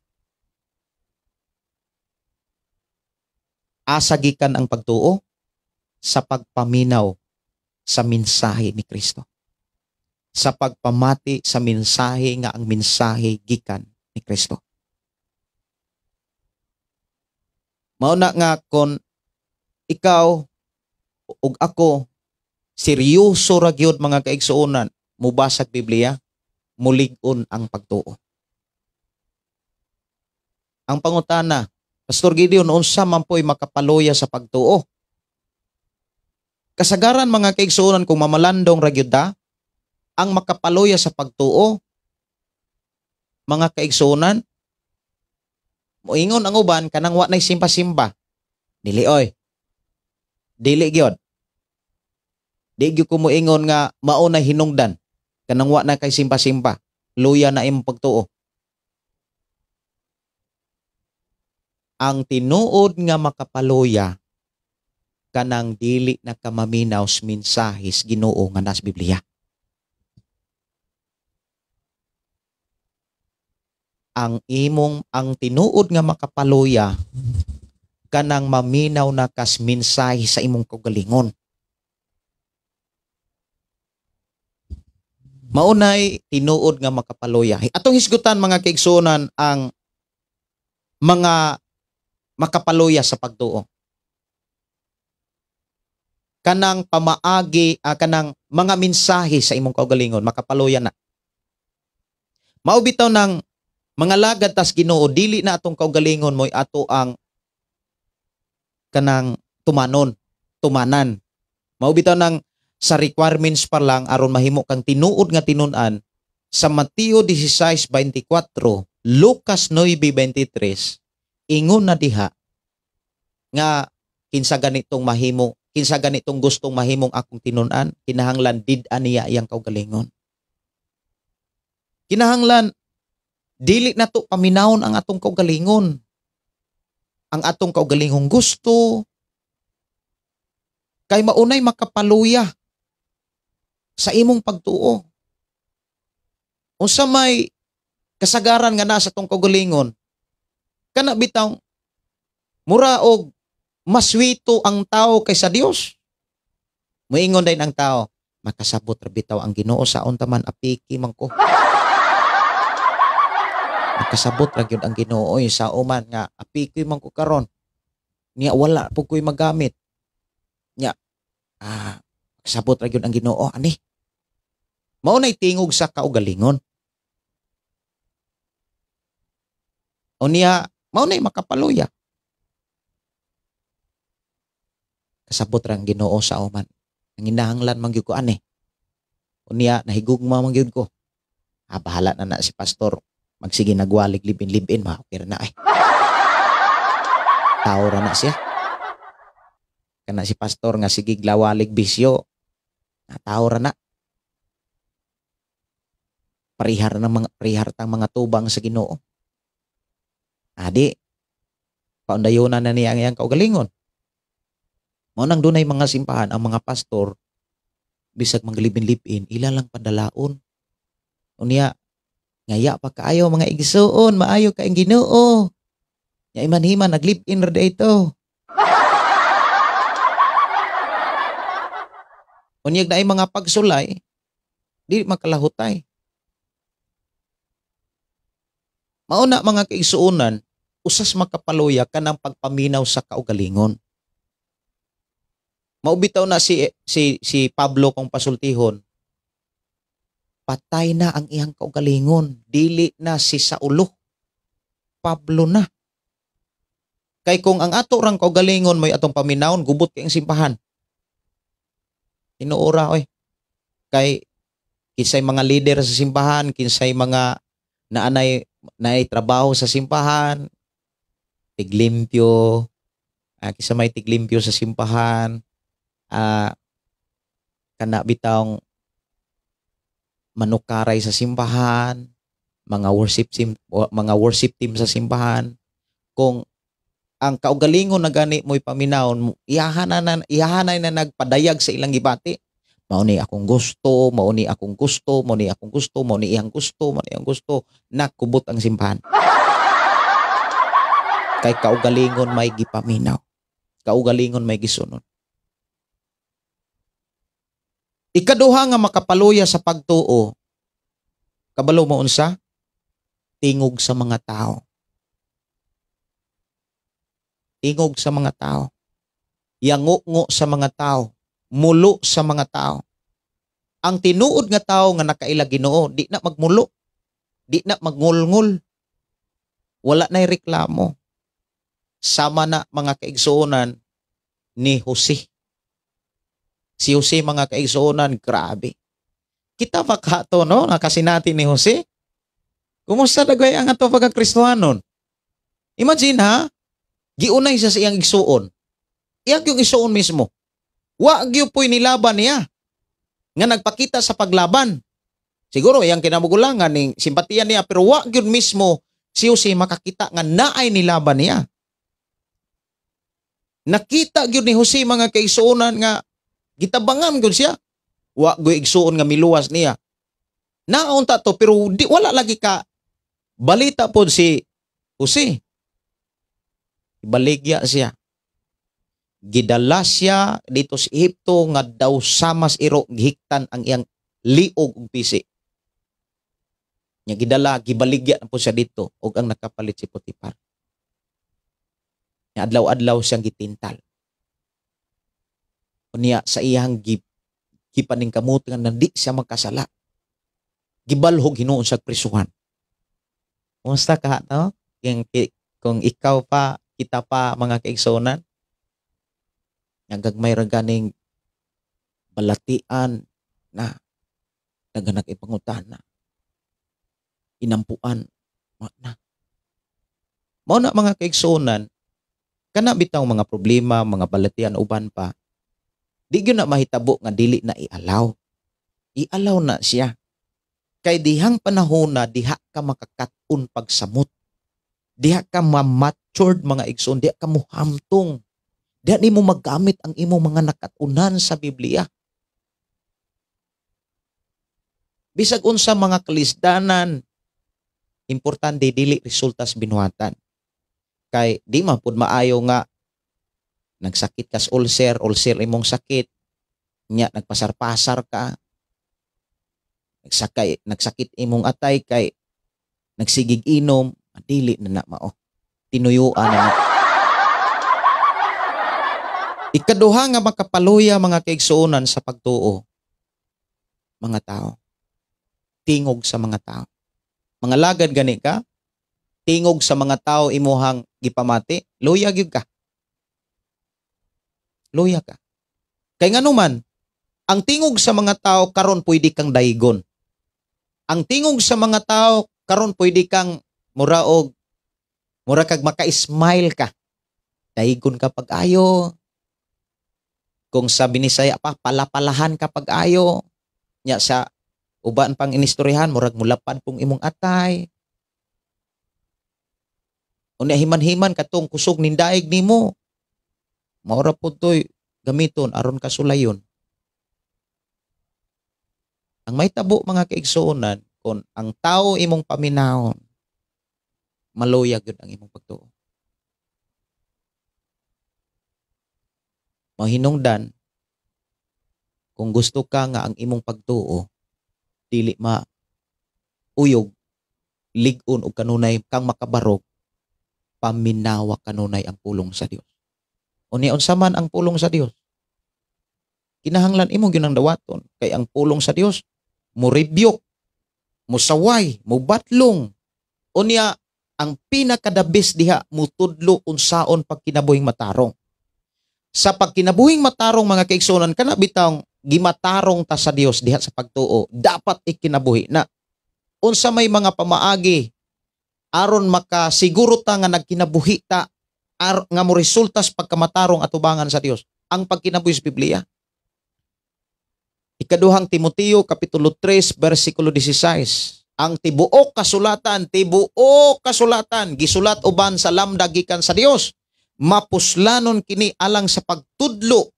Asa gikan ang pagtuo? Sa pagpaminaw sa mensahe ni Kristo. Sa pagpamati sa mensahe nga ang mensahe gikan ni Kristo. Mao na nga kon ikaw ug ako seryoso ra gyud mga kaigsuonan, mubasag Biblia, mulig-on ang pagtuo. Ang pangutana, Pastor Gideon, unsa man po'y makapaluya sa pagtuo? Kasagaran mga kaigsuonan kung mamalandong ra gyud ta, ang makapaluya sa pagtuo, mga kaigsuonan, moingon ang uban kanang wa nay simba-simba. Dili oy. Dili gyud. Di gyud ko moingon nga mao na hinungdan kanang wa na kay simba-simba, luya na imong pagtuo. Ang tinuod nga makapaluya kanang dili na kamaminaw sa mensahis Ginoo nga nas Biblia. Ang imong ang tinuod nga makapaluya kanang maminaw na kas mensahe sa imong kaugalingon. Maunay tinuod nga makapaluya. Atong hisgutan mga kaigsuonan ang mga makapaluya sa pagtuo. Kanang pamaagi, kanang mga mensahe sa imong kaugalingon, makapaluya na. Mao bitaw nang mga lagad tas Ginoo, dili na atong kaugalingon mo'y ato ang kanang tumanon, tumanan. Mao bitaw nang sa requirements pa lang aron mahimo kang tinuod nga tinun-an sa Mateo 16:24, Lucas 9:23, ingon na diha nga Kinsa ganitong mahimo, kinsa ganitong gustong mahimong akong tinun-an, kinahanglan did-an niya iyang kaugalingon. Kinahanglan dili nato paminawon ang atong kaugalingon. Ang atong kaugalingong gusto kay maunay makapaluya sa imong pagtuo. Unsa may kasagaran nga naa sa atong kaugalingon, kana bitaw mura og maswito ang tao kaysa Dios. Moingon din ang tao, makasabot ra bitaw ang Ginoo sa unta man, apiki man ko. Makasabot ra gyud ang Ginoo oy sa uman nga apiki man ko karon. Nya wala pud ko'y magamit. Nya makasabot ra gyud ang Ginoo ani. Mao nay tingog sa kaugalingon. Unya mao nay makapaluya. Kasabot ra ang Ginoo sa uman. Nanginahanglan man gyud ko ani. Unya nahigugma man gyud ko. Bahala na na si pastor. Magsige nagwalig libin-libin, ma okay ra na ay. Tao ra na siya. Kana si pastor nga sige glawalig bisyo, tao ra na. Parihar na mga parihar tang mga tubang sa Ginoo. Adi paundayonan na niya ang iyang kaugalingon. Mao nang dunay mga simbahan ang mga pastor bisag maglibin-libin ila lang padalaon. Unya ngaya pa kaayo mga igsuon, maayo kay Ginoo. Nya imanhiman naglib-in ra dito. Unyag naay mga pagsulay, di makalahutay. Mao na mga kaigsuonan, usas makapaluya kanang pagpaminaw sa kaugalingon. Maubitaw na si Pablo kung pasultihon, patay na ang iyang kaugalingon, dili na si Saulo, Pablo na. Kay kung ang ato rang kaugalingon mo'y atong paminawon, gubot kay ang simbahan. Tinuora oy. Kay kinsay mga leader sa simbahan, kinsay mga naanay naay trabaho sa simbahan, tiglimpyo, kinsa may tiglimpyo sa simbahan, kana bitawng manukaray sa simbahan, mga worship team sa simbahan. Kung ang kaugalingon na gani mo'y paminawon, iyahanay na nagpadayag sa ilang gibati. Mao ni akong gusto, mao ni akong gusto, mao ni akong gusto, mao ni iyang gusto, mao ni iyang gusto, nakubot ang simbahan. Kay kaugalingon may gipaminaw. Kaugalingon may gisunod. Ikaduha nga makapaluya sa pagtuo, kabalo mo unsa? Tingog sa mga tao. Tingog sa mga tao. Yangungo sa mga tao. Mulo sa mga tao. Ang tinuod nga tao nga nakaila Ginoo, di na magmulo. Di na magngulngul. Wala na'y reklamo. Sama na mga kaigsuonan ni Jose. Si Jose mga kaigsuonan, grabe. Kita pa ka to, no? Nakasinati ni Jose. Kumusta dagway ang ato pagka-Kristohanon? Imagine ha, giunay siya sa iyang igsuon. Iyang yung igsuon mismo. Wa gyud po'y nilaban niya nga nagpakita sa paglaban. Siguro iyang kinamugulangan ning simpatiya niya, pero wa gyud mismo si Jose makakita nga naay nilaban niya. Nakita gyud ni Jose mga kaigsuonan nga gitabangan gyud siya. Wa gyud igsuon nga miluwas niya. Naunta to pero di, wala lagi ka balita pod si Jose. Baligya siya. Gidala siya dito sa Ehipto nga daw samas iro gihiktan ang iyang liog ug pisi. Nya gidala, gibaligya na po siya dito og ang nakapalit si Potifar. Nya adlaw-adlaw siyang gitintal. Unya sa iyang gipaningkamot nga di siya magkasala. Gibalhog hinuon sa prisuhan. Kumusta ka, no? Kung ikaw pa, kita pa mga kaigsuonan, nga gagmay ra ganing balatian na daghan nag-ipangutana, inampuan na. Mao na mga kaigsuonan, Kana bitaw mga problema, mga balatian uban pa, di gyud na mahitabo nga dili na i-allow. I-allow na siya. Kay dihang panahon na diha ka makakat-on pagsamot. Diha ka ma-matured, mga igsoon, diha ka muhamtong. Diha nimo magamit ang imong mga nakatunan sa Biblia. Bisag unsa mga kalisdanan, importante dili resulta sa binuhatan. Kay di man pud maayo nga nagsakit kas ulcer, ulcer imong sakit, nya nagpasar-pasar ka, nagsakit imong atay kay nagsigig inom, dili na na mao. Tinuyuan na na. Ikaduha nga makapaluya, mga kaigsuonan, sa pagtuo, mga tao. Tingog sa mga tao. Mga lagad gani ka, tingog sa mga tao imuhang gipamati, luya gyud ka. Luya ka. Kay nganuman, ang tingog sa mga tao karon pwede kang daygon. Ang tingog sa mga tao karon pwede kang muraog, mura kag maka-smile ka. Daygon ka pag-ayo. Kung sa Binisaya pa, palapalahan ka pag-ayo. Nya sa uban pang inistoryahan, murag mulapad pong imong atay. Unya himan-himan katong kusog nindaig nimo. Maura po to'y gamiton aron kasulayon. Ang may tabo, mga kaigsuonan, kung ang tao imong paminahon, maluyag yun ang imong pagtuo. Mahinungdan, kung gusto ka nga ang imong pagtuo, dili ma uyog, lig-on o kanunay kang makabarog, paminawa kanunay ang pulong sa Dios. Unya unsa man ang pulong sa Dios? Kinahanglan imong gyud ang dawaton kay ang pulong sa Dios mo rebuke, musaway, mubatlong. Unya ang pinakadabis diha mutudlo unsaon pagkinabuhing matarong. Sa pagkinabuhing matarong, mga kaigsuonan, kana bitawng gimatarong ta sa Dios diha sa pagtuo, dapat ikinabuhi na. Unsa may mga pamaagi aron makasiguro ta nga nagkinabuhi ta nga mo resulta sa pagkamatarong atubangan sa Dios? Ang pagkinabuhi sa Biblia. Ikaduhang Timoteo kapitulo 3 bersikulo 16. Ang tibuok kasulatan gisulat uban sa lamda gikan sa Dios. Mapuslanon kini alang sa pagtudlo.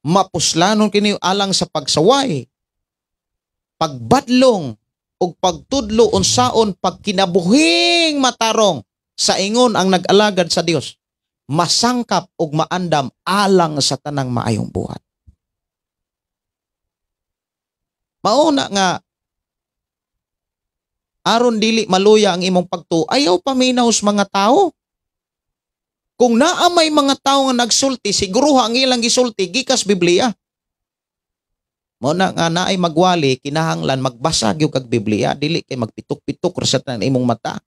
Mapuslanon kini alang sa pagsaway, pagbadlong ug pagtudlo unsaon pagkinabuhing matarong sa ingon ang nag-alagad sa Dios, masangkap ug maandam alang sa tanang maayong buhat. Mauna nga aron dili maluya ang imong pagtuo, ayaw paminaw sa mga tao. Kung naa may mga tao nga nagsulti, siguro ang ilang gisulti gikas Biblia. Mao na nga naay magwali, kinahanglan magbasa gyud kag Biblia, dili kay magpitok-pitok ra sa tanan imong mata.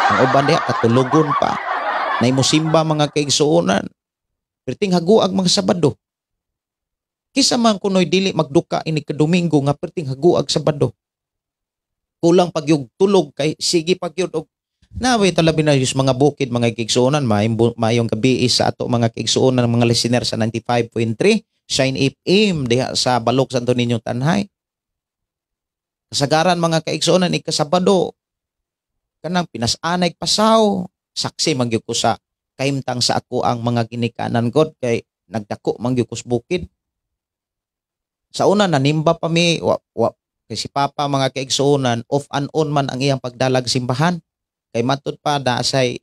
Ang uban diha katulogon pa. Nay mosimba, mga kaigsuonan. Perting haguag mga Sabado. Kisa man kunoy dili magduka ini kadomingo nga perting haguag Sabado. Kulang pagyug tulog kay sige pagyud og naway talabi na yung mga bukid, mga kaigsuonan. Maayong gabi sa ato mga kaigsuonan, mga listener sa 95.3 Shine FM diha sa Balok Santo Niño Tanhay. Kasagaran, mga kaigsuonan, ikasabado kanang pinas-anay pasaw, saksi man gyud ko sa kahimtang sa ako ang mga ginikanan god kay nagdako man gyud ko sa bukid. Sa una nanimba pa mi, wa, wa, kay si Papa, mga kaigsuonan, off and on man ang iyang pagdalag simbahan. Kay matud pa naasay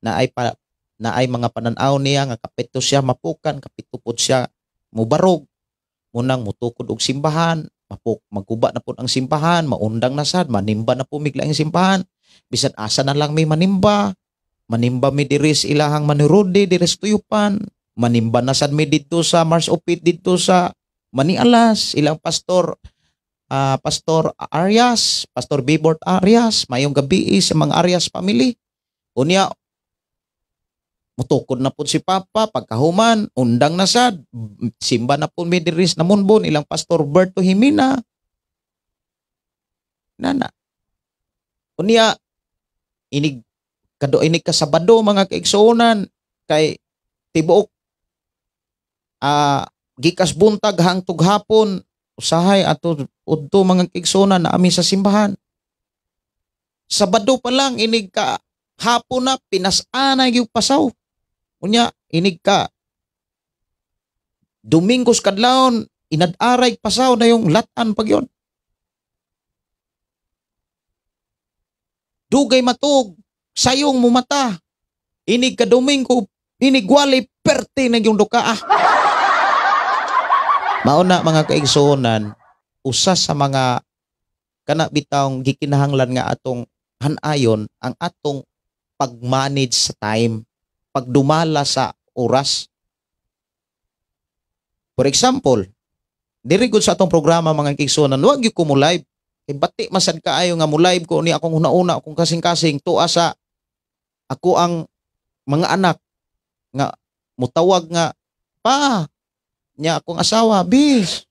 naay pa naay mga pananaw niya nga kapito siya mapukan, kapito pud siya mubarog. Munang mutukod og simbahan, mapuk magguba na pud ang simbahan, maundang na sad, manimba na po migla ang simbahan. Bisan asa na lang may manimba. Manimba mi diri sa ilahang manurode diri sa Tuyupan. Manimba na sad mi didto sa Mars Opit didto sa Manialas, ilang pastor, Pastor Arias, Pastor Bibort Arias, mayong gabi sa mga Arias family. Unya, mutukod na po si Papa, pagkahuman, undang na sad, simba na po mi diri sa Namunbon, ilang Pastor Berto Jimena. Nana. Unya, inig, kado inig kasabado, mga kaigsuonan, Kay tibuok gikas buntag hangtog hapon usahay ato udto mga kaigsuonan na ami sa simbahan. Sabado pa lang inig ka hapon na pinas-anay gyud pasaw. Unya inig ka Domingos kadlawon inad-aray pasaw na yung latan pag yun. Dugay matug sayong mumata. Inig ka Domingo inig wali perte na yung duka. Mauna mga kaigsuonan, usa sa mga kana bitawng gikinahanglan nga atong hanayon ang atong pag-manage sa time, pagdumala sa oras. For example, diri gud sa atong programa mga kaigsuonan, wag gyud ko mo live. Kay bati masad kaayo nga mo live ko ni akong huna-una, akong kasing-kasing tuwa sa ako ang mga anak nga mutawag nga pa nya akong asawa bis.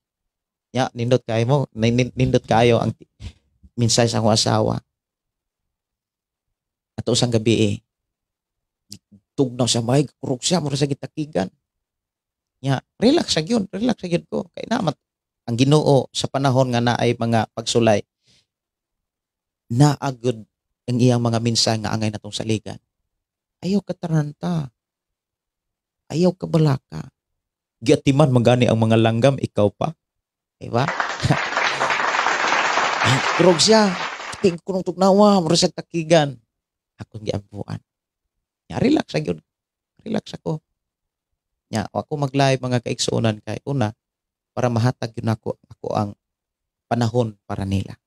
Nya nindot kaayo mo, nindot kaayo ang mensahe sa akong asawa. Ato usang gabi eh. Tugnaw siya, may kurog siya, mura sa gitakigan. Nya, relax sa gyud, relax sa gyud ko. Kay namat ang Ginoo sa panahon nga naay mga pagsulay, naagod ang iyang mga mensahe nga angay natong saligan. Ayaw kataranta. Ayaw kabalaka. Giatiman magani ang mga langgam, ikaw pa. Diba? Kurog siya. Tingko nung tugnawa, mura sa takigan. Akong giampuan. Nya, relax sa gyud. Relax ako. Nya, ako mag-live mga kaigsuonan kay una para mahatag yun ako ang panahon para nila.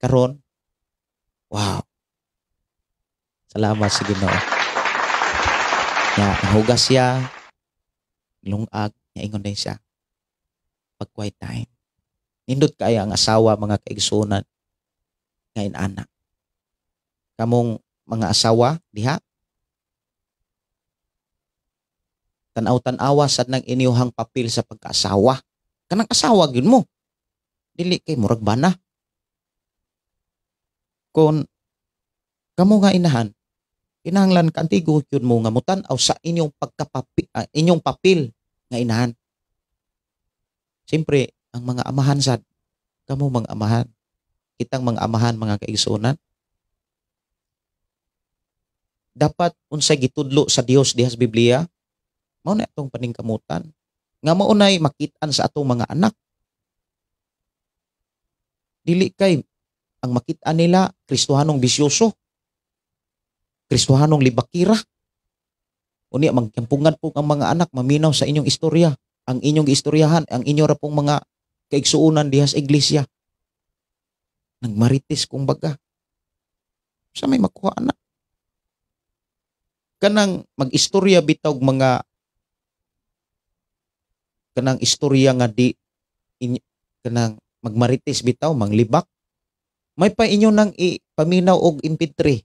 Karon, wow. Salamat sa Ginoo. Nya, hugas siya, lungag, nya ingon din siya. Pag quiet time. Nindot kaya ang asawa mga kaigsuonan nga inana. Kamong mga asawa diha, tanaw-tanawa sad nang inyuhang papel sa pagkaasawa. Kanang asawa gyud mo. Dili kay murag bana. Kon kamo nga inahan, kinahanglan kaantigo gyud mo nga mutan-aw sa inyong inyong papel nga inahan. Siyempre, ang mga amahan sad, kamo mga amahan, kitang mga amahan mga kaigsuonan, dapat unsay gitudlo sa Dios diha sa Biblia, mao na atong paningkamutan nga mao nay makit-an sa atong mga anak. Dili kay ang makit-an nila Kristohanong bisyoso, Kristohanong libakira. Unya magkampungan po ang mga anak maminaw sa inyong istorya, ang inyong giistoryahan, ang inyo ra pong mga kaigsuonan diha sa iglesia. Nagmarites kumbaga. Sa may makuha anak. Kanang mag-istorya bitaw mga kanang istorya nga di kanang magmarites bitaw manglibak, may pa inyo nang ipaminaw og MP3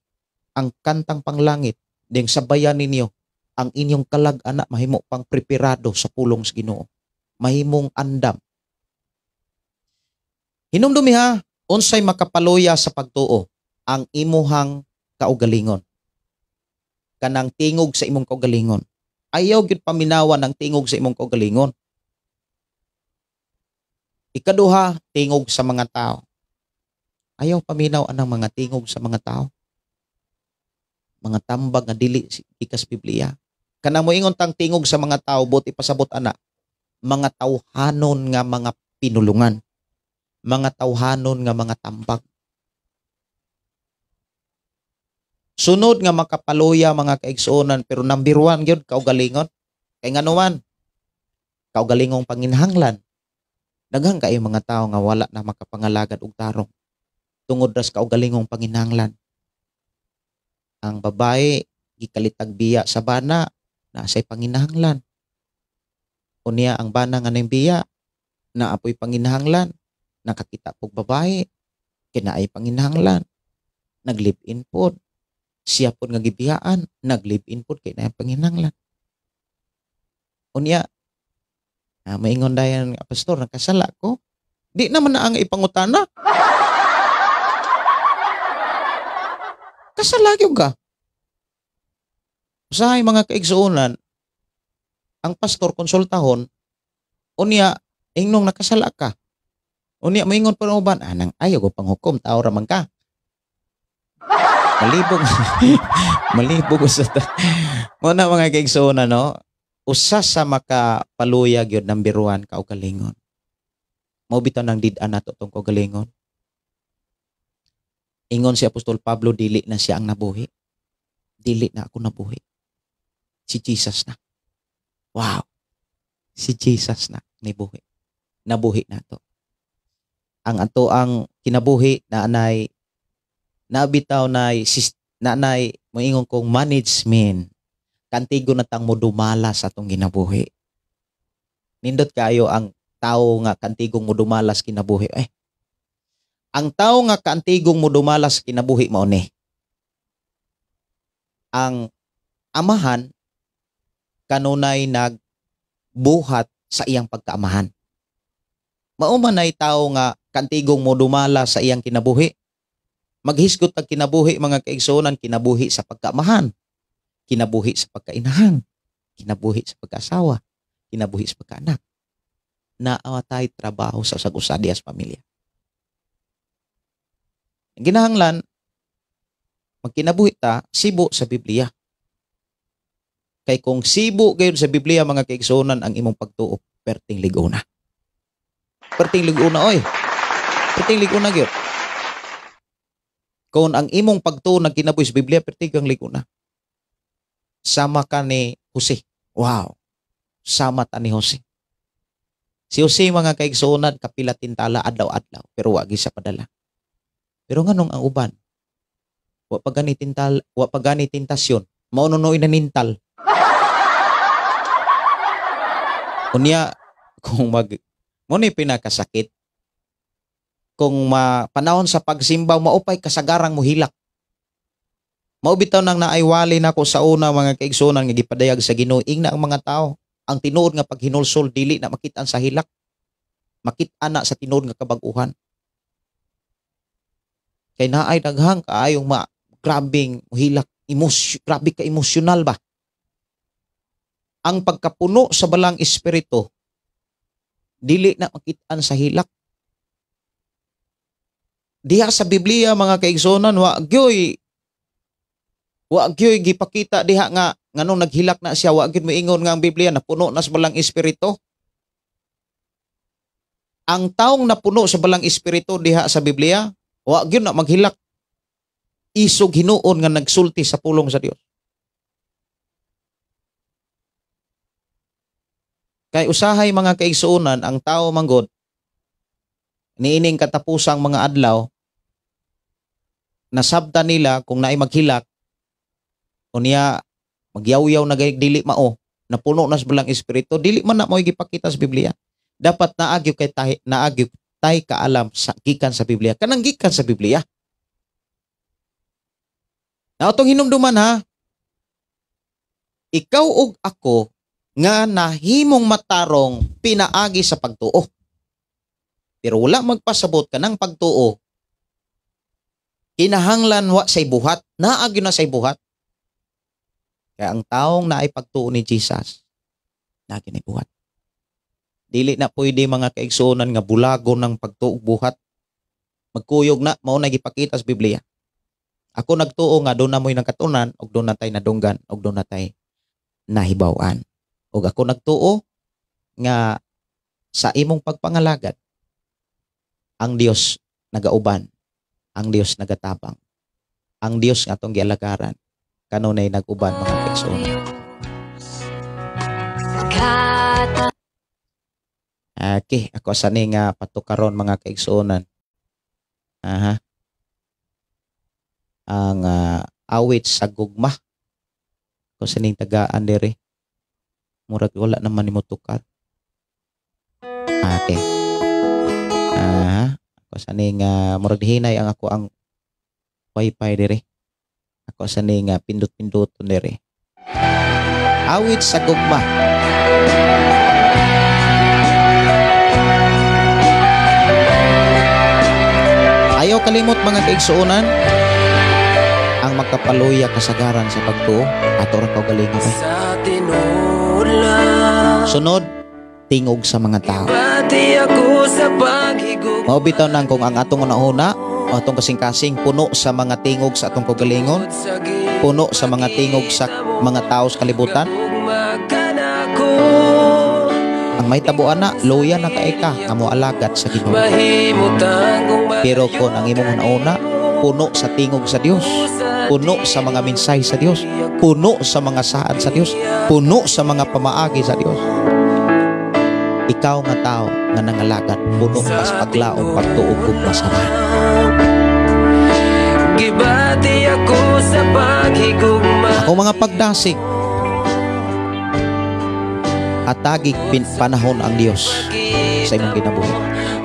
ang kantang panglangit ding sabayan ninyo ang inyong kalag anak mahimo pang preparado sa pulong sa Ginoo, mahimong andam. Hinumdumi ha, unsay makapaluya sa pagtuo ang imuhang kaugalingon, kanang tingog sa imong kaugalingon. Ayaw gyud paminawan ang tingog sa imong kaugalingon. Ikaduha, tingog sa mga tao. Ayaw paminaw anang mga tingog sa mga tao. Mga tambag nga dili ikas Biblia. Kanang moingon tang tingog sa mga tao, buot ipasabot ana, mga tawhanon nga mga pinulungan. Mga tawhanon nga mga tambag. Sunod nga makapaluya mga kaigsuonan, pero number 1 gyud kaugalingon. Kay nganuman, kaugalingong panginhanglan. Daghang kaayo mga tao nga wala na makapangalagad og tarong tungod ras kaugalingong panginhanglan. Ang babae gikalitag biya sa bana, naa say panginahanglan. Unya ang bana nga ning biya, naa poy panginahanglan. Nakakita pog babae, kinaay panginahanglan. Nag-live-in pod. Siya pod nga gibiyaan, nag-live-in pod kay naay panginahanglan. Unya, maingon dayon nga pastor, nakasala ko. Di naman na ang ipangutana. Kasala gyud ka. Usahay mga kaigsuonan, ang pastor konsultahon, unya ingnong nakasala ka. Unya moingon pa uban, anang ayaw ko panghukom, tao ra man ka. Malibog. Malibog usa ta. Mo na mga kaigsuonan, no? Usa sa makapaluya gyud number 1 kaugalingon. Mao bitaw nang did-an nato tong kaugalingon. Ingon si Apostol Pablo, dili na siya ang nabuhi. Dili na ako nabuhi. Si Jesus na. Wow. Si Jesus na nibuhi. Nabuhi nato. Ang ato ang kinabuhi na anay nabitaw nay nanay moingon kong management. Kantigo na tang modumala sa atong ginabuhi. Nindot kayo ang tao nga kantigong modumalas kinabuhi. Eh, ang tao nga kantigong modumalas kinabuhi mao ni. Ang amahan kanunay nagbuhat sa iyang pagkaamahan. Mao man ay tao nga kantigong modumala sa iyang kinabuhi. Maghisgot ang kinabuhi mga kaigsuonan, kinabuhi sa pagkaamahan, kinabuhi sa pagkainahan, kinabuhi sa pagkaasawa, kinabuhi sa pagkaanak. Naawa tayo trabaho sa usag-usa diya sa pamilya. Ginahanglan, magkinabuhi ta, sibo sa Biblia. Kay kung sibo gayon sa Biblia mga kaigsuonan, ang imong pagtuo, perting liguna. Perting liguna, oy. Perting liguna gyud. Kung ang imong pagtuo nagkinabuhi sa Biblia, perting kang liguna. Sama ka ni Jose. Wow. Sama ta ni Jose. Si Jose mga kaigsuonan, kapila tintala adlaw-adlaw, pero wa gyud siya padala. Pero nganong ang uban? Wa pa gani tintal, wa pa gani tentasyon. Mao nunoy na nintal. Unya kung mag mo ni pinakasakit kung panahon sa pagsimba maupay kasagarang mohilak. Mao bitaw nang naay wali nako sa una mga kaigsuonan nga gipadayag sa Ginoo, ingna ang mga tao ang tinuod nga paghinulsol dili na makit-an sa hilak, makit-an na sa tinuod nga kabag-uhan. Kay naay daghang kaayong grabeng hilak, grabe ka emosyonal ba? Ang pagkapuno sa balang espiritu dili na makit-an sa hilak. Diha sa Biblia mga kaigsuonan, wa gyoy gipakita diha nga nganong naghilak na siya, wa gyud moingon nga ang Biblia napuno na sa balang espiritu. Ang taong napuno sa balang espiritu diha sa Biblia, wa gyud na maghilak. Isog hinuon nga nagsulti sa pulong sa Dios. Kay usahay mga kaigsuonan, ang tao manggod niining katapusang mga adlaw, nasabta nila kung naay maghilak unya magyawyaw na gayud dili mao, napuno na sa balang espiritu, dili man na mao gipakita sa Biblia. Dapat naagyo kay tahi, naagyo tay kaalam sa gikan sa Biblia, kanang gikan sa Biblia. Na atong hinumduman ha, ikaw ug ako nga nahimong matarong pinaagi sa pagtuo. Pero wala magpasabot ka ng pagtuo, kinahanglan wa say buhat, naagyo na say buhat. Kaya ang taong naay pagtuo ni Jesus, naagyo na buhat. Dili na pwede mga kaigsuonan nga bulago ng pagtuo buhat. Magkuyog na, mao na gipakita sa Biblia. Ako nagtuo nga doon na mo'y nakatunan, og doon na tay nadunggan, og doon na tay nahibaw-an. Og ako nagtuo nga sa imong pagpangalagad, ang Dios nagauban, ang Dios nagatabang, ang Dios nga atong gialagaran, kanunay nag-uban mga kaigsuonan. Okay, ako sa ni nga patukaron mga kaigsuonan. Aha. Ang awit sa gugma. Ako sa ning tagaan diri. Murag wala naman nimo tukar. Okay. Aha. Ako sa ning murag hinay ang ako ang wifi diri. Ako sa ning pindot-pinduton diri. Awit sa gugma. Ayaw kalimot mga kaigsuonan, ang Ang magkapaluya kasagaran sa pagtuo, ato ra kaugalingon ay. Sa tinuod lang. Sunod, tingog sa mga tao. Pati ako sa paghigugma. Mao bitaw nang kung ang atong una-una o atong kasing-kasing puno sa mga tingog sa atong kaugalingon, puno sa mga tingog sa mga tao sa kalibutan, ang may tabuan na, luya na kay ka nga moalagad sa Ginoo. Pero kung ang imong una-una puno sa tingog sa Dios, puno sa mga mensahe sa Dios, puno sa mga saad sa Dios, puno sa mga pamaagi sa Dios, ikaw nga tao nga nangalagad, puno ka sa paglaom, pagtuo ug masamahan. Gibati ako sa paghigugma. Ako mga pagdasig, atagig panahon ang Dios sa imong kinabuhi.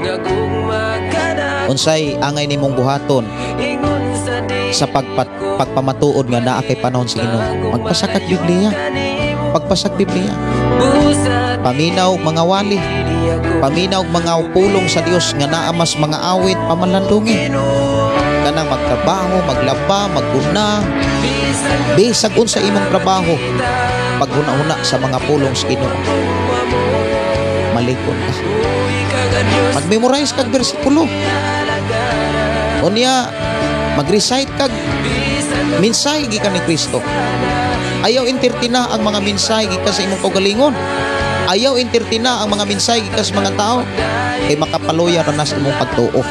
Nga gugma ka na. Unsay angay nimong buhaton Ingon sa di sa pagpamatuod nga naa kay panahon sa Ginoo? Magbasa kag Biblia. Pagbasag Biblia. Busat. Paminaw mga wali. Paminaw mga pulong sa Dios nga naa mas mga awit pamalandungi. Kanang magtrabaho, maglaba, magguna, bisag unsa imong trabaho, paghuna-huna sa mga pulong sa Ginoo. Malikon ka. Mag-memorize kag bersikulo. Unya, mag-recite kag mensahe gikan ni Kristo. Ayaw entertain ang mga mensahe gikan sa imong kaugalingon. Ayaw entertain ang mga mensahe gikan sa mga tao kay makapaluya ra na sa imong pagtuo.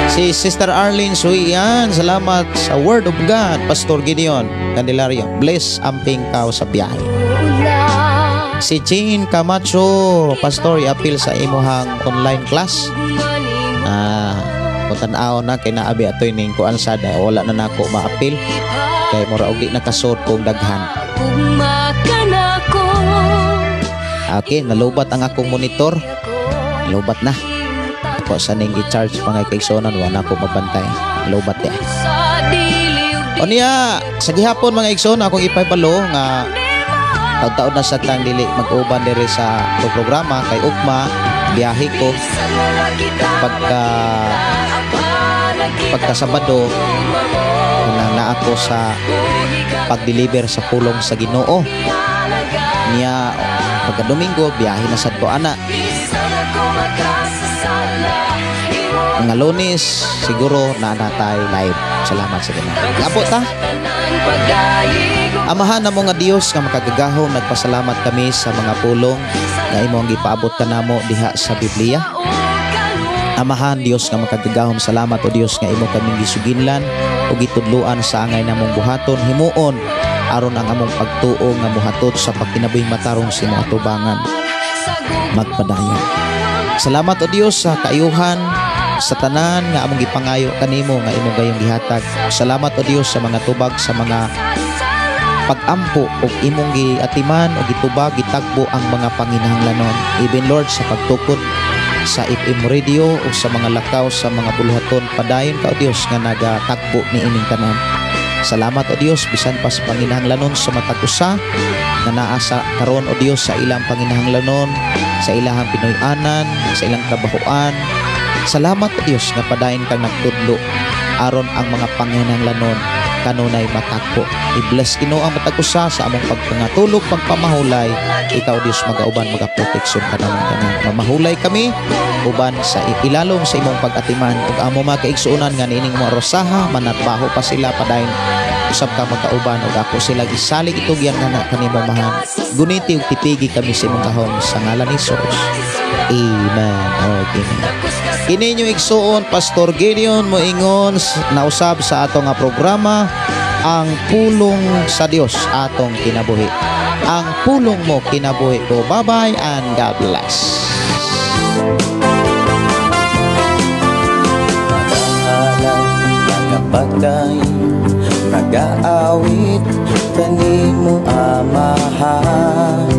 Si Sister Arlene Suian, salamat sa Word of God. Pastor Gideon Candelario, bless amping kao sa biyahe. Si Jean Camacho, Pastor, i-appeal sa imuhang online class. Kung tan-aw na kay naabi atoy ning kuan sad, wala na nako ma-appeal kay mura og di nakasod kong daghan. Okay, nalubat ang akong monitor. Nalubat na. Ako sa ning i-charge pa nga kay Sonan, wala ko mabantay. Nalubat di. Unya, sa gihapon mga igsoon, akong ipahibalo nga taon-taon na sa tang dili mag-uban diri sa atong programa kay ugma biyahe ko pagka Sabado kanang naa ako sa pag-deliver sa pulong sa Ginoo. Niya pagka Domingo biyahe na sad ko ana. Mga Lunes siguro naa na tay live. Salamat sa Ginoo. Gapo ta. Amahan namo nga Dios nga makagagahom, nagpasalamat kami sa mga pulong nga imong gipaabot kanamo diha sa Biblia. Amahan Dios nga makagagahom, salamat o Dios nga imo kaming gisuginlan o gitudloan sa angay namong buhaton, himuon aron ang among pagtuo nga mohatod sa pagkinabuhing matarong sa imong atubangan magpadayon. Salamat o Dios sa kaayuhan sa tanan nga among gipangayo kanimo nga imong gayong gihatag. Salamat o Dios sa mga tubag, sa mga pag-ampo og imong giatiman o gitubag, gitagbo ang mga panginahanglanon. Even Lord sa pagtukod sa FM radio o sa mga lakaw sa mga buluhaton, padayon ka o Dios nga nagatagbo ni ining tanan. Salamat o Dios bisan pa sa panginahanglanon sa matag usa nga naa sa karon o Dios sa ilang panginahanglanon, sa ilahang Pinoy-anan, sa ilang trabahoan. Salamat o Dios nga padayon kang nagtudlo aron ang mga panginahanglanon kanunay matagpo. I-bless Ginoo ang matag usa sa among pagpangatulog, pagpamahulay. Ikaw Dios magauban, magaproteksyon kanamong tanan. Mamahulay kami uban sa ilalom sa imong pag-atiman ug amo mga kaigsuonan nga niining mga rosaha manatbaho pa sila padayon usab ka magkauban ug ako sila gisalig itugyan nga na kanimo mahan. Guniti ug tipigi kami sa imong gahom sa ngalan ni Jesus. Amen. Okay. Kini inyo igsuon Pastor Gideon moingon nausab sa ato nga programa ang pulong sa Dios atong kinabuhi. Ang pulong mo kinabuhi ko. Bye-bye and God bless. Pagdaing nagaawit kanimo Amahan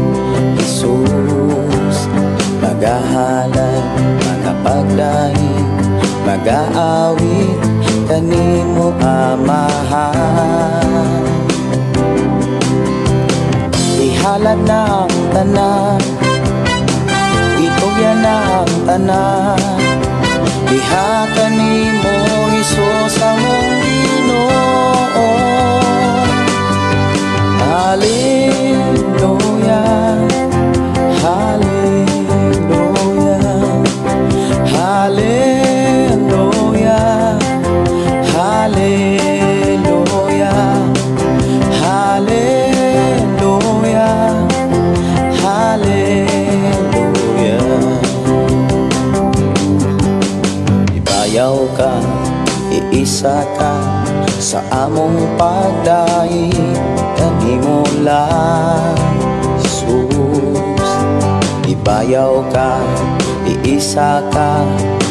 Jesus, magahalay magapagdaing magaawit kanimo Amahan. Ihalad na ang tanan, itugyan na ang tanan, diha kanimo Ibayaw ka, iisa ka sa among pagdaig kanimo lang, Jesus. Ibayaw ka, iisa ka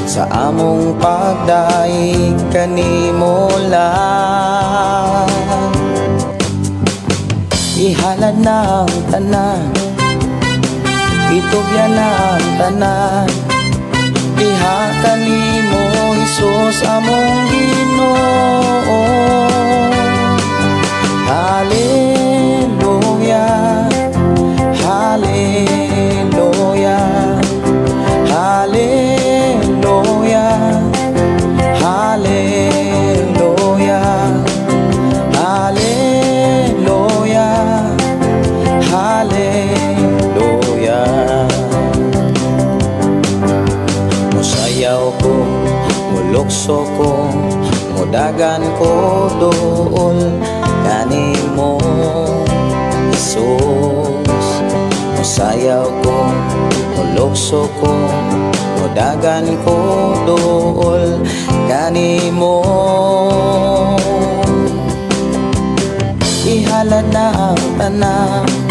sa among pagdaig kanimo lang. Ihalad na ang tanan, itugyan na ang tanan diha kanimo, Hesus among Ginoo. Hallelujah, Hallelujah, Hallelujah, Hallelujah, Hallelujah, Hallelujah. Musayaw ko, mulukso ko, mudagan ko duol kanimo, Jesus. Musayaw ko, mulukso ko, mudagan ko duol kanimo. Ihalad na ang tanan.